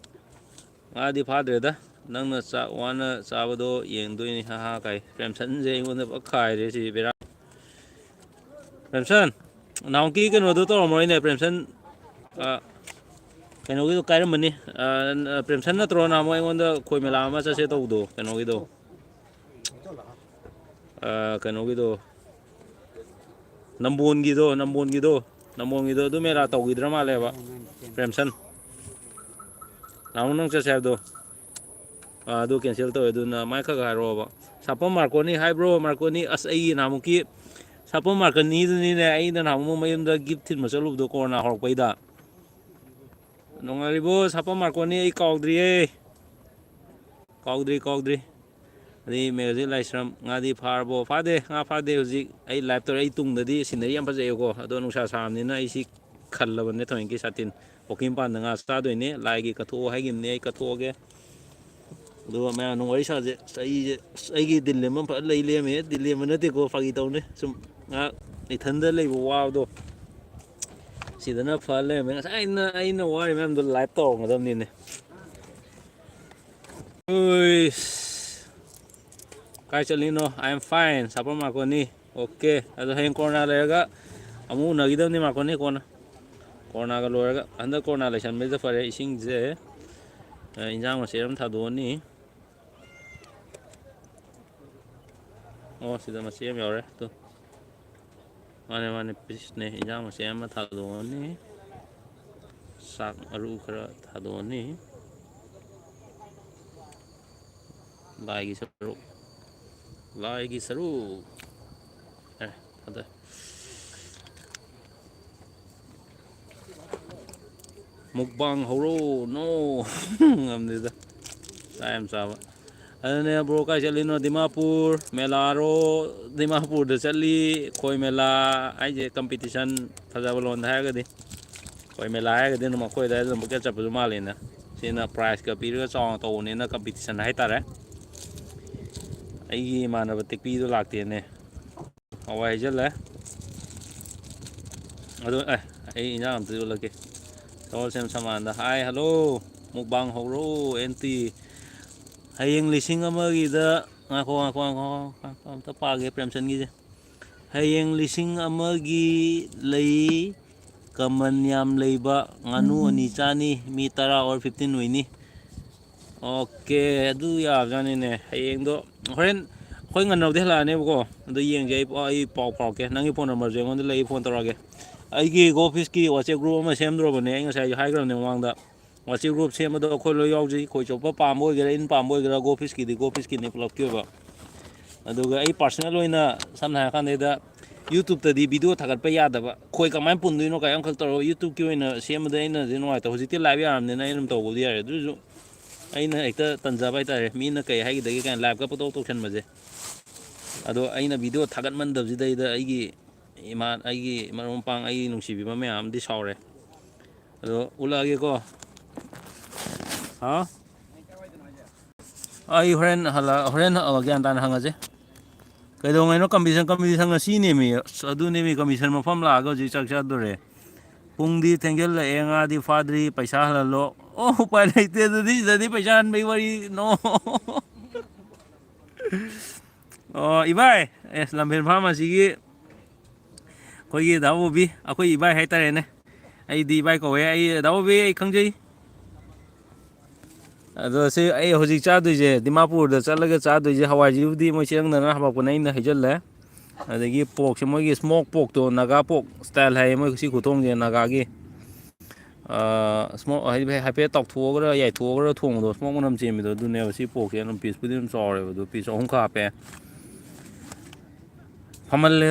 ꯉꯥꯗꯤ ꯐꯥꯗ꯭ꯔꯦꯗ꯫ ꯅꯪꯅ ꯆꯥꯛ ꯋꯥꯅ ꯆꯥꯕꯗꯣ ꯌꯦꯡꯗꯣꯏꯅꯤ꯫ ꯍꯥ ꯍꯥ ꯀꯥꯏ꯫ ꯄ꯭ꯔꯦꯝꯁꯟꯁꯦ ꯑꯩꯉꯣꯟꯗ ꯄꯨꯔꯥ ꯈꯥꯏꯔꯦ ꯁꯤ ꯕꯦꯔꯥ꯫ ꯄ꯭ꯔꯦꯝꯁꯟ, ꯅꯍꯥꯟꯃꯨꯛꯀꯤ ꯀꯩꯅꯣꯗꯣ ꯇꯧꯔꯝꯃꯔꯣꯏꯅꯦ, ꯄ꯭ꯔꯦꯝꯁꯟ꯫ ꯑ, ꯀꯩꯅꯣꯒꯤꯗꯣ ꯀꯥꯏꯔꯝꯃꯅꯤ꯫ ꯑ, ꯄ꯭ꯔꯦꯝꯁꯟ ꯅꯠꯇ꯭ꯔꯣ ꯅꯍꯥꯟꯃꯨꯛ ꯑꯩꯉꯣꯟꯗ ꯈꯣꯏ ꯃꯦꯂꯥ ꯑꯃ ꯆꯠꯁꯦ ꯇꯧꯕꯗꯣ, ꯀꯩꯅꯣꯒꯤꯗꯣ? ꯑ, ꯀꯩꯅꯣꯒꯤꯗꯣ, ꯅꯝꯕꯣꯟꯒꯤꯗꯣ, ꯅꯝꯕꯣꯟꯒꯤꯗꯣ, ꯅꯝꯕꯣꯟꯒꯤꯗꯣ ꯑꯗꯨ ꯃꯦꯂꯥ ꯇꯧꯈꯤꯗ꯭ꯔ ꯃꯥꯜꯂꯦꯕ, ꯄ꯭ꯔꯦꯝꯁꯟ꯫ ꯅꯍꯥꯟꯃꯨꯛ ꯅꯪ ꯆꯠꯁꯦ ꯍꯥꯏꯕꯗꯣ꯫ ꯑꯥ, ꯑꯗꯨ ꯀꯦꯟꯁꯦꯜ ꯇꯧꯋꯦ꯫ ꯑꯗꯨꯅ ꯃꯥꯏ ꯈꯔ ꯈꯔ ꯍꯥꯏꯔꯛꯑꯣꯕ꯫ ꯁꯥꯄꯝ ꯃꯥꯔꯀꯣꯅꯤ ꯍꯥꯏꯕ꯭ꯔꯣ? ꯃꯥꯔꯀꯣꯅꯤ, ꯑꯁ, ꯑꯩꯒꯤ ꯅꯍꯥꯟꯃꯨꯛꯀꯤ ꯁꯥꯄꯝ ꯃꯥꯔꯀꯣꯅꯤꯗꯨꯅꯤꯅꯦ, ꯑꯩꯅ ꯅꯍꯥꯟꯃꯨꯛ ꯃꯌꯨꯝꯗ ꯒꯤꯐ ꯊꯤꯟꯕ ꯆꯠꯂꯨꯕꯗꯣ, ꯀꯣꯔꯣꯅꯥ ꯍꯧꯔꯛꯄꯩꯗ꯫ "ꯅꯨꯡꯉꯥꯏꯔꯤꯕꯣ ꯁꯥꯄꯝ ꯃꯥꯔꯀꯣꯅꯤ? ꯑꯩ ꯀꯥꯎꯗ꯭ꯔꯤꯌꯦ꯫ ꯀꯥꯎꯗ꯭ꯔꯤ, ꯀꯥꯎꯗ꯭ꯔꯤ꯫" ꯑꯗꯩ ꯃꯦꯒꯥꯖꯤꯠ ꯂꯥꯏꯁ꯭ꯔꯝ, "ꯉꯥꯗꯤ ꯐꯥꯔꯕꯣ?" "ꯐꯥꯗꯦ, ꯉꯥ ꯐꯥꯗꯦ ꯍꯧꯖꯤꯛ꯫ ꯑꯩ ꯂꯥꯏꯞ ꯇꯧꯔꯦ, ꯑꯩ ꯇꯨꯡꯗꯗꯤ ꯁꯤꯅꯔꯤ ꯌꯥꯝ ꯐꯖꯩꯌꯦꯀꯣ, ꯑꯗꯣ ꯅꯨꯡꯁꯥ ꯁꯥꯕꯅꯤꯅ ꯑꯩ ꯁꯤ ꯈꯜꯂꯕꯅꯦ ꯊꯑꯣꯏꯀꯤ ꯁꯥꯇꯤꯟ꯫ ꯄꯨꯈ꯭ꯔꯤ ꯃꯄꯥꯟꯗ ꯉꯥ ꯆꯥꯗꯣꯏꯅꯦ, ꯂꯥꯏꯒꯤ ꯀꯠꯊꯣꯛꯑꯣ ꯍꯥꯏꯈꯤꯕꯅꯦ, ꯑꯩ ꯀꯠꯊꯣꯛꯑꯒꯦ꯫ ꯑꯗꯨꯒ ꯃꯌꯥꯝ ꯑꯗꯨꯝ ꯋꯥꯔꯤ ꯁꯥꯁꯦ꯫ ꯑꯁ, ꯑꯩꯁꯦ, ꯑꯁ, ꯑꯩꯒꯤ ꯗꯤꯜꯂꯦꯝꯕ ꯑꯃ ꯐꯖꯅ ꯂꯩ ꯂꯩꯔꯝꯃꯦ꯫ ꯗꯤꯜꯂꯦꯝꯕ ꯅꯠꯇꯦꯀꯣ, ꯐꯥꯒꯤ ꯇꯧꯅꯦ꯫ ꯁꯨꯝ ꯉꯥꯏꯍꯥꯛ ꯏꯊꯟꯗ ꯂꯩꯕ ꯋꯥꯕꯗꯣ ꯁꯤꯗꯅ ꯐ ꯂꯩꯔꯝꯃꯦ꯫ ꯉꯁꯥꯏ ꯑꯩꯅ, ꯑꯩꯅ ꯋꯥꯔꯤ ꯃꯌꯥꯝꯗꯣ ꯂꯥꯏꯞ ꯇꯧꯔꯝꯒꯗꯕꯅꯤꯅꯦ꯫ ꯎꯏꯁ꯫ ꯀꯥꯏ ꯆꯠꯂꯤꯅꯣ? "I am fine, ꯁꯥꯄꯝ ꯃꯥꯔꯀꯣꯅꯤ꯫" ꯑꯣꯀꯦ꯫ ꯑꯗꯣ ꯍꯌꯦꯡ ꯀꯣꯔꯣꯅꯥ ꯂꯩꯔꯒ ꯑꯃꯨꯛ ꯎꯅꯈꯤꯗꯕꯅꯤ ꯃꯥꯔꯀꯣꯅꯤ ꯀꯣꯟꯅ꯫ ꯀꯣꯔꯣꯅꯥꯒ ꯂꯣꯏꯔꯒ꯫ ꯍꯟꯗꯛ ꯀꯣꯔꯣꯅꯥ ꯂꯩꯁꯟꯕꯁꯤꯗ ꯐꯔꯦ, ꯏꯁꯤꯡꯁꯦ, ꯑ, ꯏꯟꯖꯥꯡ ꯃꯆꯦꯠ ꯑꯃ ꯊꯥꯗꯣꯛꯑꯅꯤ꯫ ꯑꯣ, ꯁꯤꯗ ꯃꯆꯦꯠ ꯑꯃ ꯌꯥꯎꯔꯦ꯫ ꯇꯨ꯫ ꯃꯥꯅꯦ, ꯃꯥꯅꯦ, ꯄꯤꯁꯅꯦ꯫ ꯏꯟꯖꯥꯡ ꯃꯆꯦꯠ ꯑꯃ ꯊꯥꯗꯣꯛꯑꯅꯤ꯫ ꯆꯥꯛ ꯃꯔꯨ ꯈꯔ ꯊꯥꯗꯣꯛꯑꯅꯤ꯫ ꯂꯥꯏꯒꯤ ꯁꯔꯨꯛ꯫ ꯂꯥꯏꯒꯤ ꯁꯔꯨꯛ꯫ ꯑꯦ, ꯊꯥꯗꯣꯛꯑꯦ꯫ ꯃꯨꯛꯕꯥꯡ ꯍꯧꯔꯣ꯫ No꯫ ꯉꯝꯗꯦꯗ꯫ ꯆꯥꯛ ꯌꯥꯝ ꯆꯥꯕ꯫ ꯑꯗꯨꯅꯦ, ꯕ꯭ꯔꯣ, ꯀꯥꯏ ꯆꯠꯂꯤꯅꯣ? ꯗꯤꯃꯥꯄꯨꯔ ꯃꯦꯂꯥꯔꯣ? ꯗꯤꯃꯥꯄꯨꯔꯗ ꯆꯠꯂꯤ꯫ ꯈꯣꯏ ꯃꯦꯂꯥ ꯍꯥꯏꯁꯦ ꯀꯝꯄꯤꯇꯤꯁꯟ, ꯐꯖꯕ ꯂꯣꯟꯗ ꯍꯥꯏꯔꯒꯗꯤ꯫ ꯈꯣꯏ ꯃꯦꯂꯥ ꯍꯥꯏꯔꯒꯗꯤ ꯑꯗꯨꯝ ꯑꯩꯈꯣꯏ ꯑꯗꯨꯋꯥꯏꯗ ꯑꯗꯨꯝ ꯄꯪꯆꯠ ꯆꯠꯄꯁꯨ ꯃꯥꯜꯂꯦꯅ꯫ ꯁꯤꯅ ꯄ꯭ꯔꯥꯏꯖꯀ ꯄꯤꯔꯒ ꯆꯥꯎꯅ ꯇꯧꯕꯅꯤꯅ ꯀꯝꯄꯤꯇꯤꯁꯟ ꯍꯥꯏꯇꯥꯔꯦ꯫ ꯑꯩꯒꯤ ꯏꯃꯥꯟꯅꯕ ꯇꯦꯛꯄꯤꯗꯣ ꯂꯥꯛꯇꯦꯅꯦ꯫ ꯍꯋꯥꯏ ꯍꯩꯖꯜꯂꯦ꯫ ꯑꯗꯣ, ꯑꯦ, ꯑꯩ ꯏꯟꯖꯥꯡ ꯑꯝꯇ ꯌꯣꯜꯂꯛꯀꯦ꯫ ꯁꯒꯣꯜꯁꯦꯝ ꯁꯃꯥꯟꯗ, "Hi, hello, ꯃꯨꯛꯕꯥꯡ ꯍꯧꯔꯣ, ꯑꯦꯟꯇꯤ꯫ ꯍꯌꯦꯡ ꯂꯤꯁꯤꯡ ꯑꯃꯒꯤꯗ", ꯉꯥꯏꯈꯣ, ꯉꯥꯏꯈꯣ, ꯉꯥꯏꯈꯣ, ꯉꯥꯏꯈꯣ, ꯑꯝꯇ ꯄꯥꯒꯦ ꯄ꯭ꯔꯦꯝꯆꯟꯒꯤꯁꯦ꯫ "ꯍꯌꯦꯡ ꯂꯤꯁꯤꯡ ꯑꯃꯒꯤ ꯂꯩ, ꯀꯃꯟ ꯌꯥꯝ ꯂꯩꯕ ꯉꯥꯅꯨ ꯑꯅꯤ ꯆꯥꯅꯤ, ꯃꯤ ꯇꯔꯥ or fifteen ꯑꯣꯏꯅꯤ"꯫ ꯑꯣꯀꯦ, ꯑꯗꯨ ꯌꯥꯕꯖꯥꯠꯅꯤꯅꯦ꯫ ꯍꯌꯦꯡꯗꯣ, ꯍꯣꯔꯦꯟ ꯑꯩꯈꯣꯏ ꯉꯟꯅꯕꯗꯤ ꯍꯜꯂꯛꯑꯅꯦꯕꯀꯣ꯫ ꯑꯗꯨ ꯌꯦꯡꯁꯦ, ꯑꯩ, ꯑꯩ ꯄꯥꯎ ꯐꯥꯎꯔꯛꯀꯦ꯫ ꯅꯪꯒꯤ ꯐꯣꯟ ꯅꯝꯕꯔꯁꯦ ꯑꯩꯉꯣꯟꯗ ꯂꯩ, ꯐꯣꯟ ꯇꯧꯔꯛꯑꯒꯦ꯫ ꯑꯩꯒꯤ ꯒꯣ ꯑꯣꯐꯤꯁꯀꯤ WhatsApp group ꯑꯃ ꯁꯦꯝꯗ꯭ꯔꯣꯕꯅꯦ, ꯑꯩ ꯉꯁꯥꯏꯁꯨ ꯍꯥꯏꯈ꯭ꯔꯕꯅꯦ ꯃꯃꯥꯡꯗ꯫ WhatsApp group ꯁꯦꯝꯕꯗꯣ ꯑꯩꯈꯣꯏ ꯂꯣꯏ ꯌꯥꯎꯖꯩ꯫ ꯈꯣꯏ ꯆꯣꯞꯄ ꯄꯥꯝꯕ ꯑꯣꯏꯒꯦꯔꯥ, ꯏꯟ ꯄꯥꯝꯕ ꯑꯣꯏꯒꯦꯔꯥ, ꯒꯣ ꯑꯣꯐꯤꯁꯀꯤꯗꯤ ꯒꯣ ꯑꯣꯐꯤꯁꯀꯤꯅꯤ ꯄꯨꯂꯞꯀꯤ ꯑꯣꯏꯕ꯫ ꯑꯗꯨꯒ ꯑꯩ personal ꯑꯣꯏꯅ, ꯁꯝꯅ ꯍꯥꯏꯔꯀꯥꯟꯗ, ꯌꯨꯇ꯭ꯌꯨꯕꯇꯗꯤ video ꯊꯥꯒꯠꯄ ꯌꯥꯗꯕ, ꯈꯣꯏ ꯀꯃꯥꯏꯅ ꯄꯨꯟꯗꯣꯏꯅꯣ ꯀꯥꯏ ꯑꯃꯈꯛ ꯇꯧꯔꯒ, ꯌꯨꯇ꯭ꯌꯨꯕꯀꯤ ꯑꯣꯏꯅ ꯁꯦꯝꯕꯗ ꯑꯩꯅꯗꯤ ꯅꯨꯡꯉꯥꯏꯇꯕ꯫ ꯍꯧꯖꯤꯛꯇꯤ live ꯌꯥꯔꯕꯅꯤꯅ ꯑꯩ ꯑꯗꯨꯝ ꯇꯧꯕꯕꯨꯗꯤ ꯌꯥꯔꯦ꯫ ꯑꯗꯨꯁꯨ ꯑꯩꯅ ꯍꯦꯛꯇ ꯇꯟꯖꯕ ꯍꯥꯏꯇꯥꯔꯦ, ꯃꯤꯅ ꯀꯩ ꯍꯥꯏꯒꯤꯗꯒꯦ ꯀꯥꯏꯅ liveꯀ ꯄꯪꯇꯧ ꯇꯧꯁꯟꯕꯁꯦ꯫ ꯑꯗꯣ ꯑꯩꯅ video ꯊꯥꯒꯠꯃꯟꯗꯕꯁꯤꯗꯩꯗ ꯑꯩꯒꯤ ꯏꯃꯥ, ꯑꯩꯒꯤ ꯃꯔꯨꯞ ꯃꯄꯥꯡ, ꯑꯩꯒꯤ ꯅꯨꯡꯁꯤꯕꯤꯕ ꯃꯌꯥꯝ ꯑꯃꯗꯤ ꯁꯥꯎꯔꯦ꯫ ꯑꯗꯣ ꯎꯠꯂꯛꯑꯒꯦꯀꯣ꯫ ꯍꯥ? ꯑꯩ ꯍꯣꯔꯦꯟ ꯍꯜꯂꯛ-, ꯍꯣꯔꯦꯟ ꯒ꯭ꯌꯥꯟ ꯇꯥꯅ ꯍꯪꯉꯁꯦ꯫ ꯀꯩꯗꯧꯉꯩꯅꯣ ꯀꯝꯄꯤꯇꯤꯁꯟ? ꯀꯝꯄꯤꯇꯤꯁꯟ ꯉꯁꯤꯅꯦꯃꯤ꯫ ꯑꯁ, ꯑꯗꯨꯅꯦꯃꯤ, ꯀꯝꯄꯤꯇꯤꯁꯟ ꯃꯐꯝ ꯂꯥꯛꯑꯒ ꯍꯧꯖꯤꯛ ꯆꯥꯛ ꯆꯥꯗꯣꯔꯦ꯫ ꯄꯨꯡꯗꯤ ꯊꯦꯡꯖꯤꯜꯂꯛꯑꯦ, ꯉꯥꯗꯤ ꯐꯥꯗ꯭ꯔꯤ, ꯄꯩꯁꯥ ꯍꯜꯍꯜꯂꯣ꯫ ꯑꯣ, ꯎꯄꯥꯏ ꯂꯩꯇꯦ ꯑꯗꯨꯗꯤ, ꯁꯤꯗꯗꯤ ꯄꯩꯁꯥ ꯍꯟꯕꯩ ꯋꯥꯔꯤ, no꯫ ꯑꯣ, ꯏꯕꯥꯏ, ꯑꯦꯁ, ꯂꯝꯐꯦꯜ ꯐꯥꯔꯃꯥꯁꯤꯒꯤ ꯑꯩꯈꯣꯏꯒꯤ ꯗꯥ ꯕꯣꯕꯤ, ꯑꯩꯈꯣꯏ ꯏꯕꯥꯏ ꯍꯥꯏꯇꯥꯔꯦꯅꯦ꯫ ꯑꯩꯗꯤ ꯏꯕꯥꯏ ꯀꯧꯋꯦ꯫ ꯑꯩ, ꯗꯥ ꯕꯣꯕꯤ, ꯑꯩ ꯈꯪꯖꯩ꯫ ꯑꯗꯣ ꯁꯤ ꯑꯩ ꯍꯧꯖꯤꯛ ꯆꯥꯗꯣꯏꯁꯦ, ꯗꯤꯃꯥꯄꯨꯔꯗ ꯆꯠꯂꯒ ꯆꯥꯗꯣꯏꯁꯦ, ꯍꯋꯥꯏꯁꯤꯕꯨꯗꯤ ꯃꯣꯏ ꯆꯦꯔꯪꯗꯅ ꯍꯥꯄꯛꯄꯅꯦ, ꯑꯩꯅ ꯍꯩꯖꯜꯂꯦ꯫ ꯑꯗꯒꯤ porkꯁꯦ, ꯃꯣꯏꯒꯤ smoke porkꯇꯣ, ꯅꯥꯒꯥ pork style ꯍꯥꯏꯌꯦ ꯃꯣꯏ ꯁꯤ ꯈꯨꯊꯣꯡꯁꯦ, ꯅꯥꯒꯥꯒꯤ꯫ ꯁ꯭ꯃꯣꯛ ꯍꯥꯏꯗꯤ ꯍꯥꯏꯐꯦꯠ ꯇꯥꯎꯊꯣꯛꯑꯒ ꯌꯥꯏꯊꯣꯛꯑꯒ ꯊꯣꯡꯕꯗꯣ, ꯁ꯭ꯃꯣꯛ ꯃꯅꯝ ꯆꯦꯟꯕꯗꯣ, ꯑꯗꯨꯅꯦꯕ꯫ ꯁꯤ ꯄꯣꯛꯁꯦ ꯑꯗꯨꯝ ꯄꯤꯁꯄꯨꯗꯤ ꯑꯗꯨꯝ ꯆꯥꯎꯔꯦꯕ, ꯑꯗꯨ ꯄꯤꯁ ꯑꯍꯨꯝ ꯈꯛ ꯍꯥꯞꯄꯦ꯫ ꯐꯝꯍꯜꯂꯦ꯫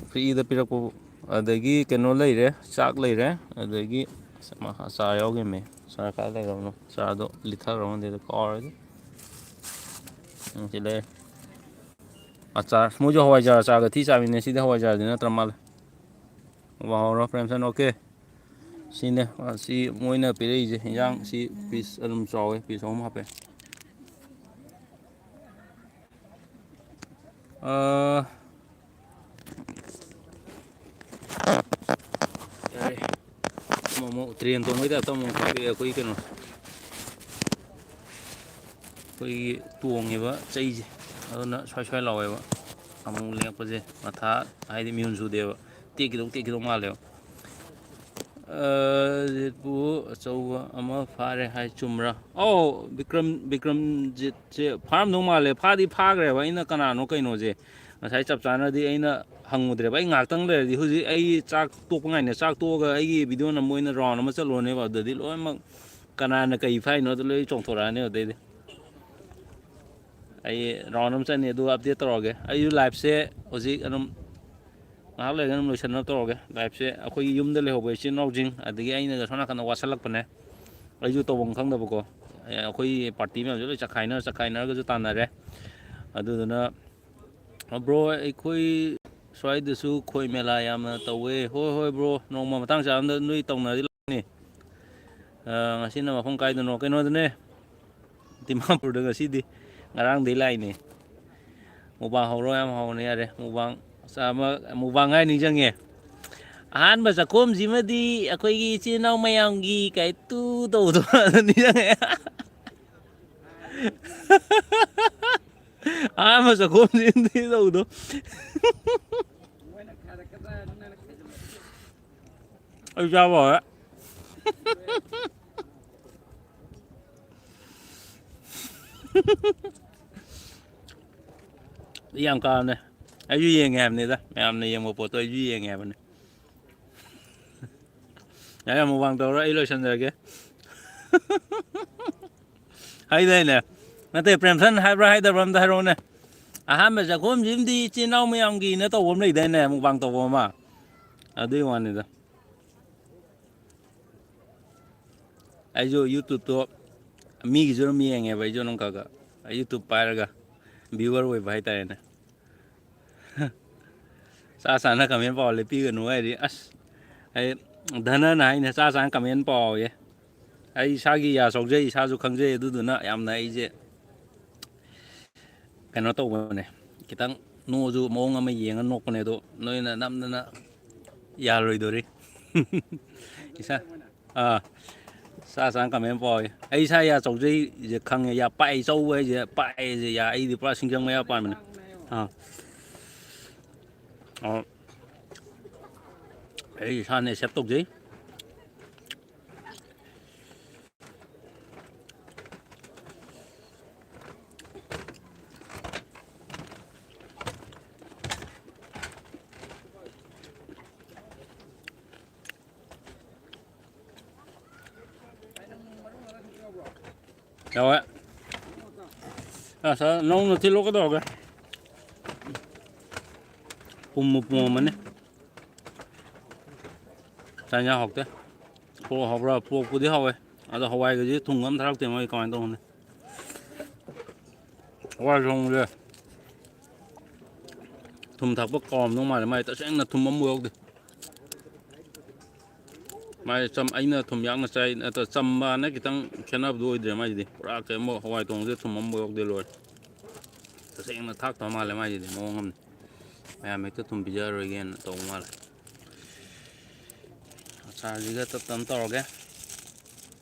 ꯐ꯭ꯔꯤꯗ ꯄꯤꯔꯛꯄꯕꯨ꯫ ꯑꯗꯒꯤ ꯀꯩꯅꯣ ꯂꯩꯔꯦ, ꯆꯥꯛ ꯂꯩꯔꯦ꯫ ꯑꯗꯒꯤ ꯑꯆꯥ ꯌꯥꯎꯈꯤꯕꯅꯦ꯫ ꯑꯆꯥ ꯀꯥꯏ ꯂꯩꯈ꯭ꯔꯕꯅꯣ? ꯑꯆꯥꯗꯣ ꯂꯤꯊꯈ꯭ꯔꯕ ꯈꯪꯗꯦ, ꯀꯥꯎꯔꯦꯗ꯫ ꯎꯝ, ꯁꯤ ꯂꯩꯔꯦ꯫ ꯑꯆꯥꯔ꯫ ꯃꯣꯏꯁꯨ ꯍꯋꯥꯏꯖꯥꯔ ꯑꯆꯥꯔꯒ ꯊꯤ ꯆꯥꯃꯤꯟꯅꯩ꯫ ꯁꯤꯗꯤ ꯍꯋꯥꯏꯖꯥꯔꯗꯤ ꯅꯠꯇ꯭ꯔ ꯃꯥꯜꯂꯦ꯫ ꯋꯥꯍꯧꯔꯣ, ꯄ꯭ꯔꯦꯝꯁꯟ꯫ ꯑꯣꯀꯦ꯫ ꯁꯤꯅꯦ꯫ ꯁꯤ ꯃꯣꯏꯅ ꯄꯤꯔꯛꯏꯁꯦ ꯏꯟꯖꯥꯡ꯫ ꯁꯤ ꯄꯤꯁ ꯑꯗꯨꯝ ꯆꯥꯎꯋꯦ, ꯄꯤꯁ ꯑꯍꯨꯝ ꯍꯥꯞꯄꯦ꯫ ꯑꯥ, ꯌꯥꯔꯦ꯫ ꯑꯃꯨꯛ ꯑꯃꯨꯛ ꯇ꯭ꯔꯦꯟ ꯇꯣꯡꯕꯩ ꯇꯥꯏꯞꯇ ꯑꯃꯨꯛ ꯀꯥꯞꯄꯛꯑꯦ ꯑꯩꯈꯣꯏꯒꯤ ꯀꯩꯅꯣ꯫ ꯑꯩꯈꯣꯏꯒꯤ ꯇꯣꯡꯉꯤꯕ ꯆꯩꯁꯦ, ꯑꯗꯨꯅ ꯁ꯭ꯋꯥꯏ ꯁ꯭ꯋꯥꯏ ꯂꯥꯎꯋꯦꯕ꯫ ꯑꯃꯨꯛ ꯂꯦꯡꯉꯛꯄꯁꯦ ꯃꯊꯥ ꯍꯥꯏꯗꯤ ꯃꯤꯍꯨꯟ ꯁꯨꯗꯦꯕ꯫ ꯇꯦꯛꯈꯤꯗꯧ ꯇꯦꯛꯈꯤꯗꯧ ꯃꯥꯜꯂꯦꯕ꯫ ꯑꯥ, ꯖꯤꯠꯄꯨ ꯑꯆꯧꯕ ꯑꯃ ꯐꯥꯔꯦ ꯍꯥꯏ ꯆꯨꯝꯕ꯭ꯔꯥ? ꯑꯧ, ꯕꯤꯀ꯭ꯔꯝ, ꯕꯤꯀ꯭ꯔꯝꯖꯤꯠꯁꯦ ꯐꯥꯔꯝꯗꯧ ꯃꯥꯜꯂꯦ꯫ ꯐꯥꯗꯤ ꯐꯥꯈ꯭ꯔꯦꯕ, ꯑꯩꯅ ꯀꯅꯥꯅꯣ ꯀꯩꯅꯣꯁꯦ ꯉꯁꯥꯏ ꯆꯞ ꯆꯥꯅꯗꯤ ꯑꯩꯅ ꯍꯪꯉꯨꯗ꯭ꯔꯦꯕ꯫ ꯑꯩ ꯉꯥꯏꯍꯥꯛꯇꯪ ꯂꯩꯔꯗꯤ, ꯍꯧꯖꯤꯛ ꯑꯩ ꯆꯥꯛ ꯇꯣꯛꯄ ꯉꯥꯏꯅꯦ꯫ ꯆꯥꯛ ꯇꯣꯛꯑꯒ ꯑꯩꯒꯤ ꯚꯤꯗꯤꯑꯣ ꯅꯝꯕ ꯑꯣꯏꯅ ꯔꯥꯎꯟ ꯑꯃ ꯆꯠꯂꯨꯔꯅꯦꯕ꯫ ꯑꯗꯨꯗꯗꯤ ꯂꯣꯏꯅꯃꯛ ꯀꯅꯥꯅ ꯀꯩ ꯐꯥꯏꯅꯣ ꯑꯗꯨ ꯂꯣꯏ ꯆꯣꯡꯊꯣꯔꯛꯑꯅꯤ ꯑꯗꯨꯗꯩꯗꯤ꯫ ꯑꯩ ꯔꯥꯎꯟ ꯑꯃ ꯆꯠꯅꯤ, ꯑꯗꯨꯒ ꯑꯞꯗꯦꯠ ꯇꯧꯔꯛꯑꯒꯦ꯫ ꯑꯩꯁꯨ ꯂꯥꯏꯐꯁꯦ ꯍꯧꯖꯤꯛ ꯑꯗꯨꯝ ꯉꯥꯏꯍꯥꯛ ꯂꯩꯔꯒ ꯑꯗꯨꯝ ꯂꯣꯏꯁꯟꯅꯕ ꯇꯧꯔꯒꯦ꯫ ꯂꯥꯏꯐꯁꯦ ꯑꯩꯈꯣꯏꯒꯤ ꯌꯨꯝꯗ ꯂꯩꯍꯧꯕ ꯏꯆꯤꯟ ꯏꯅꯥꯎꯁꯤꯡ, ꯑꯗꯒꯤ ꯑꯩꯅꯒ ꯁꯣꯝ ꯅꯥꯀꯟꯗ ꯋꯥꯁꯜꯂꯛꯄꯅꯦ꯫ ꯑꯩꯁꯨ ꯇꯧꯐꯝ ꯈꯪꯗꯕꯀꯣ꯫ ꯑꯩꯈꯣꯏ ꯄꯥꯔꯇꯤ ꯃꯌꯥꯝꯁꯦ ꯂꯣꯏ ꯆꯈꯥꯏꯅꯔ ꯆꯈꯥꯏꯅꯔꯒꯁꯨ ꯇꯥꯟꯅꯔꯦ꯫ ꯑꯗꯨꯗꯨꯅ, ꯕ꯭ꯔꯣ, ꯑꯩꯈꯣꯏ ꯁ꯭ꯋꯥꯏꯗꯁꯨ ꯈꯣꯏ ꯃꯦꯂꯥ ꯌꯥꯝꯅ ꯇꯧꯋꯦ꯫ ꯍꯣꯏ, ꯍꯣꯏ, ꯕ꯭ꯔꯣ, ꯅꯣꯡꯃ ꯃꯇꯥꯡ ꯆꯥꯕꯗ ꯅꯣꯏ ꯇꯧꯅꯔꯗꯤ ꯂꯥꯛꯀꯅꯤ꯫ ꯑ, ꯉꯁꯤꯅ ꯃꯐꯝ ꯀꯥꯏꯗꯅꯣ? ꯀꯩꯅꯣꯗꯅꯦ, ꯗꯤꯃꯥꯄꯨꯔꯗ ꯉꯁꯤꯗꯤ꯫ ꯉꯔꯥꯡꯗꯩ ꯂꯥꯛꯏꯅꯦ꯫ ꯃꯨꯛꯕꯥꯡ ꯍꯧꯔꯣ, ꯌꯥꯝ ꯍꯥꯎꯅ ꯌꯥꯔꯦ꯫ ꯃꯨꯛꯕꯥꯡ ꯆꯥꯕ, ꯃꯨꯛꯕꯥꯡ ꯍꯥꯏꯔ ꯅꯤꯡꯁꯤꯡꯉꯦ꯫ ꯑꯍꯥꯟꯕ ꯆꯥꯛꯈꯣꯝꯁꯤꯃꯗꯤ ꯑꯩꯈꯣꯏꯒꯤ ꯏꯆꯤꯟ ꯏꯅꯥꯎ ꯃꯌꯥꯝꯒꯤ ꯀꯩ ꯇꯨ ꯇꯧꯕꯗꯣ ꯑꯗꯨ ꯅꯤꯡꯁꯤꯡꯉꯦ꯫ ꯑꯍꯥꯟꯕ ꯆꯥꯛꯈꯣꯝꯁꯤꯃꯗꯤ ꯇꯧꯕꯗꯣ꯫ ꯑꯩ ꯆꯥꯕ ꯍꯧꯔꯦ꯫ ꯌꯥꯝ ꯀꯥꯕꯅꯦ꯫ ꯑꯩꯁꯨ ꯌꯦꯡꯉꯦ ꯍꯥꯏꯕꯅꯤꯗ, ꯃꯌꯥꯝꯅ ꯌꯦꯡꯕ ꯄꯣꯠꯇꯣ ꯑꯩꯁꯨ ꯌꯦꯡꯉꯦ ꯍꯥꯏꯕꯅꯤ꯫ ꯌꯥꯔꯦ, mukbang ꯇꯧꯔꯣ, ꯑꯩ ꯂꯣꯏꯁꯟꯖꯔꯒꯦ꯫ ꯍꯥꯏꯗꯥꯏꯅꯦ? ꯅꯠꯇꯦ, ꯄ꯭ꯔꯦꯝꯁꯟ ꯍꯥꯏꯕ꯭ꯔꯥ ꯍꯥꯏꯗꯕ꯭ꯔꯥ ꯑꯝꯇ ꯍꯥꯏꯔꯛꯎꯅꯦ꯫ ꯑꯍꯥꯟꯕ ꯆꯥꯛꯈꯨꯝꯁꯤꯝꯗꯤ ꯏꯆꯤꯟ ꯏꯅꯥꯎ ꯃꯌꯥꯝꯒꯤꯅ ꯇꯧꯕ ꯑꯃ ꯂꯩꯗꯥꯏꯅꯦ, mukbang ꯇꯧꯕ ꯑꯃ? ꯑꯗꯨꯒꯤ ꯋꯥꯅꯤꯗ꯫ ꯑꯩꯁꯨ YouTube-ꯇꯣ ꯃꯤꯒꯤꯁꯨ ꯑꯗꯨꯝ ꯌꯦꯡꯉꯦꯕ, ꯑꯩꯁꯨ ꯑꯗꯨꯝ ꯈꯔ ꯈꯔ꯫ YouTube ꯄꯥꯏꯔꯒ viewer ꯑꯣꯏꯕ ꯍꯥꯏꯇꯥꯔꯦꯅꯦ꯫ ꯆꯥ ꯆꯥꯅ comment ꯄꯥꯎ ꯂꯦꯞꯄꯤꯒꯅꯨ ꯍꯥꯏꯔꯤ꯫ ꯑꯁ, ꯑꯩ ꯙꯅꯅ ꯍꯥꯏꯅꯦ, ꯆꯥ ꯆꯥꯅ comment ꯄꯥꯎꯌꯦ꯫ ꯑꯩ ꯏꯁꯥꯒꯤ ꯌꯥ ꯆꯧꯖꯩ, ꯏꯁꯥꯁꯨ ꯈꯪꯖꯩ, ꯑꯗꯨꯗꯨꯅ ꯌꯥꯝꯅ ꯑꯩꯁꯦ ꯀꯩꯅꯣ ꯇꯧꯕꯅꯦ, ꯈꯤꯇꯪ ꯅꯣꯛꯑꯁꯨ ꯃꯑꯣꯡ ꯑꯃ ꯌꯦꯡꯉ ꯅꯣꯛꯄꯅꯦ, ꯑꯗꯣ ꯅꯣꯏꯅ ꯅꯝꯗꯅ ꯌꯥꯔꯣꯏꯗꯣꯔꯤ꯫ ꯏꯁꯥ, ꯑꯥ, ꯆꯥ ꯆꯥꯅ comment ꯄꯥꯎꯌꯦ꯫ ꯑꯩ ꯏꯁꯥ ꯌꯥ ꯆꯧꯖꯩꯁꯦ ꯈꯪꯉꯦ, ꯌꯥ ꯄꯥꯛꯑꯦ, ꯆꯧꯕ ꯍꯥꯏꯁꯦ ꯄꯥꯛꯑꯦꯁꯦ, ꯌꯥ, ꯑꯩꯗꯤ ꯄꯨꯔꯥ ꯁꯤꯡꯖꯪ ꯃꯌꯥ ꯄꯥꯟꯕꯅꯦ꯫ ꯑꯥ, ꯑꯥ, ꯑꯩ ꯏꯁꯥꯅ accept ꯇꯧꯖꯩ꯫ ꯌꯥꯎꯋꯦ꯫ ꯑꯁ, ꯅꯧꯅ ꯊꯤꯜꯂꯣ ꯀꯩꯗꯧꯔꯒꯦ? ꯄꯨꯝꯃ ꯄꯨꯝꯃꯝꯃꯅꯤ꯫ ꯆꯥꯛ ꯏꯟꯖꯥꯡ ꯍꯥꯎꯇꯦ꯫ ꯄꯣꯔꯣꯛ ꯍꯥꯎꯕ꯭ꯔꯥ? ꯄꯣꯔꯣꯛꯄꯨꯗꯤ ꯍꯥꯎꯋꯦ꯫ ꯑꯗꯣ ꯍꯋꯥꯏꯒꯁꯦ ꯊꯨꯝꯒ ꯑꯝ ꯊꯥꯛꯂꯛꯇꯦ, ꯃꯣꯏ ꯀꯃꯥꯏꯅ ꯇꯧꯕꯅꯣ ꯈꯪꯗꯦ꯫ ꯍꯋꯥꯏ ꯊꯣꯡꯕꯁꯦ ꯊꯨꯝ ꯊꯥꯛꯄ ꯀꯥꯎꯔꯝꯗꯧ ꯃꯥꯜꯂꯦ꯫ ꯃꯥꯏ ꯇꯁꯦꯡꯅ ꯊꯨꯝ ꯑꯃꯐꯥꯎ ꯌꯥꯎꯗꯦ꯫ ꯃꯥꯏ ꯆꯝ-, ꯑꯩꯅ ꯊꯨꯝ ꯌꯥꯛꯅ ꯆꯥꯏ, ꯅꯠꯇ꯭ꯔ ꯆꯝꯕꯅ ꯈꯤꯇꯪ ꯈꯦꯠꯅꯕꯗꯣ ꯑꯣꯏꯗ꯭ꯔꯦ ꯃꯥꯏꯁꯤꯗꯤ꯫ ꯄꯨꯔꯥ ꯀꯩꯅꯣ ꯍꯋꯥꯏ ꯊꯣꯡꯕꯁꯦ ꯊꯨꯝ ꯑꯃꯐꯥꯎ ꯌꯥꯎꯗꯦ, ꯂꯣꯏꯔꯦ꯫ ꯇꯁꯦꯡꯅ ꯊꯥꯛꯇꯕ ꯃꯥꯜꯂꯦ ꯃꯥꯏꯁꯤꯗꯤ, ꯃꯑꯣꯡ ꯑꯃꯅꯤ꯫ ꯃꯌꯥꯝ ꯍꯦꯛꯇ ꯊꯨꯝ ꯄꯤꯖꯔꯔꯣꯏꯒꯦꯅ ꯇꯧꯕ ꯃꯥꯜꯂꯦ꯫ ꯑꯆꯥꯔꯁꯤꯒ ꯇꯞ ꯇꯞꯅ ꯇꯧꯔꯒꯦ꯫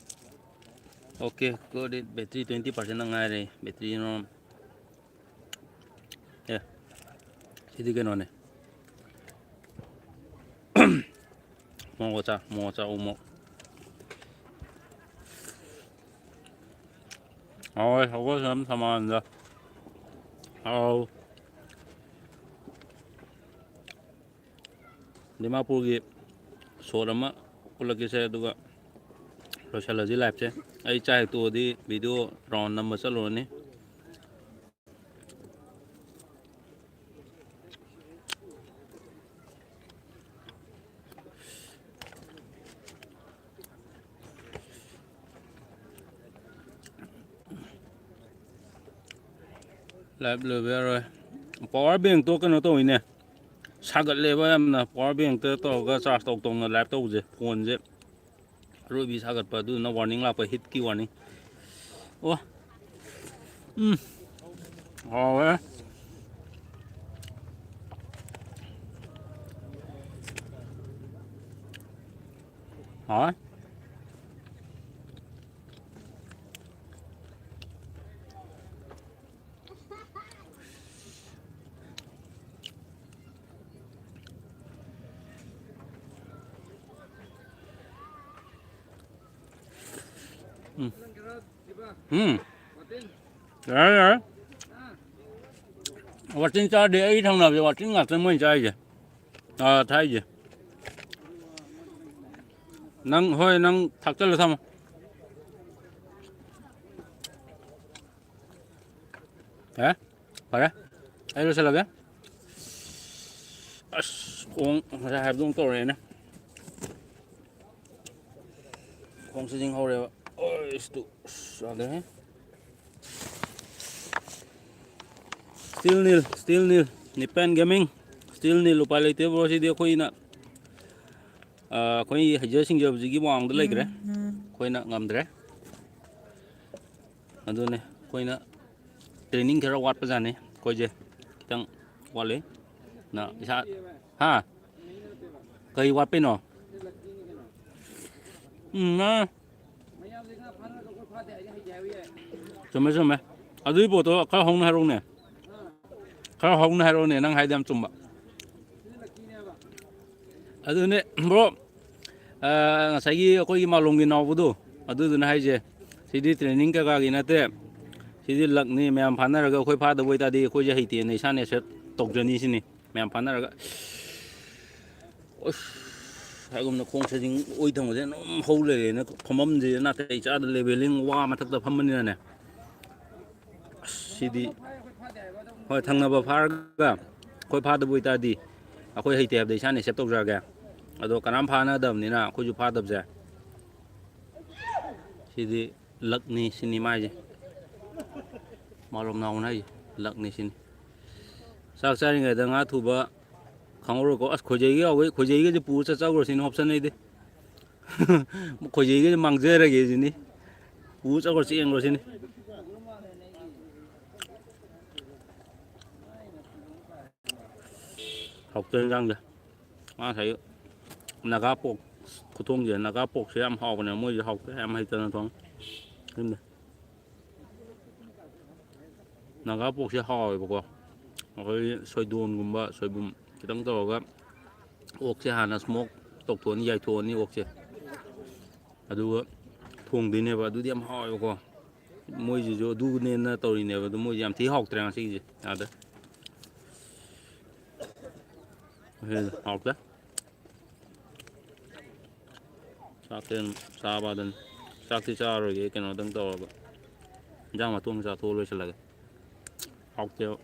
Okay, good. Battery twenty percent ꯉꯥꯏꯔꯦ꯫ Battery ꯅꯣ꯫ ꯑꯦ, ꯁꯤꯗꯤ ꯀꯩꯅꯣꯅꯦ꯫ ꯃꯣꯔꯣꯛ ꯑꯆꯥꯔ, ꯃꯣꯔꯣꯛ ꯑꯆꯥꯔ, ꯎ ꯃꯣꯔꯣꯛ꯫ ꯍꯥꯎꯋꯦ, ꯁꯒꯣꯜ ꯁꯦꯝ ꯊꯝꯕꯥꯜꯗ꯫ ꯍꯥꯎ꯫ ꯗꯤꯃꯥꯄꯨꯔꯒꯤ ꯁꯣꯠ ꯑꯃ ꯄꯨꯜꯂꯛꯀꯦꯁꯦ, ꯑꯗꯨꯒ ꯂꯣꯏꯁꯤꯜꯂꯁꯤ liveꯁꯦ꯫ ꯑꯩ ꯆꯥꯛ ꯍꯦꯛ ꯇꯣꯛꯑꯗꯤ video round ꯅꯝꯕ ꯆꯠꯂꯨꯔꯅꯤ꯫ Live ꯂꯣꯏꯕ ꯌꯥꯔꯣꯏ꯫ Power bankꯇꯣ ꯀꯩꯅꯣ ꯇꯧꯋꯤꯅꯦ, ꯁꯥꯒꯠꯂꯦꯕ ꯌꯥꯝꯅ꯫ Power bankꯇ ꯇꯧꯔꯒ charge ꯇꯧ ꯇꯧꯅ live ꯇꯧꯕꯁꯦ, phoneꯁꯦ ꯑꯔꯣꯏꯕꯤ ꯁꯥꯒꯠꯄ, ꯑꯗꯨꯗꯨꯅ warning ꯂꯥꯛꯄ, heatꯀꯤ warning꯫ ꯑꯣ꯫ ꯎꯝ꯫ ꯍꯥꯎꯋꯦ꯫ ꯍꯥꯎꯋꯦ꯫ ꯎꯝ꯫ ꯎꯝ꯫ ꯌꯥꯔꯦ, ꯌꯥꯔꯦ꯫ ꯋꯥꯇꯤꯟ ꯆꯥꯗꯦ, ꯑꯩ ꯊꯪꯅꯕꯁꯦ ꯋꯥꯇꯤꯟ ꯉꯥꯛꯇ ꯃꯣꯏꯅ ꯆꯥꯏꯁꯦ꯫ ꯑꯥ, ꯊꯥꯏꯁꯦ꯫ ꯅꯪ, ꯍꯣꯏ, ꯅꯪ ꯊꯥꯛꯆꯜꯂ ꯊꯝꯃꯣ꯫ ꯑꯦ? ꯐꯔꯦ꯫ ꯑꯩ ꯂꯣꯏꯁꯤꯜꯂꯒꯦ꯫ ꯑꯁ, ꯈꯣꯡ ꯉꯁꯥꯏ ꯍꯥꯏꯕꯗꯣ ꯑꯃꯨꯛ ꯇꯧꯔꯛꯑꯦꯅꯦ꯫ ꯈꯣꯡ ꯁꯤꯖꯤꯡ ꯍꯧꯔꯦꯕ꯫ ꯑꯁ, ꯇꯨ, ꯑꯁ, ꯌꯥꯗ꯭ꯔꯦꯍꯦ꯫ Still nil, still nil꯫ Nippon Gaming, still nil꯫ ꯎꯄꯥꯏ ꯂꯩꯇꯦ, bro꯫ ꯁꯤꯗꯤ ꯑꯩꯈꯣꯏꯅ, ꯑ, ꯑꯩꯈꯣꯏ ꯍꯩꯖ ꯁꯤꯡꯖꯕꯁꯤꯒꯤ ꯃꯃꯥꯡꯗ ꯂꯩꯈ꯭ꯔꯦ꯫ ꯑꯩꯈꯣꯏꯅ ꯉꯝꯗ꯭ꯔꯦ꯫ ꯑꯗꯨꯅꯦ ꯑꯩꯈꯣꯏꯅ training ꯈꯔ ꯋꯥꯠꯄꯖꯥꯠꯅꯤ ꯑꯩꯈꯣꯏꯁꯦ, ꯈꯤꯇꯪ ꯋꯥꯠꯂꯤ꯫ ꯅ ꯏꯁꯥ, ꯍꯥ? ꯀꯩ ꯋꯥꯠꯄꯩꯅꯣ? ꯎꯝ, ꯅ-, ꯆꯨꯝꯃꯦ, ꯆꯨꯝꯃꯦ꯫ ꯑꯗꯨꯒꯤ ꯄꯣꯠꯇꯣ ꯈꯔ ꯍꯧꯅ ꯍꯥꯏꯔꯛꯎꯅꯦ꯫ ꯈꯔ ꯍꯧꯅ ꯍꯥꯏꯔꯛꯑꯣꯅꯦ, ꯅꯪ ꯍꯥꯏꯗꯣ ꯌꯥꯝ ꯆꯨꯝꯕ꯫ ꯑꯗꯨꯅꯦ, bro, ꯑ, ꯉꯁꯥꯏꯒꯤ ꯑꯩꯈꯣꯏꯒꯤ ꯃꯥꯂꯣꯝꯒꯤ ꯅꯥꯎꯕꯗꯣ, ꯑꯗꯨꯗꯨꯅ ꯍꯥꯏꯁꯦ, ꯁꯤꯗꯤ training ꯀꯩꯀꯥꯒꯤ ꯅꯠꯇꯦ, ꯁꯤꯗꯤ luckꯅꯤ꯫ ꯃꯌꯥꯝ ꯐꯥꯅꯔꯒ ꯑꯩꯈꯣꯏ ꯐꯥꯗꯕ ꯑꯣꯏꯇꯥꯔꯗꯤ ꯑꯩꯈꯣꯏꯁꯦ ꯍꯩꯇꯦꯅ ꯏꯁꯥꯅ accept ꯇꯧꯖꯅꯤ ꯁꯤꯅꯤ, ꯃꯌꯥꯝ ꯐꯥꯅꯔꯒ꯫ ꯑꯁ, ꯉꯁꯥꯏꯒꯨꯝꯅ ꯈꯣꯡ ꯁꯖꯤꯡ ꯑꯣꯏ ꯊꯪꯕꯁꯦ ꯑꯗꯨꯝ ꯍꯧ ꯂꯩꯔꯦꯅ ꯐꯝꯐꯝꯁꯦ ꯅꯥꯇꯩ ꯆꯥꯗ ꯂꯦꯚꯦꯂꯤꯡ ꯋꯥ ꯃꯊꯛꯇ ꯐꯝꯕꯅꯤꯅꯅꯦ꯫ ꯑꯁ, ꯁꯤꯗꯤ ꯍꯣꯏ, ꯊꯪꯅꯕ ꯐꯥꯔꯒ ꯑꯩꯈꯣꯏ ꯐꯥꯗꯕ ꯑꯣꯏꯇꯥꯔꯗꯤ ꯑꯩꯈꯣꯏ ꯍꯩꯇꯦ ꯍꯥꯏꯕꯗ ꯏꯁꯥꯅ ꯑꯦꯛꯁꯦꯞ ꯇꯧꯖꯔꯒꯦ꯫ ꯑꯗꯣ ꯀꯅꯥꯝ ꯐꯥꯅꯗꯕꯅꯤꯅ ꯑꯩꯈꯣꯏꯁꯨ ꯐꯥꯗꯕꯁꯦ ꯁꯤꯗꯤ ꯂꯛꯅꯤ ꯁꯤꯅꯤ ꯃꯥꯏꯁꯦ꯫ ꯃꯥꯂꯣꯝ ꯅꯥꯎꯅ ꯍꯥꯏꯁꯦ ꯂꯛꯅꯤ ꯁꯤꯅꯤ꯫ ꯆꯥꯛ ꯆꯥꯔꯤꯉꯩꯗ ꯉꯥ ꯊꯨꯕ ꯈꯪꯍꯧꯔꯣꯏꯀꯣ꯫ ꯑꯁ, ꯈꯣꯏꯖꯩꯒ ꯌꯥꯎꯋꯦ꯫ ꯈꯣꯏꯖꯩꯒꯁꯦ ꯄꯨꯔ ꯆꯠꯆꯈ꯭ꯔꯣ ꯁꯤꯅꯤ option ꯑꯩꯗꯤ꯫ ꯈꯣꯏꯖꯩꯒꯁꯦ ꯃꯥꯡꯖꯔꯒꯦ ꯁꯤꯅꯤ꯫ ꯄꯨꯔ ꯆꯠꯈ꯭ꯔꯣ, ꯆꯦꯟꯈ꯭ꯔꯣ ꯁꯤꯅꯤ꯫ ꯍꯥꯎꯇꯦ ꯏꯟꯖꯥꯡꯁꯦ꯫ ꯃꯥ ꯉꯁꯥꯏ ꯅꯥꯒꯥ ꯄꯣꯛ ꯈꯨꯊꯣꯡꯁꯦ, ꯅꯥꯒꯥ ꯄꯣꯛꯁꯦ ꯌꯥꯝ ꯍꯥꯎꯕꯅꯦ꯫ ꯃꯣꯏꯁꯦ ꯍꯥꯎꯇꯦ, ꯌꯥꯝ ꯍꯩꯇꯅ ꯊꯣꯡꯉꯦ꯫ ꯌꯨꯝꯗ ꯅꯥꯒꯥ ꯄꯣꯛꯁꯦ ꯍꯥꯎꯋꯦꯕꯀꯣ꯫ ꯑꯩꯈꯣꯏꯒꯤ ꯁꯣꯏꯗꯣꯟꯒꯨꯝꯕ, ꯁꯣꯏꯕꯨꯝ ꯈꯤꯇꯪ ꯇꯧꯔꯒ ꯑꯣꯛꯁꯦ ꯍꯥꯟꯅ ꯁ꯭ꯃꯣꯛ ꯇꯧꯊꯣꯛꯑꯅꯤ, ꯌꯥꯏꯊꯣꯛꯑꯅꯤ ꯑꯣꯛꯁꯦ꯫ ꯑꯗꯨꯒ ꯊꯣꯡꯗꯣꯏꯅꯦꯕ꯫ ꯑꯗꯨꯗꯤ ꯌꯥꯝ ꯍꯥꯎꯋꯦꯕꯀꯣ꯫ ꯃꯣꯏꯁꯤꯁꯨ ꯑꯗꯨꯅꯦꯅ ꯇꯧꯔꯤꯅꯦꯕ꯫ ꯑꯗꯨ ꯃꯣꯏꯁꯦ ꯌꯥꯝ ꯊꯤ ꯍꯥꯎꯇ꯭ꯔꯦ ꯉꯁꯤꯒꯤꯁꯦ꯫ ꯌꯥꯗ꯭ꯔꯦ꯫ ꯍꯥꯎꯇꯦ꯫ ꯆꯥꯛꯇꯤ ꯑꯗꯨꯝ ꯆꯥꯕ ꯑꯗꯨꯝ꯫ ꯆꯥꯛꯇꯤ ꯆꯥꯔꯔꯣꯏꯒꯦ, ꯀꯩꯅꯣꯗꯪ ꯇꯧꯔꯒ ꯏꯟꯖꯥꯡ ꯃꯇꯣꯡ ꯆꯥꯊꯣꯛꯑ ꯂꯣꯏꯁꯤꯜꯂꯒꯦ꯫ ꯍꯥꯎꯇꯦꯕ꯫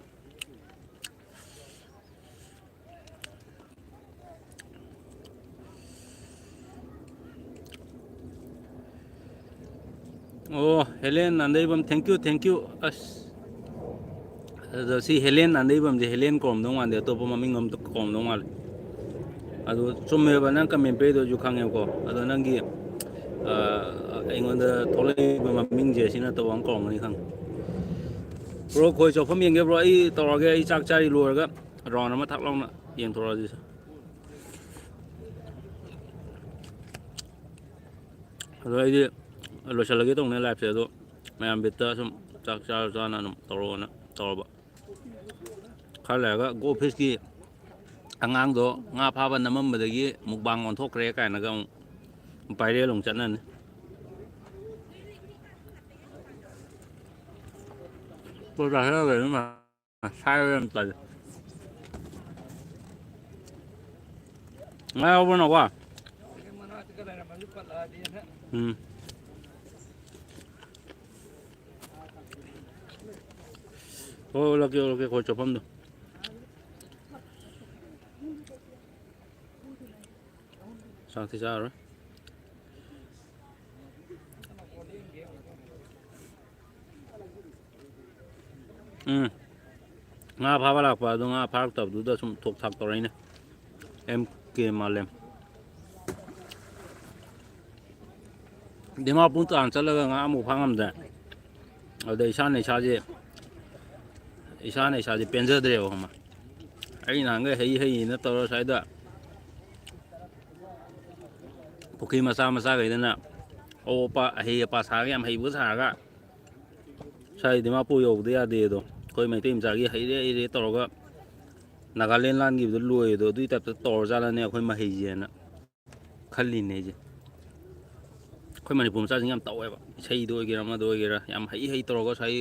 ꯑꯣ, Helen Nandeibam, thank you, thank you꯫ ꯑꯁ, ꯑꯗꯣ ꯁꯤ ꯍꯦꯂꯦꯟ ꯅꯥꯟꯗꯩꯕꯝꯁꯦ ꯍꯦꯂꯦꯟ ꯀꯧꯔꯝꯗꯧ ꯃꯥꯟꯗꯦ, ꯑꯇꯣꯞꯄ ꯃꯃꯤꯡ ꯑꯃ ꯀꯧꯔꯝꯗꯧ ꯃꯥꯜꯂꯦ꯫ ꯑꯗꯣ ꯆꯨꯝꯃꯦꯕ, ꯅꯪ comment ꯄꯤꯔꯤꯗꯣ ꯑꯩꯁꯨ ꯈꯪꯉꯦꯕꯀꯣ꯫ ꯑꯗꯣ ꯅꯪꯒꯤ, ꯑ, ꯑꯩꯉꯣꯟꯗ ꯊꯣꯛꯂꯛꯏꯕ ꯃꯃꯤꯡꯁꯦ ꯁꯤ ꯅꯠꯇꯕ ꯑꯃ ꯀꯧꯔꯝꯒꯅꯤ ꯈꯪꯉꯦ꯫ Bro, ꯈꯣꯏ ꯆꯣꯞꯐꯝ ꯌꯦꯡꯒꯦ bro, ꯑꯩ ꯇꯧꯔꯒꯦ, ꯑꯩ ꯆꯥꯛ ꯆꯥꯔꯤ ꯂꯣꯏꯔꯒ round ꯑꯃ ꯊꯛ ꯂꯥꯎꯅ ꯌꯦꯡꯊꯣꯔꯛꯑꯁꯤ꯫ ꯑꯗꯣ ꯑꯩꯗꯤ ꯂꯣꯏꯁꯤꯜꯂꯒꯦ ꯇꯧꯅꯦ liveꯁꯦ, ꯑꯗꯣ ꯃꯌꯥꯝ ꯕꯤꯠꯇ ꯁꯨꯝ ꯆꯥꯛ ꯆꯥꯔ ꯆꯥꯅ ꯑꯗꯨꯝ ꯇꯧꯔꯛꯑꯣꯅ ꯇꯧꯔꯕ꯫ ꯈꯔ ꯂꯩꯔꯒ ꯒꯣ ꯐꯤꯁꯀꯤ ꯑꯉꯥꯡꯗꯣ ꯉꯥ ꯐꯥꯕ ꯅꯝꯃꯝꯕꯗꯒꯤ mukbang ꯑꯣꯟꯊꯣꯛꯈ꯭ꯔꯦ ꯀꯥꯏꯅꯒ ꯑꯃꯨꯛ viral ꯑꯃꯨꯛ ꯆꯠꯅꯅꯤ꯫ ꯄꯣꯠ ꯆꯥꯁꯤꯜꯂꯒ ꯂꯩꯕ ꯃꯥꯜꯂꯦ꯫ ꯁꯥꯏꯕ ꯌꯥꯝ ꯇꯜꯂꯦ꯫ ꯉꯥ ꯌꯥꯎꯕ꯭ꯔꯣ ꯅꯥꯎꯕ? ꯎꯝ꯫ ꯍꯣꯏ, ꯎꯠꯂꯛꯀꯦ, ꯎꯠꯂꯛꯀꯦ, ꯑꯩꯈꯣꯏ ꯆꯠꯐꯝꯗꯣ꯫ ꯆꯥꯛꯇꯤ ꯆꯥꯔꯔꯣꯏ꯫ ꯎꯝ꯫ ꯉꯥ ꯐꯥꯕ ꯂꯥꯛꯄ ꯑꯗꯣ, ꯉꯥ ꯐꯥꯔꯛꯇꯕꯗꯨꯗ ꯁꯨꯝ ꯊꯣꯛ ꯊꯥꯛ ꯇꯧꯔꯛꯏꯅꯦ꯫ ꯑꯦꯝ ꯀꯦ ꯃꯥꯂꯦꯝ꯫ ꯗꯤꯃꯥꯄꯨꯔ ꯇꯥꯟꯅ ꯆꯠꯂꯒ ꯉꯥ ꯑꯃꯨꯛ ꯐꯥ ꯉꯝꯗ꯭ꯔꯦ꯫ ꯑꯗꯨꯗ ꯏꯁꯥꯅ ꯏꯁꯥꯁꯦ, ꯏꯁꯥꯅ ꯏꯁꯥꯁꯦ ꯄꯦꯟꯖꯗ꯭ꯔꯦꯕ, ꯈꯪꯕ꯭ꯔꯥ? ꯑꯩ ꯅꯍꯥꯟꯈꯩ ꯍꯩ ꯍꯩꯌꯦꯅ ꯇꯧꯔ ꯁ꯭ꯋꯥꯏꯗ ꯄꯨꯈ꯭ꯔꯤ ꯃꯆꯥ ꯃꯆꯥꯈꯩꯗꯅ ꯑꯣꯛꯄ ꯑꯍꯩ ꯑꯄꯥ ꯁꯥꯔꯒ, ꯌꯥꯝ ꯍꯩꯕꯒ ꯁꯥꯔꯒ, ꯁ꯭ꯋꯥꯏ ꯗꯤꯃꯥꯄꯨꯔ ꯌꯧꯕꯗ ꯌꯥꯗꯦ ꯑꯗꯣ, ꯑꯩꯈꯣꯏ ꯃꯩꯇꯩ ꯃꯆꯥꯒꯤ ꯍꯩꯔꯦ ꯍꯩꯔꯦ ꯇꯧꯔꯒ ꯅꯥꯒꯥꯂꯦꯟ ꯂꯥꯟꯈꯤꯕꯗꯣ ꯂꯣꯏ ꯑꯗꯣ, ꯑꯗꯨꯏ ꯇꯥꯏꯞꯇ ꯇꯧꯔꯖꯥꯠꯂꯅꯦ ꯑꯩꯈꯣꯏ ꯃꯍꯩꯁꯦꯅ ꯈꯜꯂꯤꯅꯦ ꯑꯩꯁꯦ꯫ ꯑꯩꯈꯣꯏ ꯃꯅꯤꯄꯨꯔ ꯃꯆꯥꯁꯤꯡ ꯌꯥꯝ ꯇꯧꯋꯦꯕ, ꯏꯁꯩꯗ ꯑꯣꯏꯒꯦꯔꯥ ꯑꯃꯗ ꯑꯣꯏꯒꯦꯔꯥ, ꯌꯥꯝ ꯍꯩ ꯍꯩ ꯇꯧꯔꯒ ꯉꯁꯥꯏ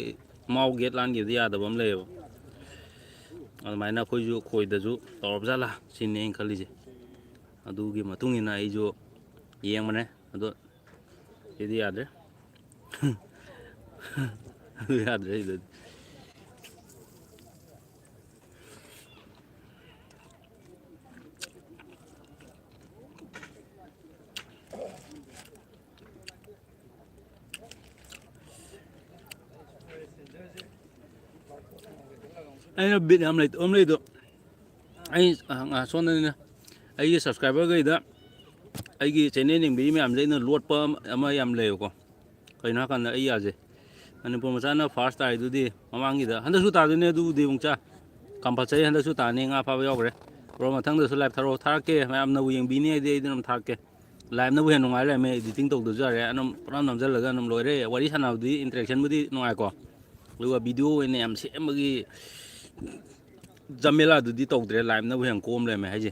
ꯃꯥꯎ ꯒꯦꯠ ꯂꯥꯟꯈꯤꯕꯗ ꯌꯥꯗꯕ ꯑꯃ ꯂꯩꯌꯦꯕ꯫ ꯑꯗꯨꯃꯥꯏꯅ ꯑꯩꯈꯣꯏꯁꯨ ꯈꯣꯏꯗꯁꯨ ꯇꯧꯔꯕ ꯖꯥꯠꯂꯥ ꯁꯤꯅꯤ ꯑꯩꯅ ꯈꯜꯂꯤꯁꯦ꯫ ꯑꯗꯨꯒꯤ ꯃꯇꯨꯡ ꯏꯟꯅ ꯑꯩꯁꯨ ꯌꯦꯡꯕꯅꯦ꯫ ꯑꯗꯣ ꯁꯤꯗꯤ ꯌꯥꯗ꯭ꯔꯦ꯫ ꯑꯗꯨ ꯌꯥꯗ꯭ꯔꯦ ꯁꯤꯗꯗꯤ꯫ ꯑꯩꯅ ꯕꯤꯠ ꯌꯥꯝ ꯂꯩꯇꯕ ꯑꯃ ꯂꯩꯗꯣ, ꯑꯩ, ꯑ, ꯑ, ꯁꯣꯝꯗꯅꯤꯅ, ꯑꯩꯒꯤ subscriberꯈꯩꯗ, ꯑꯩꯒꯤ channel ꯌꯦꯡꯕꯤꯔꯤ ꯃꯌꯥꯝꯁꯦ ꯑꯩꯅ ꯂꯣꯠꯄ ꯑꯃ, ꯑꯃ ꯌꯥꯝ ꯂꯩꯌꯦꯕꯀꯣ꯫ ꯀꯩꯅꯣ ꯍꯥꯏꯀꯥꯟꯗ ꯑꯩ ꯌꯥꯁꯦ ꯃꯅꯤꯄꯨꯔ ꯃꯆꯥꯅ first ꯇꯥꯏꯗꯨꯗꯤ ꯃꯃꯥꯡꯒꯤꯗ, ꯍꯟꯗꯛꯁꯨ ꯇꯥꯗꯣꯏꯅꯦ ꯑꯗꯨꯕꯨꯗꯤ ꯑꯃꯨꯛ ꯆꯥ꯫ Compulsory ꯍꯟꯗꯛꯁꯨ ꯇꯥꯅꯤ, ꯉꯥ ꯐꯥꯕ ꯌꯥꯎꯈ꯭ꯔꯦ꯫ Bro, ꯃꯊꯪꯗꯁꯨ live ꯊꯥꯔꯛꯑꯣ, ꯊꯥꯔꯛꯀꯦ, ꯃꯌꯥꯝꯅꯕꯨ ꯌꯦꯡꯕꯤꯅꯤ ꯍꯥꯏꯗꯤ ꯑꯩ ꯑꯗꯨꯝ ꯊꯥꯔꯛꯀꯦ꯫ Liveꯅꯕꯨ ꯍꯦꯟꯅ ꯅꯨꯡꯉꯥꯏ ꯂꯩꯔꯝꯃꯦ, editing ꯇꯧꯗ꯭ꯔꯁꯨ ꯌꯥꯔꯦ, ꯑꯗꯨꯝ ꯄꯨꯔꯥ ꯅꯝꯁꯤꯜꯂꯒ ꯑꯗꯨꯝ ꯂꯣꯏꯔꯦ꯫ ꯋꯥꯔꯤ ꯁꯥꯟꯅꯕꯗꯤ interactionꯕꯨꯗꯤ ꯅꯨꯡꯉꯥꯏꯀꯣ, ꯑꯗꯨꯒ video ꯑꯣꯏꯅ ꯌꯥꯝ ꯁꯦꯝꯕꯒꯤ ꯖꯃꯦꯂꯥꯗꯨꯗꯤ ꯇꯧꯗ꯭ꯔꯦ, liveꯅꯕꯨ ꯍꯦꯟꯅ ꯀꯣꯝ ꯂꯩꯔꯝꯃꯦ ꯍꯥꯏꯁꯦ꯫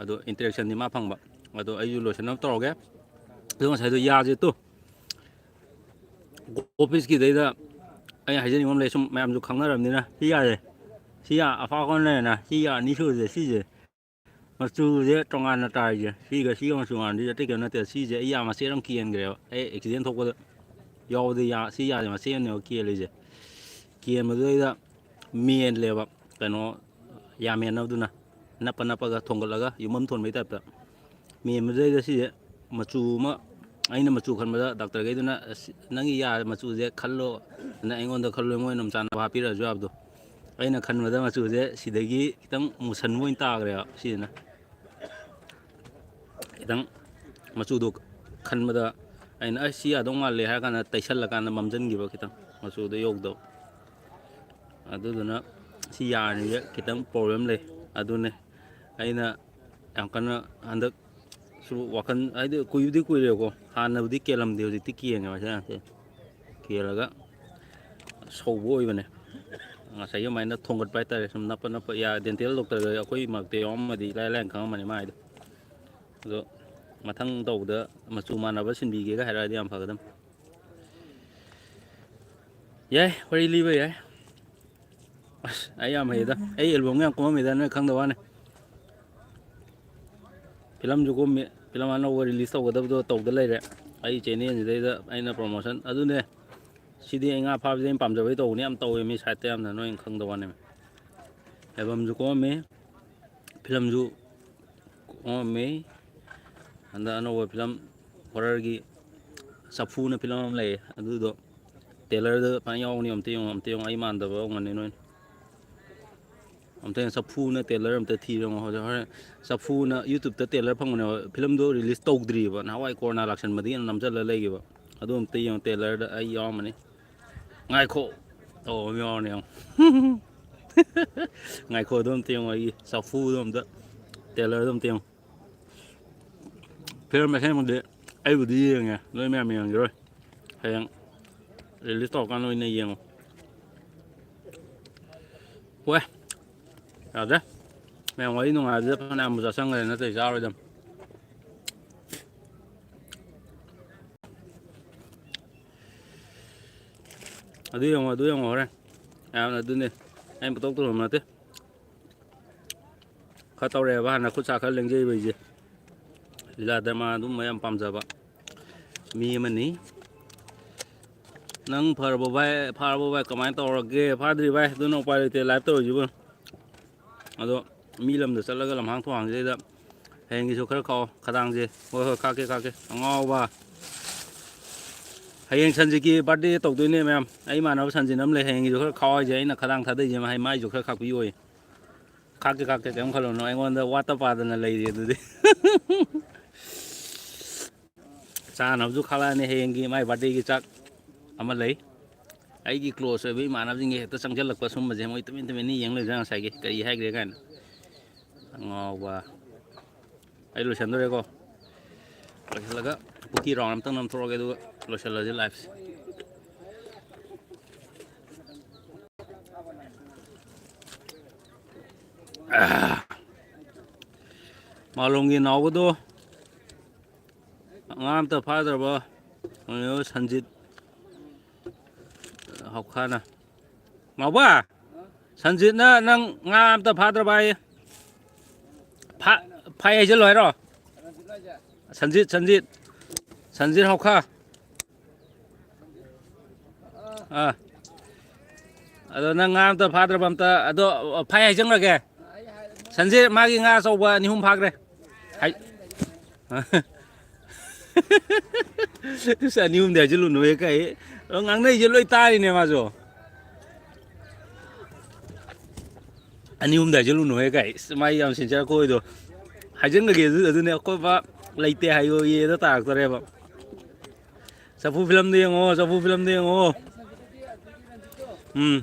ꯑꯗꯣ interactionꯗꯤ ꯃꯥ ꯐꯪꯕ꯫ ꯑꯗꯣ ꯑꯩꯁꯨ ꯂꯣꯏꯁꯤꯟꯅꯕ ꯇꯧꯔꯒꯦ꯫ ꯑꯗꯣ ꯉꯁꯥꯏꯗꯣ ꯌꯥꯁꯦ ꯇꯨ, officeꯀꯤꯗꯩꯗ ꯑꯩ ꯍꯥꯏꯖꯅꯤꯡꯕ ꯑꯃ ꯂꯩ, ꯁꯨꯝ ꯃꯌꯥꯝꯁꯨ ꯈꯪꯅꯔꯕꯅꯤꯅ, ꯁꯤ ꯌꯥꯁꯦ, ꯁꯤ ꯌꯥ ꯑꯐꯥ ꯀꯣꯟ ꯂꯩꯔꯦꯅ, ꯁꯤ ꯌꯥ ꯑꯅꯤ ꯁꯨꯔꯤꯁꯦ, ꯁꯤꯁꯦ ꯃꯆꯨꯁꯦ ꯇꯣꯉꯥꯟꯅ ꯇꯥꯏꯁꯦ, ꯁꯤꯒ ꯁꯤꯒ ꯃꯆꯨ ꯃꯥꯟꯅꯗꯣꯏꯁꯦ ꯑꯇꯩ ꯀꯩꯝ ꯅꯠꯇꯦ꯫ ꯁꯤꯁꯦ ꯑꯩ ꯌꯥ ꯃꯆꯦꯠ ꯑꯃ ꯀꯦꯟꯈ꯭ꯔꯦꯕ, ꯑꯩ ꯑꯦꯛꯁꯤꯗꯦꯟ ꯊꯣꯛꯄꯗ ꯌꯥꯎꯕꯗ ꯌꯥ, ꯁꯤ ꯌꯥꯁꯦ ꯃꯆꯦꯠ ꯑꯃꯅꯦꯕ ꯀꯦꯜꯂꯤꯁꯦ꯫ ꯀꯦꯟꯕꯗꯨꯗꯩꯗ ꯃꯦꯜꯂꯦꯕ, ꯀꯩꯅꯣ, ꯌꯥ ꯃꯦꯟꯅꯕꯗꯨꯅ ꯅꯞꯄ ꯅꯞꯄꯒ ꯊꯣꯡꯒꯠꯂꯒ ꯌꯨꯝꯐꯝ ꯊꯣꯟꯕꯩ ꯇꯥꯏꯞꯇ ꯃꯦꯟꯕꯗꯨꯗꯩꯗ ꯁꯤꯁꯦ ꯃꯆꯨ ꯑꯃ, ꯑꯩꯅ ꯃꯆꯨ ꯈꯟꯕꯗ ꯗꯥꯛꯇꯔꯈꯩꯗꯨꯅ "ꯑꯁ, ꯅꯪꯒꯤ ꯌꯥ ꯃꯆꯨꯁꯦ ꯈꯜꯂꯣ", ꯑꯅ ꯑꯩꯉꯣꯟꯗ ꯈꯜꯂꯣ, ꯃꯣꯏꯅ ꯑꯗꯨꯝ ꯆꯥꯟꯅꯕ ꯍꯥꯞꯄꯤꯔꯛꯑꯁꯨ ꯌꯥꯕꯗꯣ꯫ ꯑꯩꯅ ꯈꯟꯕꯗ ꯃꯆꯨꯁꯦ ꯁꯤꯗꯒꯤ ꯈꯤꯇꯪ ꯃꯨꯁꯟꯕ ꯑꯣꯏꯅ ꯇꯥꯈ꯭ꯔꯦꯕ ꯁꯤꯁꯤꯅ꯫ ꯈꯤꯇꯪ ꯃꯆꯨꯗꯣ ꯈꯟꯕꯗ ꯑꯩꯅ "ꯑꯁ, ꯁꯤ ꯌꯥꯗꯧ ꯃꯥꯜꯂꯦ" ꯍꯥꯏꯔ ꯀꯥꯟꯗ ꯇꯩꯁꯜꯂꯀꯥꯟꯗ ꯃꯝꯖꯟꯈꯤꯕ, ꯈꯤꯇꯪ ꯃꯆꯨꯗꯣ ꯌꯧꯗꯕ꯫ ꯑꯗꯨꯗꯨꯅ ꯁꯤ ꯌꯥꯔꯤꯁꯦ ꯈꯤꯇꯪ ꯄ꯭ꯔꯣꯕ꯭ꯂꯦꯝ ꯂꯩ꯫ ꯑꯗꯨꯅꯦ ꯑꯩꯅ ꯌꯥꯝ ꯀꯟꯅ ꯍꯟꯗꯛꯁꯨ ꯋꯥꯈꯜ, ꯍꯥꯏꯗꯤ ꯀꯨꯏꯕꯨꯗꯤ ꯀꯨꯏꯔꯦꯕꯀꯣ, ꯍꯥꯟꯅꯕꯨꯗꯤ ꯀꯦꯜꯂꯝꯗꯦ, ꯍꯧꯖꯤꯛꯇꯤ ꯀꯦꯡꯉꯦꯕ ꯁꯤ ꯌꯥꯁꯦ꯫ ꯀꯦꯜꯂꯒ ꯁꯧꯕ ꯑꯣꯏꯕꯅꯦ꯫ ꯉꯁꯥꯏꯒꯤ ꯑꯗꯨꯃꯥꯏꯅ ꯊꯣꯡꯒꯠꯄ ꯍꯥꯏꯇꯥꯔꯦ, ꯁꯨꯝ ꯅꯞꯄ ꯅꯞꯄ꯫ ꯌꯥ ꯗꯦꯟꯇꯦꯜ ꯗꯣꯛꯇꯔꯒ ꯑꯩꯈꯣꯏ ꯃꯔꯛꯇ ꯌꯥꯎꯔꯝꯃꯗꯤ ꯏꯂꯥꯏ ꯂꯥꯏꯅ ꯈꯪꯉꯝꯃꯅꯤ ꯃꯥꯏꯗꯣ꯫ ꯑꯗꯣ ꯃꯊꯪ ꯇꯧꯕꯗ ꯃꯆꯨ ꯃꯥꯟꯅꯕ ꯁꯤꯟꯕꯤꯒꯦꯒ ꯍꯥꯏꯔꯛꯑꯗꯤ ꯌꯥꯝ ꯐꯒꯗꯝ꯫ ꯌꯥꯏ, ꯋꯥꯔꯤ ꯂꯤꯕ ꯌꯥꯏ꯫ ꯑꯁ, ꯑꯩ ꯌꯥꯝ ꯍꯩꯌꯦꯗ꯫ ꯑꯩ ꯑꯦꯜꯕꯝꯒ ꯌꯥꯝ ꯀꯨꯝꯃꯝꯃꯤꯗ, ꯅꯣꯏ ꯈꯪꯗꯕ ꯋꯥꯅꯤ꯫ ꯐꯤꯂꯝꯁꯨ ꯀꯨꯝꯃꯤ, ꯐꯤꯂꯝ ꯑꯅꯧꯕ ꯔꯤꯂꯤꯁ ꯇꯧꯒꯗꯕꯗꯣ ꯇꯧꯗ ꯂꯩꯔꯦ꯫ ꯑꯩ ꯆꯦꯅꯦꯜꯁꯤꯗꯩꯗ ꯑꯩꯅ ꯄ꯭ꯔꯣꯃꯣꯁꯟ ꯑꯗꯨꯅꯦ꯫ ꯁꯤꯗꯤ ꯑꯩ ꯉꯥ ꯐꯥꯕꯁꯦ ꯑꯩꯅ ꯄꯥꯝꯖꯕꯩ ꯇꯧꯕꯅꯤ, ꯌꯥꯝ ꯇꯧꯋꯦ ꯃꯤ ꯁꯥꯏꯠꯇ ꯌꯥꯝꯅ, ꯅꯣꯏꯅ ꯈꯪꯗꯕ ꯋꯥꯅꯦ꯫ ꯑꯦꯜꯕꯝꯁꯨ ꯀꯨꯝꯃꯝꯃꯤ, ꯐꯤꯂꯝꯁꯨ ꯀꯨꯝꯃꯝꯃꯤ꯫ ꯍꯟꯗꯛ ꯑꯅꯧꯕ ꯐꯤꯂꯝ ꯍꯣꯔꯔꯒꯤ ꯆꯐꯨꯅ ꯐꯤꯂꯝ ꯑꯃ ꯂꯩꯌꯦ, ꯑꯗꯨꯗꯣ ꯇ꯭ꯔꯦꯂꯔꯗ ꯐꯖꯅ ꯌꯥꯎꯕꯅꯤ, ꯑꯝꯇ ꯌꯦꯡꯉꯣ, ꯑꯝꯇ ꯌꯦꯡꯉꯣ, ꯑꯩ ꯃꯥꯟꯗꯕ ꯎꯔꯝꯒꯅꯤ ꯅꯣꯏꯅ꯫ ꯑꯝꯇ ꯌꯦꯡꯉꯣ, ꯆꯐꯨꯅ ꯇ꯭ꯔꯦꯂꯔ ꯑꯝꯇ ꯊꯤꯔꯣ ꯌꯦꯡꯉꯣ꯫ ꯍꯧꯖꯤꯛ ꯍꯣꯔꯦꯟ ꯆꯐꯨꯅ ꯌꯨꯇ꯭ꯌꯨꯕꯇ ꯇ꯭ꯔꯦꯂꯔ ꯐꯪꯕꯅꯦꯕ, ꯐꯤꯂꯝꯗꯣ ꯔꯤꯂꯤꯁ ꯇꯧꯗ꯭ꯔꯤꯕ, ꯅꯍꯥꯟꯋꯥꯏ ꯀꯣꯔꯣꯅꯥ ꯂꯥꯛꯁꯟꯕꯗꯒꯤ ꯅꯝꯁꯤꯜꯂ ꯂꯩꯈꯤꯕ꯫ ꯑꯗꯨ ꯑꯝꯇ ꯌꯦꯡꯉꯣ, ꯇ꯭ꯔꯦꯂꯔꯗ ꯑꯩ ꯌꯥꯎꯔꯝꯃꯅꯤ꯫ ꯉꯥꯏꯈꯣ꯫ ꯑꯣ, ꯌꯥꯎꯔꯅꯤ, ꯌꯦꯡꯉꯣ꯫ ꯉꯥꯏꯈꯣ, ꯑꯗꯨ ꯑꯝꯇ ꯌꯦꯡꯉꯣ, ꯑꯩꯒꯤ ꯆꯐꯨꯗꯣ ꯑꯝꯇ, ꯇ꯭ꯔꯦꯂꯔꯗꯣ ꯑꯝꯇ ꯌꯦꯡꯉꯣ꯫ ꯐꯤꯂꯝ ꯑꯁꯦꯡꯕꯗꯤ ꯑꯩꯕꯨꯗꯤ ꯌꯦꯡꯉꯦ, ꯅꯣꯏ ꯃꯌꯥꯝ ꯌꯦꯡꯈꯤꯔꯣꯏ꯫ ꯍꯌꯦꯡ ꯔꯤꯂꯤꯁ ꯇꯧꯔꯀꯥꯟꯗ ꯑꯣꯏꯅ ꯌꯦꯡꯉꯣ꯫ ꯍꯣꯏ, ꯌꯥꯗ꯭ꯔꯦ꯫ ꯃꯌꯥꯝ ꯋꯥꯔꯤ ꯅꯨꯡꯉꯥꯏꯕꯁꯤꯗ ꯐꯅꯌꯥꯝꯕꯨ ꯆꯥꯁꯟꯈ꯭ꯔꯦ, ꯅꯠꯇ꯭ꯔꯗꯤ ꯆꯥꯔꯣꯏꯗꯝ꯫ ꯑꯗꯨ ꯌꯦꯡꯉꯣ, ꯑꯗꯨ ꯌꯦꯡꯉꯣ ꯍꯣꯔꯦꯟ꯫ ꯌꯥꯝꯅ ꯑꯗꯨꯅꯦ꯫ ꯑꯩꯅ ꯄꯨꯇꯧ ꯇꯧꯔꯝꯕ ꯅꯠꯇꯦ꯫ ꯈꯔ ꯇꯧꯔꯛꯑꯦꯕ, ꯍꯥꯟꯅ ꯈꯨꯠ ꯁꯥ ꯈꯔ ꯂꯦꯡꯖꯩꯕ ꯑꯩꯁꯦ꯫ ꯂꯤꯂꯥ ꯗ꯭ꯔꯃꯥ ꯑꯗꯨꯝꯕ ꯌꯥꯝ ꯄꯥꯝꯖꯕ ꯃꯤ ꯑꯃꯅꯤ꯫ "ꯅꯪ ꯐꯔꯕꯣ ꯚꯥꯏ? ꯐꯥꯔꯕꯣ ꯚꯥꯏ? ꯀꯃꯥꯏꯅ ꯇꯧꯔꯒꯦ?" "ꯐꯥꯗ꯭ꯔꯤ ꯚꯥꯏ, ꯑꯗꯨꯅ ꯎꯄꯥꯏ ꯂꯩꯇꯦ live ꯇꯧꯔꯤꯁꯤꯕꯨ꯫ ꯑꯗꯣ ꯃꯤ ꯂꯝꯗ ꯆꯠꯂꯒ ꯂꯝꯍꯥꯡ ꯊꯣꯡꯍꯥꯡꯁꯤꯗꯩꯗ ꯍꯌꯦꯡꯒꯤꯁꯨ ꯈꯔ ꯈꯥꯛꯑꯣ, ꯈꯗꯥꯡꯁꯦ꯫" "ꯍꯣꯏ, ꯍꯣꯏ, ꯈꯥꯛꯀꯦ, ꯈꯥꯛꯀꯦ, ꯑꯉꯥꯎꯕ꯫ ꯍꯌꯦꯡ ꯁꯟꯖꯤꯠꯀꯤ birthday ꯇꯧꯗꯣꯏꯅꯦ ꯃꯌꯥꯝ꯫ ꯑꯩ ꯏꯃꯥꯟꯅꯕ ꯁꯟꯖꯤꯠ ꯑꯃ ꯂꯩ, ꯍꯌꯦꯡꯒꯤꯁꯨ ꯈꯔ ꯈꯥꯛꯑꯣ" ꯍꯥꯏꯁꯦ꯫ ꯑꯩꯅ ꯈꯗꯥꯡ ꯊꯥꯗꯩꯁꯦ ꯃꯥꯏ, ꯃꯥꯏꯁꯨ ꯈꯔ ꯈꯥꯛꯄꯤꯌꯣꯌꯦ꯫ "ꯈꯥꯛꯀꯦ, ꯈꯥꯛꯀꯦ, ꯀꯩꯝ ꯈꯜꯂꯨꯅꯨ, ꯑꯩꯉꯣꯟꯗ ꯋꯥꯠꯇ ꯄꯥꯗꯅ ꯂꯩꯔꯤ ꯑꯗꯨꯗꯤ꯫" ꯆꯥꯅꯕꯁꯨ ꯈꯥꯛꯂꯛꯑꯅꯤ ꯍꯌꯦꯡꯒꯤ ꯃꯥꯏ birthdayꯒꯤ ꯆꯥꯛ ꯑꯃ ꯂꯩ꯫ ꯑꯩꯒꯤ close ꯑꯣꯏꯕ ꯏꯃꯥꯟꯅꯕꯁꯤꯡꯒꯤ ꯍꯦꯛꯇ ꯆꯪꯁꯤꯜꯂꯛꯄ ꯁꯨꯝꯕꯁꯦ, ꯃꯣꯏ ꯇꯨꯃꯤꯟ ꯇꯨꯃꯤꯟꯅ ꯌꯦꯡ ꯂꯩꯗꯅ ꯉꯁꯥꯏꯒꯤ ꯀꯔꯤ ꯍꯥꯏꯈ꯭ꯔꯦ ꯀꯥꯏꯅ꯫ ꯑꯉꯥꯎꯕ꯫ ꯑꯩ ꯂꯣꯏꯁꯟꯗꯣꯔꯦꯀꯣ꯫ ꯂꯣꯏꯁꯤꯜꯂꯒ ꯄꯨꯈ꯭ꯔꯤ round ꯑꯝꯇꯪ ꯅꯝꯊꯣꯛꯑꯒꯦ, ꯑꯗꯨꯒ ꯂꯣꯏꯁꯤꯜꯂꯁꯤ liveꯁꯦ꯫ ꯑꯥ꯫ ꯃꯥꯂꯣꯝꯒꯤ ꯅꯥꯎꯕꯗꯣ ꯉꯥ ꯑꯝꯇ ꯐꯥꯗ꯭ꯔꯕ? ꯁꯟꯖꯤꯠ ꯍꯧꯈꯥꯅ꯫ "ꯃꯥꯎꯕ, ꯁꯟꯖꯤꯠꯅ ꯅꯪ ꯉꯥ ꯑꯝꯇ ꯐꯥꯗ꯭ꯔꯕ?" ꯍꯥꯏꯌꯦ꯫ ꯐꯥ-, ꯐꯥꯏ ꯍꯥꯏꯖꯜꯂꯣ ꯍꯥꯏꯔꯣ? ꯁꯟꯖꯤꯠ, ꯁꯟꯖꯤꯠ꯫ ꯁꯟꯖꯤꯠ ꯍꯧꯈꯥ꯫ ꯑꯥ꯫ ꯑꯗꯣ ꯅꯪ ꯉꯥ ꯑꯝꯇ ꯐꯥꯗ꯭ꯔꯕ? ꯑꯝꯇ, ꯑꯗꯣ ꯐꯥꯏ ꯍꯥꯏꯖꯟꯈ꯭ꯔꯒꯦ꯫ ꯁꯟꯖꯤꯠ, ꯃꯥꯒꯤ ꯉꯥ ꯑꯆꯧꯕ ꯑꯅꯤ ꯑꯍꯨꯝ ꯐꯥꯈ꯭ꯔꯦ꯫ ꯍꯥꯏ-, ꯑꯁ, ꯑꯅꯤ ꯑꯍꯨꯝꯗꯤ ꯍꯥꯏꯖꯤꯜꯂꯨꯅꯨꯍꯦ, ꯀꯩ, ꯑꯗꯣ ꯉꯥꯡꯅꯩꯁꯦ ꯂꯣꯏ ꯇꯥꯔꯤꯅꯦ ꯃꯥꯁꯨ꯫ "ꯑꯅꯤ ꯑꯍꯨꯝꯗꯤ ꯍꯥꯏꯖꯤꯜꯂꯨꯅꯨꯍꯦ" ꯀꯥꯏ꯫ ꯏꯁ, ꯃꯥ ꯌꯥꯝ sincere ꯑꯣꯏꯗꯣ꯫ ꯍꯥꯏꯖꯤꯟꯈ꯭ꯔꯒꯦ ꯑꯗꯨ-, ꯑꯗꯨꯅꯦ ꯑꯩꯈꯣꯏ ꯕꯥ ꯂꯩꯇꯦ ꯍꯥꯏꯌꯣꯌꯦꯗ ꯇꯥꯔꯛꯇꯣꯔꯦꯕ꯫ ꯆꯐꯨ ꯐꯤꯂꯝꯗ ꯌꯦꯡꯉꯣ, ꯆꯐꯨ ꯐꯤꯂꯝꯗ ꯌꯦꯡꯉꯣ꯫ ꯎꯝ꯫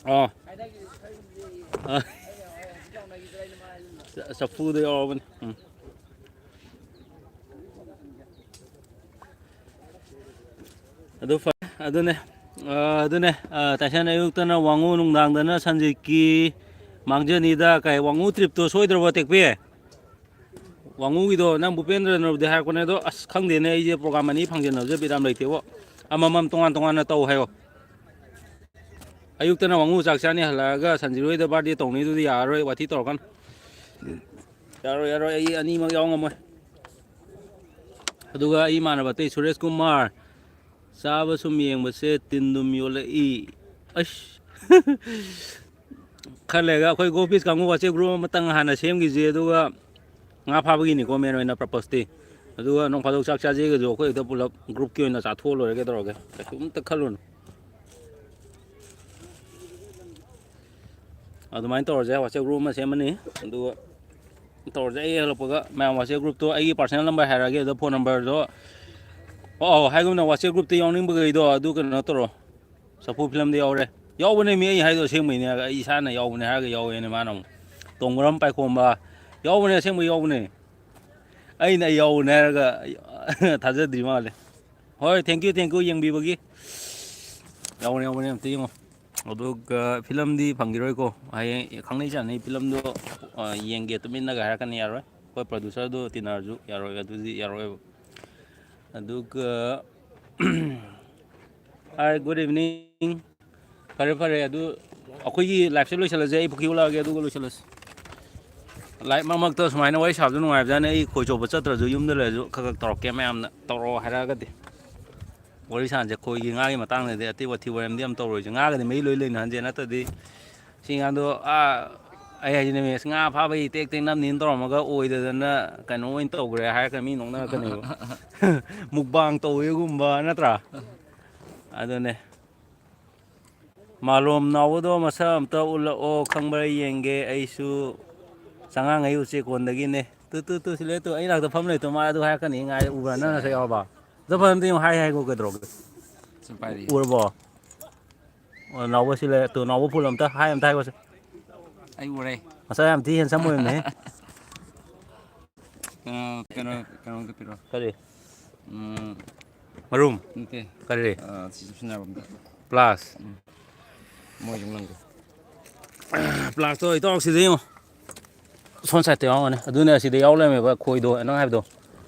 ꯑꯣ꯫ ꯑ꯫ ꯆ-, ꯆꯐꯨꯗ ꯌꯥꯎꯔꯕꯅꯤ꯫ ꯎꯝ꯫ ꯑꯗꯨ ꯐꯔꯦ꯫ ꯑꯗꯨꯅꯦ, ꯑ, ꯑꯗꯨꯅꯦ, ꯑ, ꯇꯥꯏꯁꯟ ꯑꯌꯨꯛꯇꯅ ꯋꯥꯡꯉꯨ, ꯅꯨꯡꯗꯥꯡꯗꯅ ꯁꯟꯖꯤꯠꯀꯤ ꯃꯥꯡꯖꯅꯤꯗ꯫ ꯀꯩ, ꯋꯥꯡꯉꯨ tripꯇꯣ ꯁꯣꯏꯗ꯭ꯔꯕꯣ, ꯇꯦꯛꯄꯤ? ꯋꯥꯡꯉꯨꯒꯤꯗꯣ ꯅꯪ ꯚꯨꯄꯦꯟꯗ꯭ꯔꯅꯕꯨꯗꯤ ꯍꯥꯏꯔꯛꯄꯅꯦ, ꯑꯗꯣ ꯑꯁ ꯈꯪꯗꯦꯅꯦ, ꯑꯩꯁꯦ program ꯑꯅꯤ ꯐꯪꯖꯟꯅꯕꯁꯦ ꯕꯤꯠ ꯌꯥꯝ ꯂꯩꯇꯦꯕꯣ꯫ ꯑꯃꯃꯝ ꯇꯣꯉꯥꯟ ꯇꯣꯉꯥꯟꯅ ꯇꯧ ꯍꯥꯏꯌꯣ꯫ ꯑꯌꯨꯛꯇꯅ ꯋꯥꯉꯨ ꯆꯥꯛ ꯆꯥꯅꯤ, ꯍꯜꯂꯛꯑꯒ ꯁꯟꯖꯤꯔꯣꯏꯗ ꯕꯥꯔꯗꯦ ꯇꯧꯅꯤꯗꯨꯗꯤ ꯌꯥꯔꯔꯣꯏ, ꯋꯥꯊꯤ ꯇꯧꯔꯛꯀꯅꯨ꯫ ꯌꯥꯔꯣꯏ, ꯌꯥꯔꯣꯏ, ꯑꯩ ꯑꯅꯤꯃꯛ ꯌꯥꯎ ꯉꯝꯃꯣꯏ꯫ ꯑꯗꯨꯒ ꯑꯩ ꯏꯃꯥꯟꯅꯕ ꯑꯇꯩ ꯁꯨꯔꯦꯁ ꯀꯨꯃꯥꯔ, ꯆꯥꯕ ꯁꯨꯝ ꯌꯦꯡꯕꯁꯦ ꯇꯤꯟ ꯑꯗꯨꯝ ꯌꯣꯜꯂꯛꯏ꯫ ꯑꯁ꯫ ꯈꯔ ꯂꯩꯔꯒ ꯑꯩꯈꯣꯏ ꯒꯣ ꯄꯤꯁ ꯀꯥꯡꯕꯨ WhatsApp group ꯑꯃꯇꯪ ꯍꯥꯟꯅ ꯁꯦꯝꯈꯤꯁꯦ, ꯑꯗꯨꯒ ꯉꯥ ꯐꯥꯕꯒꯤꯅꯤꯀꯣ main ꯑꯣꯏꯅ purpose ꯇꯤ꯫ ꯑꯗꯨꯒ ꯅꯣꯡ ꯐꯥꯗꯣꯛ ꯆꯥꯛ ꯆꯥꯖꯩꯒꯁꯨ ꯑꯩꯈꯣꯏ ꯍꯦꯛꯇ ꯄꯨꯂꯞ group ꯀꯤ ꯑꯣꯏꯅ ꯆꯥꯊꯣꯛꯑ ꯂꯣꯏꯔꯦ, ꯀꯩꯗꯧꯔꯒꯦ? ꯀꯩꯁꯨꯝꯇ ꯈꯜꯂꯨꯅꯨ꯫ ꯑꯗꯨꯃꯥꯏꯅ ꯇꯧꯔꯁꯦ, WhatsApp group ꯑꯃ ꯁꯦꯝꯃꯅꯤ꯫ ꯑꯗꯨꯒ ꯇꯧꯔꯁꯦ, ꯑꯩ ꯍꯜꯂꯛꯄꯒ ꯃꯌꯥꯝ WhatsApp group ꯇꯣ, ꯑꯩꯒꯤ personal number ꯍꯥꯏꯔꯛꯑꯒꯦ, ꯑꯗꯣ phone number ꯗꯣ꯫ ꯑꯣ, ꯑꯣ, ꯍꯥꯏꯒꯨꯝꯅ WhatsApp group ꯇ ꯌꯥꯎꯅꯤꯡꯕꯈꯩꯗꯣ ꯑꯗꯨ ꯀꯩꯅꯣ ꯇꯧꯔꯣ꯫ ꯆꯐꯨ film ꯗ ꯌꯥꯎꯔꯦ꯫ ꯌꯥꯎꯕꯅꯦ ꯃꯤ, ꯑꯩ ꯍꯥꯏꯗꯣ ꯑꯁꯦꯡꯕꯩꯅꯦ ꯍꯥꯏꯔꯒ, ꯑꯩ ꯏꯁꯥꯅ ꯌꯥꯎꯕꯅꯦ ꯍꯥꯏꯔꯒ ꯌꯥꯎꯋꯦꯅꯦ ꯃꯥꯅ ꯑꯃꯨꯛ꯫ ꯇꯣꯡꯕ꯭ꯔꯝ ꯄꯥꯏꯈꯣꯝꯕ ꯌꯥꯎꯕꯅꯦ, ꯑꯁꯦꯡꯕꯩ ꯌꯥꯎꯕꯅꯦ꯫ ꯑꯩꯅ ꯑꯩ ꯌꯥꯎꯕꯅꯦ ꯍꯥꯏꯔꯒ ꯊꯥꯖꯗ꯭ꯔꯤ ꯃꯥꯜꯂꯦ꯫ ꯍꯣꯏ, thank you, thank you ꯌꯦꯡꯕꯤꯕꯒꯤ꯫ ꯌꯥꯎꯕꯅꯦ, ꯌꯥꯎꯕꯅꯦ, ꯑꯝꯇ ꯌꯦꯡꯉꯣ꯫ ꯑꯗꯨꯒ film ꯗꯤ ꯐꯪꯈꯤꯔꯣꯏꯀꯣ꯫ ꯍꯌꯦꯡ ꯈꯪꯅꯩ ꯆꯥꯟꯅꯩ film ꯗꯣ, ꯑ, ꯌꯦꯡꯒꯦ ꯇꯨꯃꯤꯟꯅꯒ ꯍꯥꯏꯔꯛꯀꯅꯤ, ꯌꯥꯔꯣꯏ꯫ ꯑꯩꯈꯣꯏ producer ꯗꯣ ꯇꯤꯟꯅꯔꯁꯨ ꯌꯥꯔꯣꯏ, ꯑꯗꯨꯗꯤ ꯌꯥꯔꯣꯏꯕ꯫ ꯑꯗꯨꯒ, hi, good evening꯫ ꯐꯔꯦ, ꯐꯔꯦ, ꯑꯗꯨ ꯑꯩꯈꯣꯏꯒꯤ live ꯁꯦ ꯂꯣꯏꯁꯤꯜꯂꯁꯦ, ꯑꯩ ꯄꯨꯈ꯭ꯔꯤ ꯑꯣꯜꯂꯛꯑꯒꯦ, ꯑꯗꯨꯒ ꯂꯣꯏꯁꯤꯜꯂꯁꯤ꯫ Live ꯃꯔꯛ ꯃꯔꯛꯇ ꯁꯨꯃꯥꯏꯅ ꯋꯥꯔꯤ ꯁꯥꯕꯁꯨ ꯅꯨꯡꯉꯥꯏꯕꯖꯥꯠꯅꯤ, ꯑꯩ ꯈꯣꯏ ꯆꯣꯞꯄ ꯆꯠꯇ꯭ꯔꯁꯨ ꯌꯨꯝꯗ ꯂꯩꯔꯁꯨ ꯈꯔ ꯈꯔ ꯇꯧꯔꯛꯀꯦ ꯃꯌꯥꯝꯅ, ꯇꯧꯔꯛꯑꯣ ꯍꯥꯏꯔꯛꯑꯒꯗꯤ꯫ ꯋꯥꯔꯤ ꯁꯥꯟꯅꯁꯦ, ꯈꯣꯏꯒꯤ ꯉꯥꯒꯤ ꯃꯇꯥꯡꯗꯗꯤ ꯑꯇꯩ ꯋꯥꯊꯤ ꯋꯥꯔꯦꯝꯗꯤ ꯌꯥꯝ ꯇꯧꯔꯣꯏꯁꯦ, ꯉꯥꯒꯗꯤ ꯃꯩ ꯂꯣꯏ ꯂꯩꯅꯍꯟꯁꯦ, ꯅꯠꯇ꯭ꯔꯗꯤ ꯁꯤ ꯉꯥꯗꯣ, ꯑꯥ, ꯑꯩ ꯍꯥꯏꯁꯤꯅꯦ, ꯃꯦꯁ ꯉꯥ ꯐꯥꯕꯒꯤ ꯇꯦꯛ ꯇꯦꯛ ꯅꯝꯅꯤꯅ ꯇꯧꯔꯝꯃꯒ ꯑꯣꯏꯗꯗꯅ ꯀꯩꯅꯣ ꯑꯣꯏꯅ ꯇꯧꯈ꯭ꯔꯦ ꯍꯥꯏꯔꯒ ꯃꯤ ꯅꯣꯛꯅꯔꯛꯀꯅꯦꯕ꯫ Mukbang ꯇꯧꯋꯦꯒꯨꯝꯕ ꯅꯠꯇ꯭ꯔꯥ? ꯑꯗꯨꯅꯦ꯫ ꯃꯥꯂꯣꯝ ꯅꯥꯎꯕꯗꯣ ꯃꯁꯛ ꯑꯝꯇ ꯎꯠꯂꯛꯑꯣ, ꯈꯪꯕ꯭ꯔꯥ ꯌꯦꯡꯒꯦ ꯑꯩꯁꯨ꯫ ꯆꯉꯥꯡꯉꯩ ꯎꯆꯦꯛ ꯀꯣꯟꯗꯒꯤꯅꯦ꯫ ꯇꯨ, ꯇꯨ, ꯇꯨ, ꯁꯤ ꯂꯩ ꯇꯨ, ꯑꯩ ꯅꯥꯛꯇ ꯐꯝ ꯂꯩ ꯇꯨ, ꯃꯥ ꯑꯗꯨ ꯍꯥꯏꯔꯛꯀꯅꯤ, ꯉꯥꯏ ꯎꯕ꯭ꯔꯥ? ꯅꯪ ꯅꯁꯛ ꯌꯥꯎꯔꯕ? ꯑꯗꯨ ꯐꯖꯅ ꯌꯦꯡꯉꯣ, ꯍꯥꯏ, ꯍꯥꯏ, ꯀꯩꯗꯧꯔꯒꯦ? ꯁꯨꯝ ꯄꯥꯏꯔꯤ꯫ ꯎꯔꯕꯣ? ꯑꯣ, ꯅꯥꯎꯕ ꯁꯤ ꯂꯩꯔꯦ꯫ ꯇꯨ, ꯅꯥꯎꯕ ꯐꯨꯜ ꯑꯝꯇ ꯍꯥꯏ, ꯑꯝꯇ ꯍꯥꯏꯒꯣꯁꯦ꯫ ꯑꯩ ꯎꯔꯦ꯫ ꯃꯁꯥ ꯌꯥꯝ ꯊꯤ handsome ꯑꯣꯏꯕꯅꯦꯍꯦ꯫ ꯀꯩꯅꯣ, ꯀꯩꯅꯣ, ꯀꯩꯅꯣꯝꯇ ꯄꯤꯔꯣ꯫ ꯀꯔꯤ? ꯎꯝ, ꯃꯔꯨꯝ? ꯅꯠꯇꯦ꯫ ꯀꯔꯤ? ꯑ, ꯁꯤ ꯆꯨꯞꯁꯤꯟꯅꯕ ꯑꯝꯇ꯫ Plus? ꯎꯝ꯫ ꯃꯣꯏꯁꯨ ꯉꯪꯗꯦ꯫ Plus ꯇꯣ ꯏꯇꯥꯎ ꯁꯤꯗ ꯌꯦꯡꯉꯣ꯫ ꯁꯣꯝ side ꯇ ꯌꯥꯎꯔꯝꯒꯅꯤ꯫ ꯑꯗꯨꯅꯦ ꯑꯁꯤꯗ ꯌꯥꯎ ꯂꯩꯔꯝꯃꯦꯕ ꯈꯣꯏꯗꯣ, ꯅꯪ ꯍꯥꯏꯕꯗꯣ꯫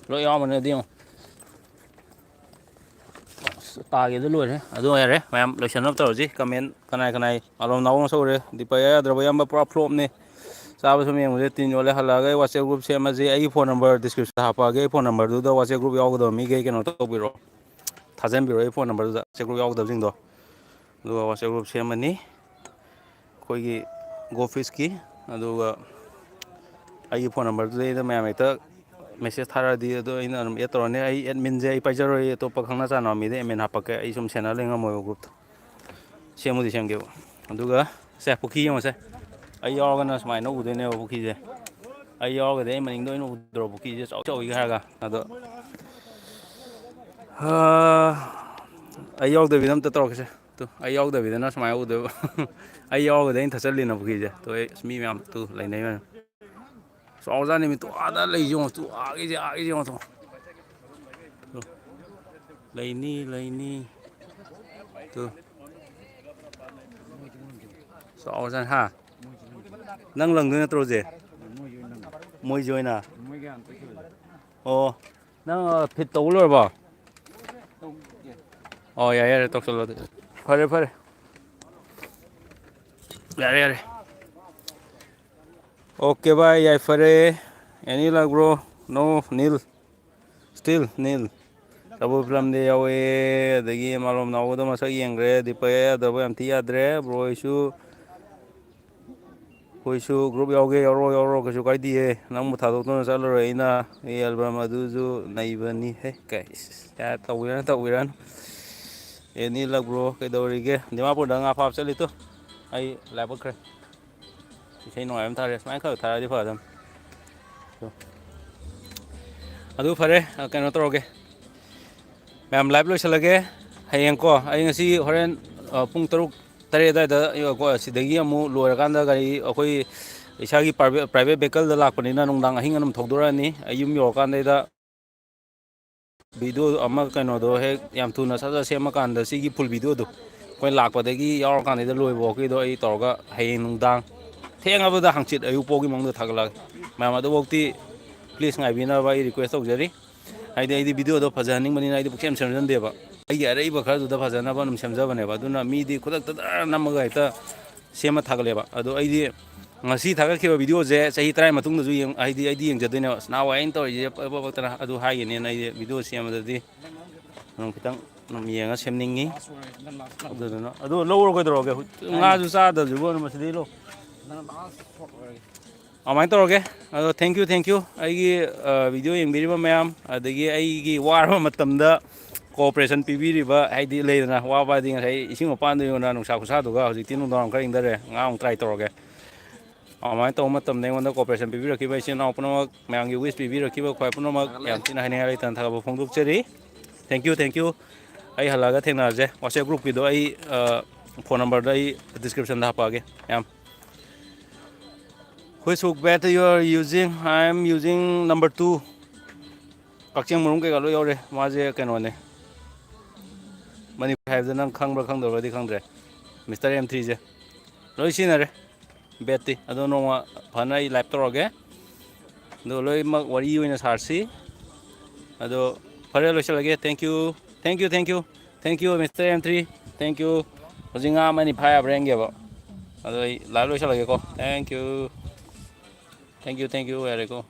ꯂꯣꯏ ꯌꯥꯎꯔꯝꯒꯅꯤ ꯑꯗꯨ ꯌꯦꯡꯉꯣ꯫ ꯑꯁ, ꯇꯥꯒꯦꯗ ꯂꯣꯏꯔꯦ꯫ ꯑꯗꯨ ꯌꯥꯔꯦ, ꯃꯌꯥꯝ ꯂꯣꯏꯁꯟꯅꯕ ꯇꯧꯔꯁꯤ꯫ ꯀꯃꯦꯟ ꯀꯅꯥꯏ ꯀꯅꯥꯏ ꯑꯂꯣꯝ ꯅꯥꯎ ꯁꯧꯔꯦ, ꯗꯤꯄꯛ ꯏꯌꯥ ꯌꯥꯗ꯭ꯔꯕ ꯏꯌꯥꯝꯕ ꯄꯨꯔꯥ ꯐ꯭ꯂꯣꯞꯅꯦ꯫ ꯆꯥꯕ ꯁꯨꯝ ꯌꯦꯡꯕꯁꯦ ꯇꯤꯟ ꯌꯣꯠꯂꯦ꯫ ꯍꯜꯂꯛꯑꯒ ꯑꯩ WhatsApp group ꯁꯦꯝꯃꯁꯤ꯫ ꯑꯩꯒꯤ ꯐꯣꯟ ꯅꯝꯕꯔ ꯗꯤꯁꯀ꯭ꯔꯤꯞꯁꯟꯗ ꯍꯥꯞꯄꯛꯑꯒꯦ꯫ ꯑꯩ ꯐꯣꯟ ꯅꯝꯕꯔꯗꯨꯗ WhatsApp group ꯌꯥꯎꯒꯗꯕ ꯃꯤꯈꯩ ꯀꯩꯅꯣ ꯇꯧꯕꯤꯔꯣ, ꯊꯥꯖꯟꯕꯤꯔꯣ ꯑꯩ ꯐꯣꯟ ꯅꯝꯕꯔꯗꯨꯗ, WhatsApp group ꯌꯥꯎꯒꯗꯕꯁꯤꯡꯗꯣ꯫ ꯑꯗꯨꯒ WhatsApp group ꯁꯦꯝꯃꯅꯤ꯫ ꯑꯩꯈꯣꯏꯒꯤ ꯒꯣꯐꯤꯁꯀꯤ, ꯑꯗꯨꯒ ꯑꯩꯒꯤ ꯐꯣꯟ ꯅꯝꯕꯔꯗꯨꯗꯩꯗ ꯃꯌꯥꯝ ꯍꯦꯛꯇ ꯃꯦꯁꯦꯖ ꯊꯥꯔꯛꯑꯗꯤ ꯑꯗꯣ ꯑꯩꯅ ꯑꯗꯨꯝ ꯑꯦꯗ ꯇꯧꯔꯅꯤ꯫ ꯑꯩ ꯑꯦꯗꯃꯤꯟꯁꯦ ꯑꯩ ꯄꯥꯏꯖꯔꯣꯏ, ꯑꯇꯣꯞꯄ ꯈꯪꯅ ꯆꯥꯟꯅꯕ ꯃꯤꯗ ꯑꯦꯗꯃꯤꯟ ꯍꯥꯞꯄꯛꯀꯦ꯫ ꯑꯩ ꯁꯨꯝ ꯁꯦꯟꯅ ꯂꯩꯉꯝꯃꯣꯏꯕ ꯒ꯭ꯔꯨꯞꯇꯣ꯫ ꯁꯦꯝꯕꯨꯗꯤ ꯁꯦꯝꯒꯦꯕ꯫ ꯑꯗꯨꯒ ꯁꯦ, ꯄꯨꯈ꯭ꯔꯤ ꯌꯦꯡꯉꯨꯁꯦ꯫ ꯑꯩ ꯌꯥꯎꯔꯒꯅ ꯁꯨꯃꯥꯏꯅ ꯎꯗꯣꯏꯅꯦꯕ ꯄꯨꯈ꯭ꯔꯤꯁꯦ꯫ ꯑꯩ ꯌꯥꯎꯔꯒꯗꯤ ꯑꯩ ꯃꯅꯤꯡꯗ ꯑꯣꯏꯅ ꯎꯗ꯭ꯔꯣ ꯄꯨꯈ꯭ꯔꯤꯁꯦ ꯆꯥꯎ ꯆꯥꯎꯏꯒ ꯍꯥꯏꯔꯒ꯫ ꯑꯗꯣ, ꯑꯥ, ꯑꯩ ꯌꯥꯎꯗꯕꯤꯗ ꯑꯝꯇ ꯇꯧꯔꯛꯀꯦꯁꯦ꯫ ꯇꯨ, ꯑꯩ ꯌꯥꯎꯗꯕꯤꯗꯅ ꯁꯨꯃꯥꯏꯅ ꯎꯗꯣꯏꯕ꯫ ꯑꯩ ꯌꯥꯎꯔꯒꯗꯤ ꯑꯩꯅ ꯊꯠꯆꯜꯂꯤꯅ ꯄꯨꯈ꯭ꯔꯤꯁꯦ꯫ ꯇꯨ, ꯑꯩ ꯑꯁ ꯃꯤ ꯃꯌꯥꯝ ꯇꯨ ꯂꯩꯅꯩ ꯃꯌꯥꯝ꯫ ꯆꯥꯎꯖꯥꯠꯅꯤ ꯃꯤ꯫ ꯇꯨ ꯑꯥꯗ ꯂꯩꯁꯦ ꯌꯦꯡꯉꯣ꯫ ꯇꯨ ꯑꯥꯒꯤꯁꯦ, ꯑꯥꯒꯤꯁꯦ ꯌꯦꯡꯉꯣ꯫ ꯇꯨ꯫ ꯇꯨ꯫ ꯂꯩꯅꯤ, ꯂꯩꯅꯤ꯫ ꯇꯨ꯫ ꯆꯥꯎꯔꯖꯥꯠꯅꯤ, ꯍꯥ? ꯅꯪ ꯂꯪꯗꯣꯏ ꯅꯠꯇ꯭ꯔꯣ ꯍꯧꯖꯤꯛ? ꯃꯣꯏꯁꯦ ꯑꯣꯏꯅ꯫ ꯑꯣ꯫ ꯅꯪ, ꯑ, ꯐꯤꯠ ꯇꯧꯕ ꯂꯣꯏꯔꯕꯣ? ꯑꯣ, ꯌꯥꯔꯦ, ꯌꯥꯔꯦ, ꯇꯧꯁꯜꯂꯣ ꯑꯗꯨꯗꯤ꯫ ꯐꯔꯦ, ꯐꯔꯦ꯫ ꯌꯥꯔꯦ, ꯌꯥꯔꯦ꯫ ꯑꯣꯀꯦ ꯚꯥꯏ, ꯌꯥꯏꯐꯔꯦ꯫ Any luck bro? No, nil. Still nil. ꯇꯥꯕꯨ ꯐꯤꯂꯝꯗꯤ ꯌꯥꯎꯋꯦ, ꯑꯗꯒꯤ ꯃꯥꯂꯣꯝ ꯅꯥꯎꯕꯗꯣ ꯃꯁꯛ ꯌꯦꯡꯈ꯭ꯔꯦ꯫ ꯗꯤꯄꯛ ꯌꯥꯗꯕ ꯌꯥꯝ ꯊꯤ ꯌꯥꯗ꯭ꯔꯦ꯫ ꯕ꯭ꯔꯣ ꯍꯣꯏꯁꯨ, ꯑꯩꯈꯣꯏꯁꯨ ꯒ꯭ꯔꯨꯞ ꯌꯥꯎꯒꯦ, ꯌꯥꯎꯔꯣ, ꯌꯥꯎꯔꯣ, ꯀꯩꯁꯨ ꯀꯥꯏꯗꯤꯌꯦ꯫ ꯅꯪꯕꯨ ꯊꯥꯗꯣꯛꯇꯨꯅ ꯆꯠꯂꯔꯣꯏ ꯑꯩꯅ꯫ ꯑꯩ ꯑꯦꯜꯕꯝ ꯑꯗꯨꯁꯨ ꯅꯩꯕꯅꯤ ꯍꯦ꯫ ꯀꯩ, ꯏꯁ, ꯏꯁ, ꯌꯥꯔꯦ, ꯇꯧꯕꯤꯔꯅꯨ, ꯇꯧꯕꯤꯔꯅꯨ꯫ ꯑꯦꯅꯤ ꯂꯛ ꯕ꯭ꯔꯣ, ꯀꯩꯗꯧꯔꯤꯒꯦ? ꯗꯤꯃꯥꯄꯨꯔꯗ ꯉꯥ ꯐꯥꯕ ꯆꯠꯂꯤ ꯇꯨ꯫ ꯑꯩ ꯂꯥꯏꯕꯛ ꯐꯔꯦ꯫ ꯏꯁꯩ ꯅꯨꯡꯉꯥꯏꯕ ꯑꯃ ꯊꯥꯔꯦ꯫ ꯁꯨꯃꯥꯏꯅ ꯈꯔ ꯊꯥꯔꯛꯑꯗꯤ ꯐꯒꯗꯝ꯫ ꯑꯗꯨ ꯐꯔꯦ, ꯑ, ꯀꯩꯅꯣ ꯇꯧꯔꯒꯦ꯫ ꯃꯌꯥꯝ ꯂꯥꯏꯚ ꯂꯣꯏꯁꯤꯜꯂꯒꯦ꯫ ꯍꯌꯦꯡꯀꯣ, ꯑꯩ ꯉꯁꯤ ꯍꯣꯔꯦꯟ, ꯑ, ꯄꯨꯡ ꯇꯔꯨꯛ, ꯇꯔꯦꯠ ꯑꯗꯨꯋꯥꯏꯗ, ꯑ, ꯀꯣ, ꯁꯤꯗꯒꯤ ꯑꯃꯨꯛ ꯂꯣꯏꯔꯀꯥꯟꯗ ꯒꯥꯔꯤ ꯑꯩꯈꯣꯏ ꯏꯁꯥꯒꯤ ꯄ꯭ꯔꯥꯏꯚꯦꯠ, ꯄ꯭ꯔꯥꯏꯚꯦꯠ ꯚꯦꯍꯤꯀꯜꯗ ꯂꯥꯛꯄꯅꯤꯅ ꯅꯨꯡꯗꯥꯡ ꯑꯍꯤꯡ ꯑꯗꯨꯝ ꯊꯧꯗꯣꯔꯛꯑꯅꯤ꯫ ꯑꯩ ꯌꯨꯝ ꯌꯧꯔꯀꯥꯟꯗꯩꯗ ꯚꯤꯗꯤꯑꯣ ꯑꯃ ꯀꯩꯅꯣꯗꯣ ꯍꯦꯛ ꯌꯥꯝ ꯊꯨꯅ ꯁꯠ ꯁꯠ ꯁꯦꯝꯃꯀꯥꯟꯗ ꯁꯤꯒꯤ ꯐꯨꯜ ꯚꯤꯗꯤꯑꯣꯗꯣ ꯑꯩꯈꯣꯏ ꯂꯥꯛꯄꯗꯒꯤ ꯌꯥꯎꯔꯀꯥꯟꯗꯩꯗ ꯂꯣꯏꯕ ꯐꯥꯎꯒꯤꯗꯣ ꯑꯩ ꯇꯧꯔꯒ ꯍꯌꯦꯡ ꯅꯨꯡꯗꯥꯡ ꯊꯦꯡꯉꯕꯗ ꯍꯪꯆꯤꯠ ꯑꯌꯨꯛ ꯐꯥꯎꯒꯤ ꯃꯅꯨꯡꯗ ꯊꯥꯒꯠꯂꯛꯑꯒꯦ꯫ ꯃꯌꯥꯝ ꯑꯗꯨꯐꯥꯎꯗꯤ ꯄ꯭ꯂꯤꯖ ꯉꯥꯏꯕꯤꯅꯕ ꯑꯩ ꯔꯤꯀ꯭ꯋꯦꯁ ꯇꯧꯖꯔꯤ꯫ ꯍꯥꯏꯗꯤ ꯑꯩꯗꯤ ꯚꯤꯗꯤꯑꯣꯗꯣ ꯐꯖꯍꯟꯅꯤꯡꯕꯅꯤꯅ ꯑꯩꯗꯤ ꯄꯨꯛꯁꯦꯝ ꯁꯦꯝꯖꯟꯗꯦꯕ꯫ ꯑꯩꯒꯤ ꯑꯔꯩꯕ ꯈꯔꯗꯨꯗ ꯐꯖꯅꯕ ꯑꯗꯨꯝ ꯁꯦꯝꯖꯕꯅꯦꯕ꯫ ꯑꯗꯨꯅ ꯃꯤꯗꯤ ꯈꯨꯗꯛꯇ ꯗꯔ ꯅꯝꯃꯒ ꯍꯦꯛꯇ ꯁꯦꯝꯃ ꯊꯥꯒꯠꯂꯦꯕ꯫ ꯑꯗꯣ ꯑꯩꯗꯤ ꯉꯁꯤ ꯊꯥꯒꯠꯈꯤꯕ ꯚꯤꯗꯤꯑꯣꯁꯦ ꯆꯍꯤ ꯇꯔꯥꯒꯤ ꯃꯇꯨꯡꯗꯁꯨ ꯌꯦꯡ-, ꯍꯥꯏꯗꯤ ꯑꯩꯗꯤ ꯌꯦꯡꯖꯗꯣꯏꯅꯦꯕ꯫ "ꯑꯁ, ꯅꯍꯥꯟꯋꯥꯏ ꯑꯩꯅ ꯇꯧꯔꯤꯁꯦ ꯄꯛ-, ꯄꯛ-, ꯄꯛꯇꯅ" ꯑꯗꯨ ꯍꯥꯏꯒꯅꯦꯅ ꯑꯩꯗꯤ ꯚꯤꯗꯤꯑꯣ ꯁꯦꯝꯕꯗꯗꯤ ꯑꯗꯨꯝ ꯈꯤꯇꯪ ꯑꯗꯨꯝ ꯌꯦꯡꯉ ꯁꯦꯝꯅꯤꯡꯉꯤ꯫ ꯑꯗꯨꯗꯨꯅ ꯑꯗꯨ ꯂꯧꯔꯣ ꯀꯩꯗꯧꯔꯒꯦ? ꯍꯧꯖꯤꯛ ꯉꯥꯁꯨ ꯆꯥꯗꯕꯁꯤꯕꯨ ꯑꯗꯨꯝ ꯃꯁꯤꯗꯩ ꯂꯧ꯫ ꯑꯗꯨꯃꯥꯏꯅ ꯇꯧꯔꯒꯦ꯫ ꯑꯗꯣ thank you, thank you꯫ ꯑꯩꯒꯤ, ꯑ, ꯚꯤꯗꯤꯑꯣ ꯌꯦꯡꯕꯤꯔꯤꯕ ꯃꯌꯥꯝ, ꯑꯗꯒꯤ ꯑꯩꯒꯤ ꯋꯥꯔꯕ ꯃꯇꯝꯗ cooperation ꯄꯤꯕꯤꯔꯤꯕ, ꯍꯥꯏꯗꯤ ꯂꯩꯗꯅ, ꯋꯥꯕ ꯍꯥꯏꯗꯤ ꯉꯁꯥꯏ ꯏꯁꯤꯡ ꯃꯄꯥꯟꯗ ꯌꯣꯟꯅ ꯅꯨꯡꯁꯥ ꯈꯨꯁꯥꯗꯨꯒ ꯍꯧꯖꯤꯛꯇꯤ ꯅꯨꯡꯗꯥꯡ ꯈꯔ ꯏꯪꯊꯔꯦ, ꯉꯥ ꯑꯃꯨꯛ try ꯇꯧꯔꯒꯦ꯫ ꯑꯗꯨꯃꯥꯏꯅ ꯇꯧꯕ ꯃꯇꯝꯗ ꯑꯩꯉꯣꯟꯗ cooperation ꯄꯤꯕꯤꯔꯛꯈꯤꯕ ꯏꯆꯤꯟ ꯏꯅꯥꯎ ꯄꯨꯝꯅꯃꯛ, ꯃꯌꯥꯝꯒꯤ wish ꯄꯤꯕꯤꯔꯛꯈꯤꯕ ꯈ꯭ꯋꯥꯏ ꯄꯨꯝꯅꯃꯛ ꯌꯥꯝ ꯊꯤꯅ ꯍꯥꯏꯅꯤꯡꯉꯥꯏ ꯂꯩꯇꯅ ꯊꯥꯒꯠꯄ ꯐꯣꯡꯗꯣꯛꯆꯔꯤ꯫ Thank you, thank you꯫ ꯑꯩ ꯍꯜꯂꯛꯑꯒ ꯊꯦꯡꯅꯔꯁꯦ꯫ WhatsApp groupꯀꯤꯗꯣ ꯑꯩ, ꯑ, phone numberꯗꯣ ꯑꯩ descriptionꯗ ꯍꯥꯞꯄꯛꯑꯒꯦ ꯃꯌꯥꯝ꯫ Which hook bait you are using? I am using number two꯫ ꯀꯛꯆꯦꯡ ꯃꯔꯨꯝ ꯀꯩꯀꯥ ꯂꯣꯏ ꯌꯥꯎꯔꯦ꯫ ꯃꯥꯁꯦ ꯀꯩꯅꯣꯅꯦ, ꯃꯅꯤꯄꯨꯔꯤ ꯍꯥꯏꯕꯗ ꯅꯪ ꯈꯪꯕ꯭ꯔꯥ ꯈꯪꯗꯕ꯭ꯔꯗꯤ ꯈꯪꯗ꯭ꯔꯦ꯫ Mister M threeꯁꯦ ꯂꯣꯏ ꯁꯤꯖꯤꯟꯅꯔꯦ baitꯇꯤ꯫ ꯑꯗꯣ ꯅꯣꯡꯃ ꯐꯅ ꯑꯩ live ꯇꯧꯔꯒꯦ꯫ ꯑꯗꯣ ꯂꯣꯏꯅꯃꯛ ꯋꯥꯔꯤ ꯑꯣꯏꯅ ꯁꯥꯔꯁꯤ꯫ ꯑꯗꯣ ꯐꯔꯦ, ꯂꯣꯏꯁꯤꯜꯂꯒꯦ꯫ Thank you, thank you, thank you, thank you, Mister M three, thank you꯫ ꯍꯧꯖꯤꯛ ꯉꯥ ꯑꯃꯅꯤ ꯐꯥ ꯌꯥꯕ꯭ꯔꯥ ꯌꯦꯡꯒꯦꯕ꯫ ꯑꯗꯣ ꯑꯩ live ꯂꯣꯏꯁꯤꯜꯂꯒꯦꯀꯣ꯫ Thank you, thank you, thank you꯫ ꯌꯥꯔꯦꯀꯣ꯫